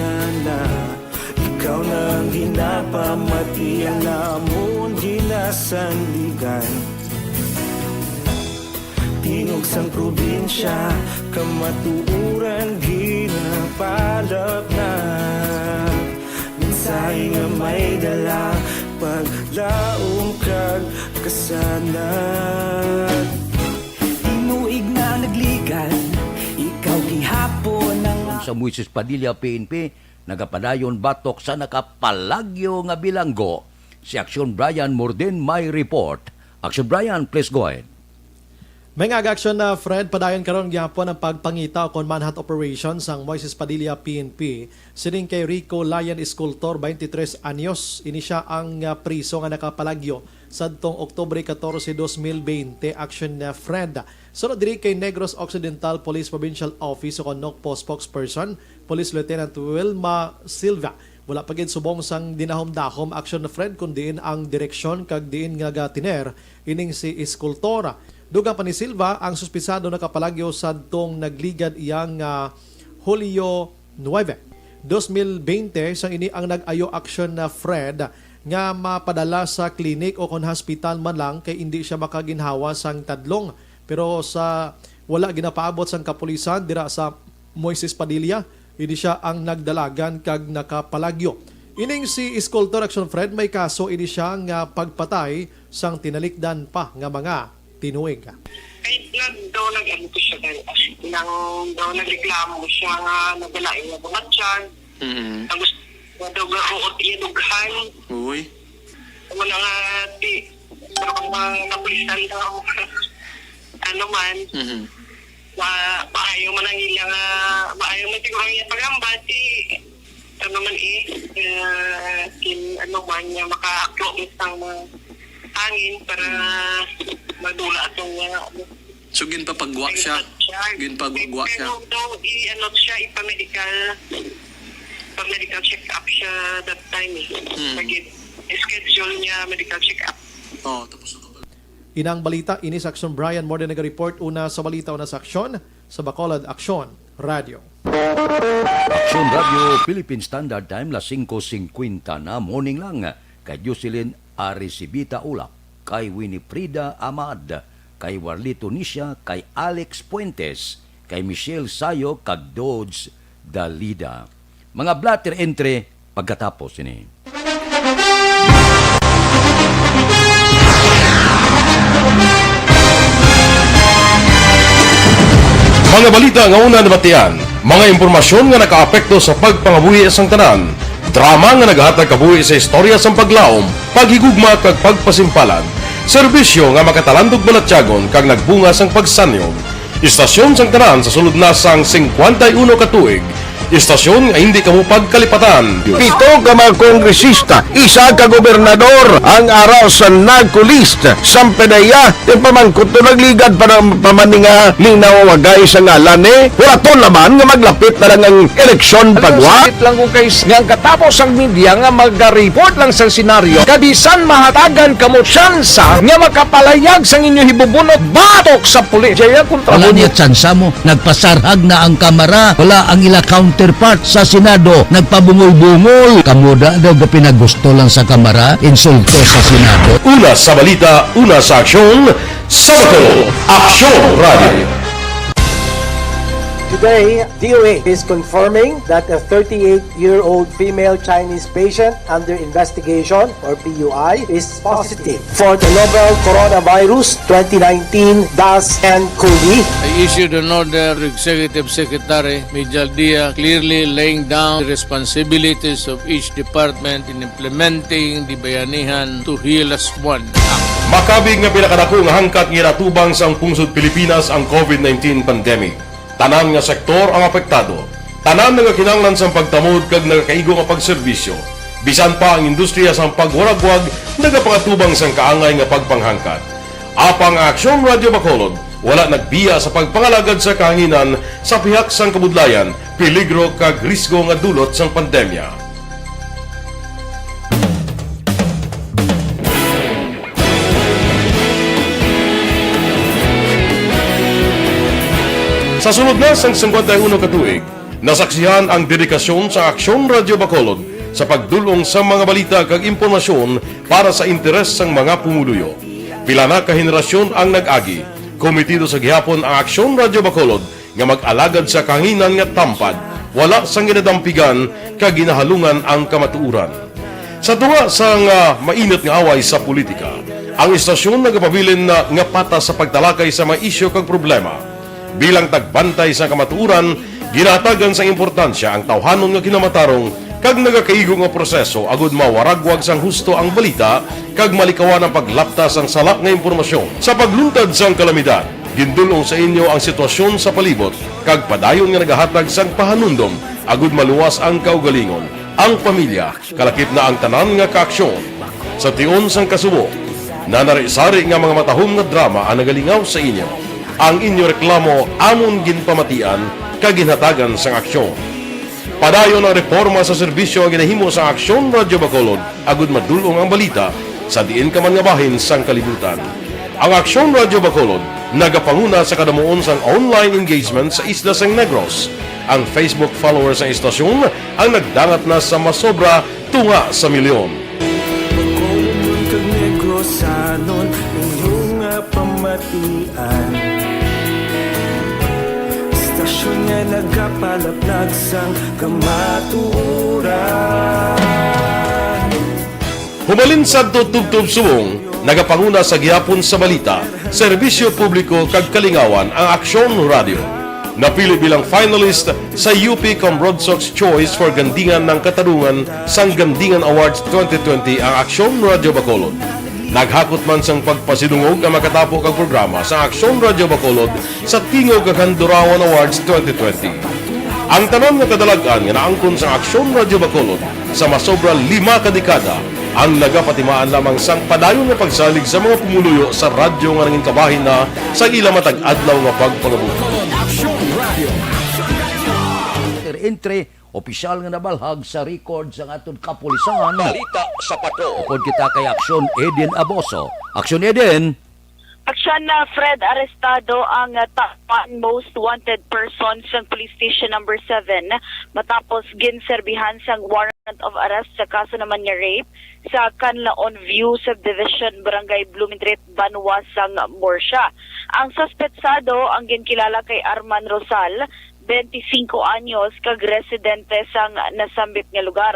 na, ikaw na ang ginapamati, ang amon ginasandigan. Tingog sang probinsya, kamatuoran ginapalapnat. Mensahe nga may dala, paglaom kag kasanag. Tinuig na nagligad, ikaw gihapon ang Sa Moises Padilla, P N P, nagapadayon batok sa nakapalagyo nga bilanggo. Si Aksyon Brian Morden may report. Aksyon Brian, please go ahead. May nga action na, Fred, padayon karon gyapon ang pagpangita o kon manhunt operation sang Moises Padilla P N P sining kay Rico Lion Escultor, twenty-three anyos. Ini sia ang, ah, priso nga nakapalagyo sadtong Oktubre catorce, dos mil veinte, action na, Fred. Sunod diri kay Negros Occidental Police Provincial Office o kon NOCPO spokesperson, Police Lieutenant Wilma Silva. Wala pa gid subong sang dinahom-dahom action, Fred, kun diin ang direksyon kag diin nga gatiner ining si Escultor. Dugang pa ni Silva, ang suspisado nakapalagyo sadtong nagligad iya nga Hulyo nuebe, dos mil bente, sang ini ang nag-ayo action na, Fred, nga mapadala sa klinik o kon hospital man lang kay indi sia makaginhawa sang tadlong. Pero sa wala ginapaabot sang kapulisan dira sa Moises Padilla, ini sia ang nagdalagan kag nakapalagyo. Ining si Escultor, action, Fred, may kaso ini sia nga pagpatay sang tinalikdan pa nga mga tinuig. Ay, nag, daw nag-, ano to siya, dahil, ah, nang daw nagreklamo siya nga nagdala iya mga tiyan. Mm. Ang gusto nga daw garuot iya dughan. Uy. Amo na nga, ti, pero kung ang kapulisan daw, ano man, Mhm. ma-, maayo man ang ila nga, maayo man siguro ang iya pag-ambat, ti, ano man eh, ah, kin-, ano man, nga makaaklo misang mga hangin para madula atong, ah, ano, So, ginpapagwa siya? Ginpapagwa siya. Pero daw, i-, ano siya, ipa-medical, ipa-medical check-up siya that time eh. Hmm. Pag-, schedule niya medical check-up. Oh, tapos ang kabal- Inang balita, ini sa Aksyon Brian Morden naga-report. Una sa balita, una sa aksyon, sa Bacolod Aksyon Radio. Aksyon Radio, Philippine Standard Time, las singko singkwenta na, morning lang. Kay Jocelyn Aricibita Ulap, kay Winifrida Amad, kay Warlito Nisha, kay Alex Fuentes, kay Michelle Sayo, kag Dodge Dalida. Mga blotter entry pagkatapos ini. Mga balita nga una nabatian, mga impormasyon nga nakaapekto sa pagpangabuhi sang tanan, drama nga nagahatag kabuhi sa istorya sang paglaom, paghigugma kag pagpasimpalan, serbisyo nga makatalandog balatyagon kag nagbunga sang pagsanyog. Istasyon sang tanan sa sulod na sang singkwenta y uno ka tuig. Istasyon nga hindi kamo pagkalipatan. Pito ka mga kongresista, isa ka gobernador, ang araw sa NAGCO list. Sampanaya, yung pamangkot to nagligad pa ng pamaninga, linawagay sa ngalan ni Huraton naman nga maglapit na lang ang eleksyon. Alam mo, pagwa. Sakit lang kung kay nga ang katapos ang media nga maga-report lang sa senaryo, kabisan mahatagan kamo tsansa nga makapalayag sang inyo hibubunot batok sa pulis. Jaya kontra Wala mo niya tsansa mo. Nagpasarhag na ang Kamara. Wala ang ila counterpart sa Senado. Nagpabungol-bungol. Kamo da daw gapinagusto lang sa Kamara, insulto sa Senado. Una sa balita, una sa aksyon, sa Bacolod, Aksyon Radio. Today, D O A is confirming that a thirty-eight-year-old female Chinese patient under investigation, or P U I, is positive for the novel coronavirus twenty nineteen dash N COVID. I issued an order to Executive Secretary Mijal Dia, clearly laying down the responsibilities of each department in implementing the Bayanihan to Heal As One Act. Makabig nga pinakadako nga hangkat nga ginatubang sang pungsod Pilipinas ang COVID nineteen pandemic. Tanan nga sektor ang apektado. Tanan nga kinahanglan sang pagtamod kag nagakaigo nga pagserbisyo. Bisan pa ang industriya sang pagwaragwag nagapangatubang sang kaangay nga pagpanghangkat. Apang ang Aksyon Radio Bacolod wala nagbiya sa pagpangalagad sa kahanginan sa pihak sang kabudlayan, peligro kag risgo nga dulot sang pandemya. Sa sulod na sang singkwenta y uno ka tuig, Nasaksihan ang dedikasyon sa Aksyon Radyo Bacolod sa pagdul-ong sa mga balita kag impormasyon para sa interes sang mga pumuluyo. Pila na ka henerasyon ang nag-agi. Komitido sa gihapon ang Aksyon Radyo Bacolod nga mag-alagad sa kahanginan nga tampad, wala sang ginadampigan kag ginahalungan ang kamatuoran. Sa tunga sang, ah, mainit nga away sa politika, ang istasyon nagapabilin na nga patas sa pagtalakay sa mga isyu kag problema. Bilang tagbantay sa kamatuoran, ginahatagan sang importansya ang tawhanon nga kinamatarong kag nagakaigo nga proseso agud mawaragwag sang husto ang balita kag malikawan ang paglapta sang sala nga impormasyon. Sa pagluntad sang kalamidad, gindul-ong sa inyo ang sitwasyon sa palibot kag padayon nga nagahatag sang pahanumdom agud maluwas ang kaugalingon, ang pamilya, kalakip na ang tanan nga kaaksyon. Sa tion sang kasubo, nanari-sari nga mga matahom nga drama ang nagalingaw sa inyo. Ang inyo reklamo amon ginpamatian kag ginhatagan sang aksyon. Padayon ang reporma sa serbisyo nga ginahimo sa Aksyon Radyo Bacolod agud madul-ong ang balita sa diin ka man nga bahin sang kalibutan. Ang Aksyon Radyo Bacolod nagapanguna sa kadamuon sang online engagement sa isla sang Negros. Ang Facebook followers sang istasyon ang nagdangat na sa masobra tunga sa milyon. Bacolodnon kag Negrosanon, inyo nga pamatian. Istasyon nga nagapalaplag sang kamatuoran. Hubalin sadto tubtob subong, nagapanguna sa gihapon sa balita, serbisyo publiko kag kalingawan ang Aksyon Radyo. Napili bilang finalist sa U P Combrodsoc's Choice for Gandingan ng Katarungan sang Gandingan Awards twenty twenty ang Aksyon Radyo Bacolod. Naghakot man sang pagpasidungog ang makatapo kag programa sa Aksyon Radyo Bacolod sa Tingog kag Handurawan Awards twenty twenty. Ang tanan nga kadalag-an nga naangkon sang Aksyon Radyo Bacolod sa masobra lima ka dekada ang nagapatimaan lamang sang padayon nga pagsalig sa mga pumuluyo sa radyo nga nangin kabahin na sa ila matag adlaw nga pagpangabuhi. Aksyon Radyo. Entry, opisyal nga nabalhag sa record sang aton kapulisan. Balita sa Patrol. Upod kita kay Aksyon Eden Aboso. Aksyon Eden. Aksyon na, Fred, arestado ang, ah, top one most wanted person sa Police Station Number Seven matapos ginserbihan sang warrant of arrest sa kaso naman nga rape sa Canlaon View Subdivision, Barangay Blumentritt, banwa sang Murcia. Ang suspetsado ang ginkilala kay Arman Rosal, twenty-cinco anyos, kag residente sang nasambit nga lugar.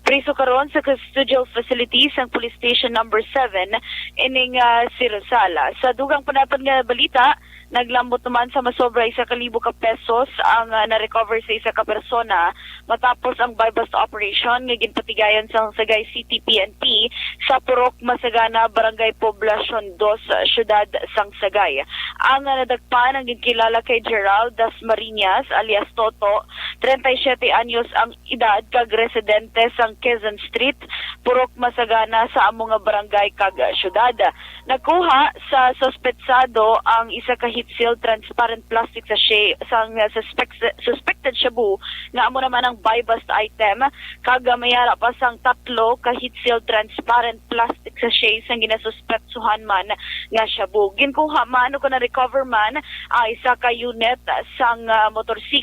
Priso karon sa custodial facility sang Police Station Number Seven ining, ah, si Rosal. Sa dugang panapod nga balita, naglambot naman sa masobra isa ka libo ka pesos ang, ah, na-recover sa isa ka persona matapos ang buy-bust operation nga ginpatigayon sang Sagay City P N P sa Purok Masagana, Barangay Poblacion Dos, Siyudad sang Sagay. Ang, ah, nadakpan ang ginkilala kay Gerald Dasmariñas alias Toto, treinta y siete anyos ang edad, kag residente sang Quezon Street, Purok Masagana sa amo nga barangay kag siyudad. Nakuha sa suspetsado ang isa ka heat-sealed transparent plastic sachet sang suspect-, suspected shabu, nga amo naman ang buy-bust item, kag may ara pa sang tatlo ka heat-sealed transparent plastic sachet sang ginasuspetsuhan man nga shabu. Ginkuha man o kon na-recover man ang isa ka unit sang, ah, motorsiklo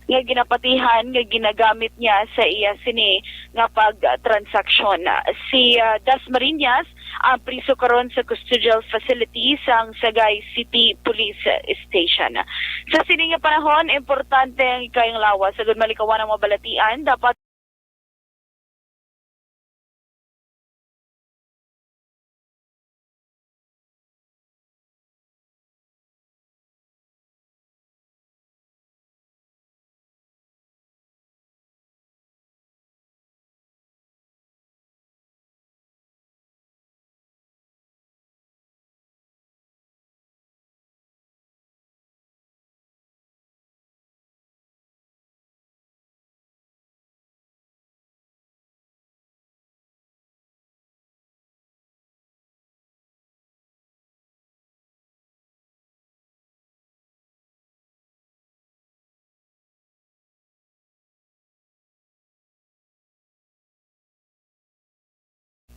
nga ginapatihan nga ginagamit niya sa iya sini nga pagtransaksyon. Si, ah, Dasmariñas ang priso karon sa custodial facility sang Sagay City Police Station. Sa sini nga panahon, importante ang ikayang lawas. Agud malikawan ang mga balatian, dapat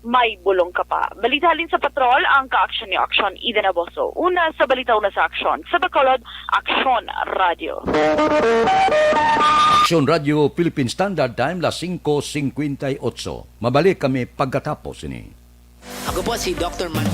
May bulong ka pa. Balita halin sa Patrol, ang kaaksyon ni Aksyon Eden Aboso. Una sa balita, una sa aksyon. Sa Bacolod, Aksyon Radyo. Aksyon Radio Philippine Standard Time, las singko singkwenta y otso. Mabalik kami pagkatapos ini. Ako po si Doktor Man-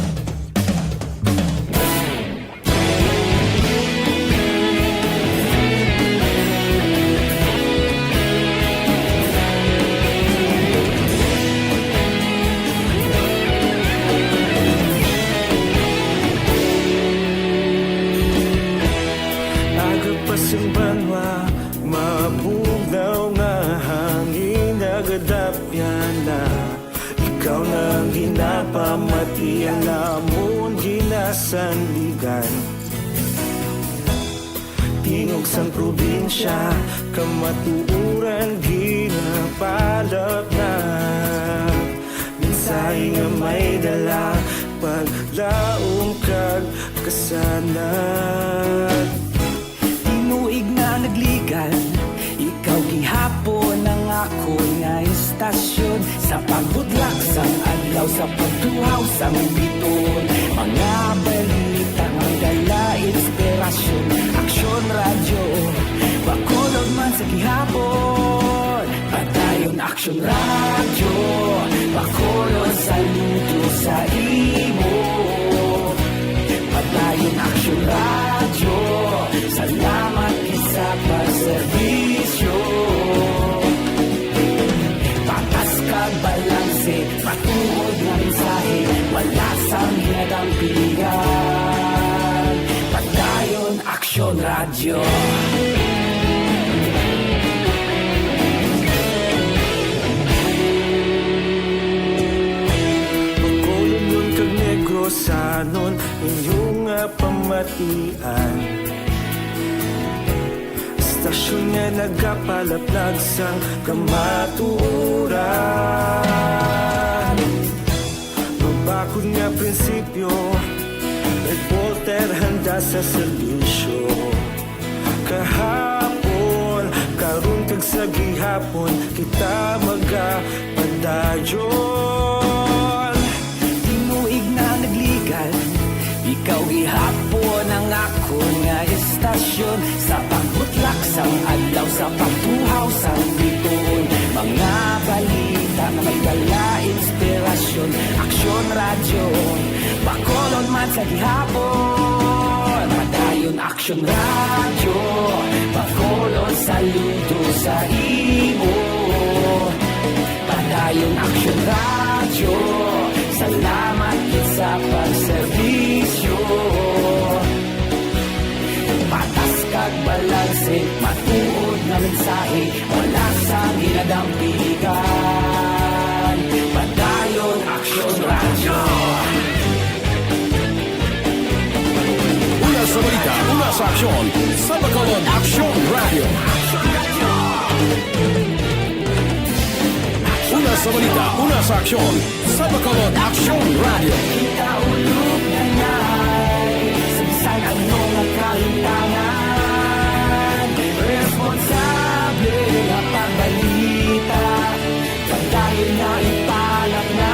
Aga pa sing banwa, mabugnaw nga hangin nagadapyan na. Ikaw na ang ginapamati, ang amon ginasandigan. Tingog sang probinsya, kamatuoran ginapalapnap. Mensahe nga may dala, paglaom kag kasanag. Tinuig na nagligan, ikaw gihapon ang akon nga istasyon. Sa pagbudlak sang adlaw, sa pagtuhaw sang biton, mga balita nga may dala inspirasyon. Aksyon Radyo, Bacolod man sa gihapon. Padayon Aksyon Radyo, Bacolod, saludo sa imo. Padayon Aksyon Radyo, salamat gid sa pagserbisyo. Patas kag balanse, matuod nga mensahe, wala sang ginadampigan. Padayon Aksyon Radyo. Bacolodnon kag Negrosanon, inyo nga pamatian. Istasyon nga nagapalaplag sang kamatuoran. Mabakod nga prinsipyo, reporter handa sa serbisyo. Kahapon, karon kag sa gihapon, kita magapadayon. Tinuig na nagligan, ikaw gihapon ang akon nga istasyon. Sa pagbutlak sang adlaw, sa pagtuhaw sang bituon, mga balita nga may dala inspirasyon. Aksyon Radyo, Bacolod man sa gihapon. Padayon Aksyon Radyo, Bacolod, saludo sa imo. Padayon Aksyon Radyo, salamat gid sa pagserbisyo. Patas kag balanse, matuod nga mensahe, wala sang ginadampigan. Padayon Aksyon Radyo. Una sa balita, una sa aksyon, sa Bacolod Aksyon Radyo. Una sa balita, una sa aksyon, sa Bacolod Aksyon Radyo. Kita ulog na ngay, sa bisan ano nga kalimtangan, responsable nga pagbalita. Padayon na ipalatnan,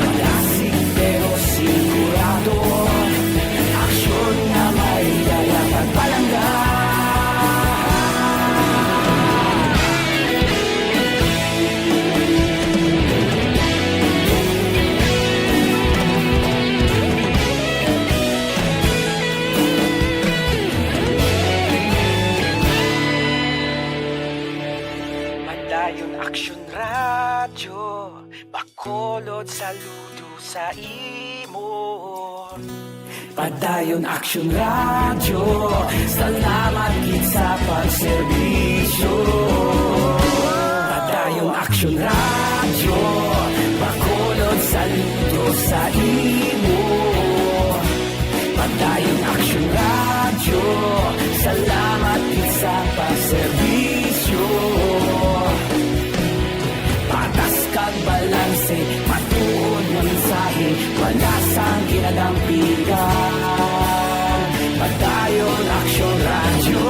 malasig pero sigurado. Aksyon nga may dala kag palangga. Padayon Aksyon Radyo, Bacolod, saludo sa imo. Padayon Aksyon Radyo, salamat gid sa pagserbisyo. Padayon Aksyon Radyo, Bacolod, saludo sa imo. Padayon Aksyon Radyo, salamat gid sa pagserbisyo. Patas kag balanse, matuod nga mensahe, wala sang ginadampigan. Padayon Aksyon Radyo.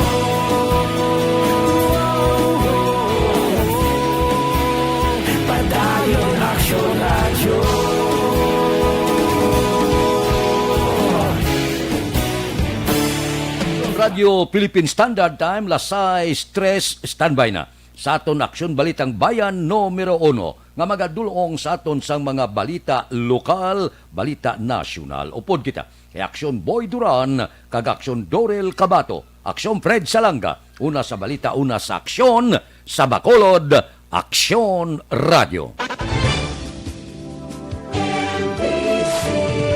Radyo Philippine Standard Time, las sais tres, standby na sa aton Aksyon Balitang Bayan numero uno, nga magadulong sa aton sang mga balita lokal, balita nasyonal. Upod kita kay Aksyon Boy Duran kag Aksyon Dorel Cabato, Aksyon Fred Salanga, una sa balita, una sa aksyon, sa Bacolod, Aksyon Radyo.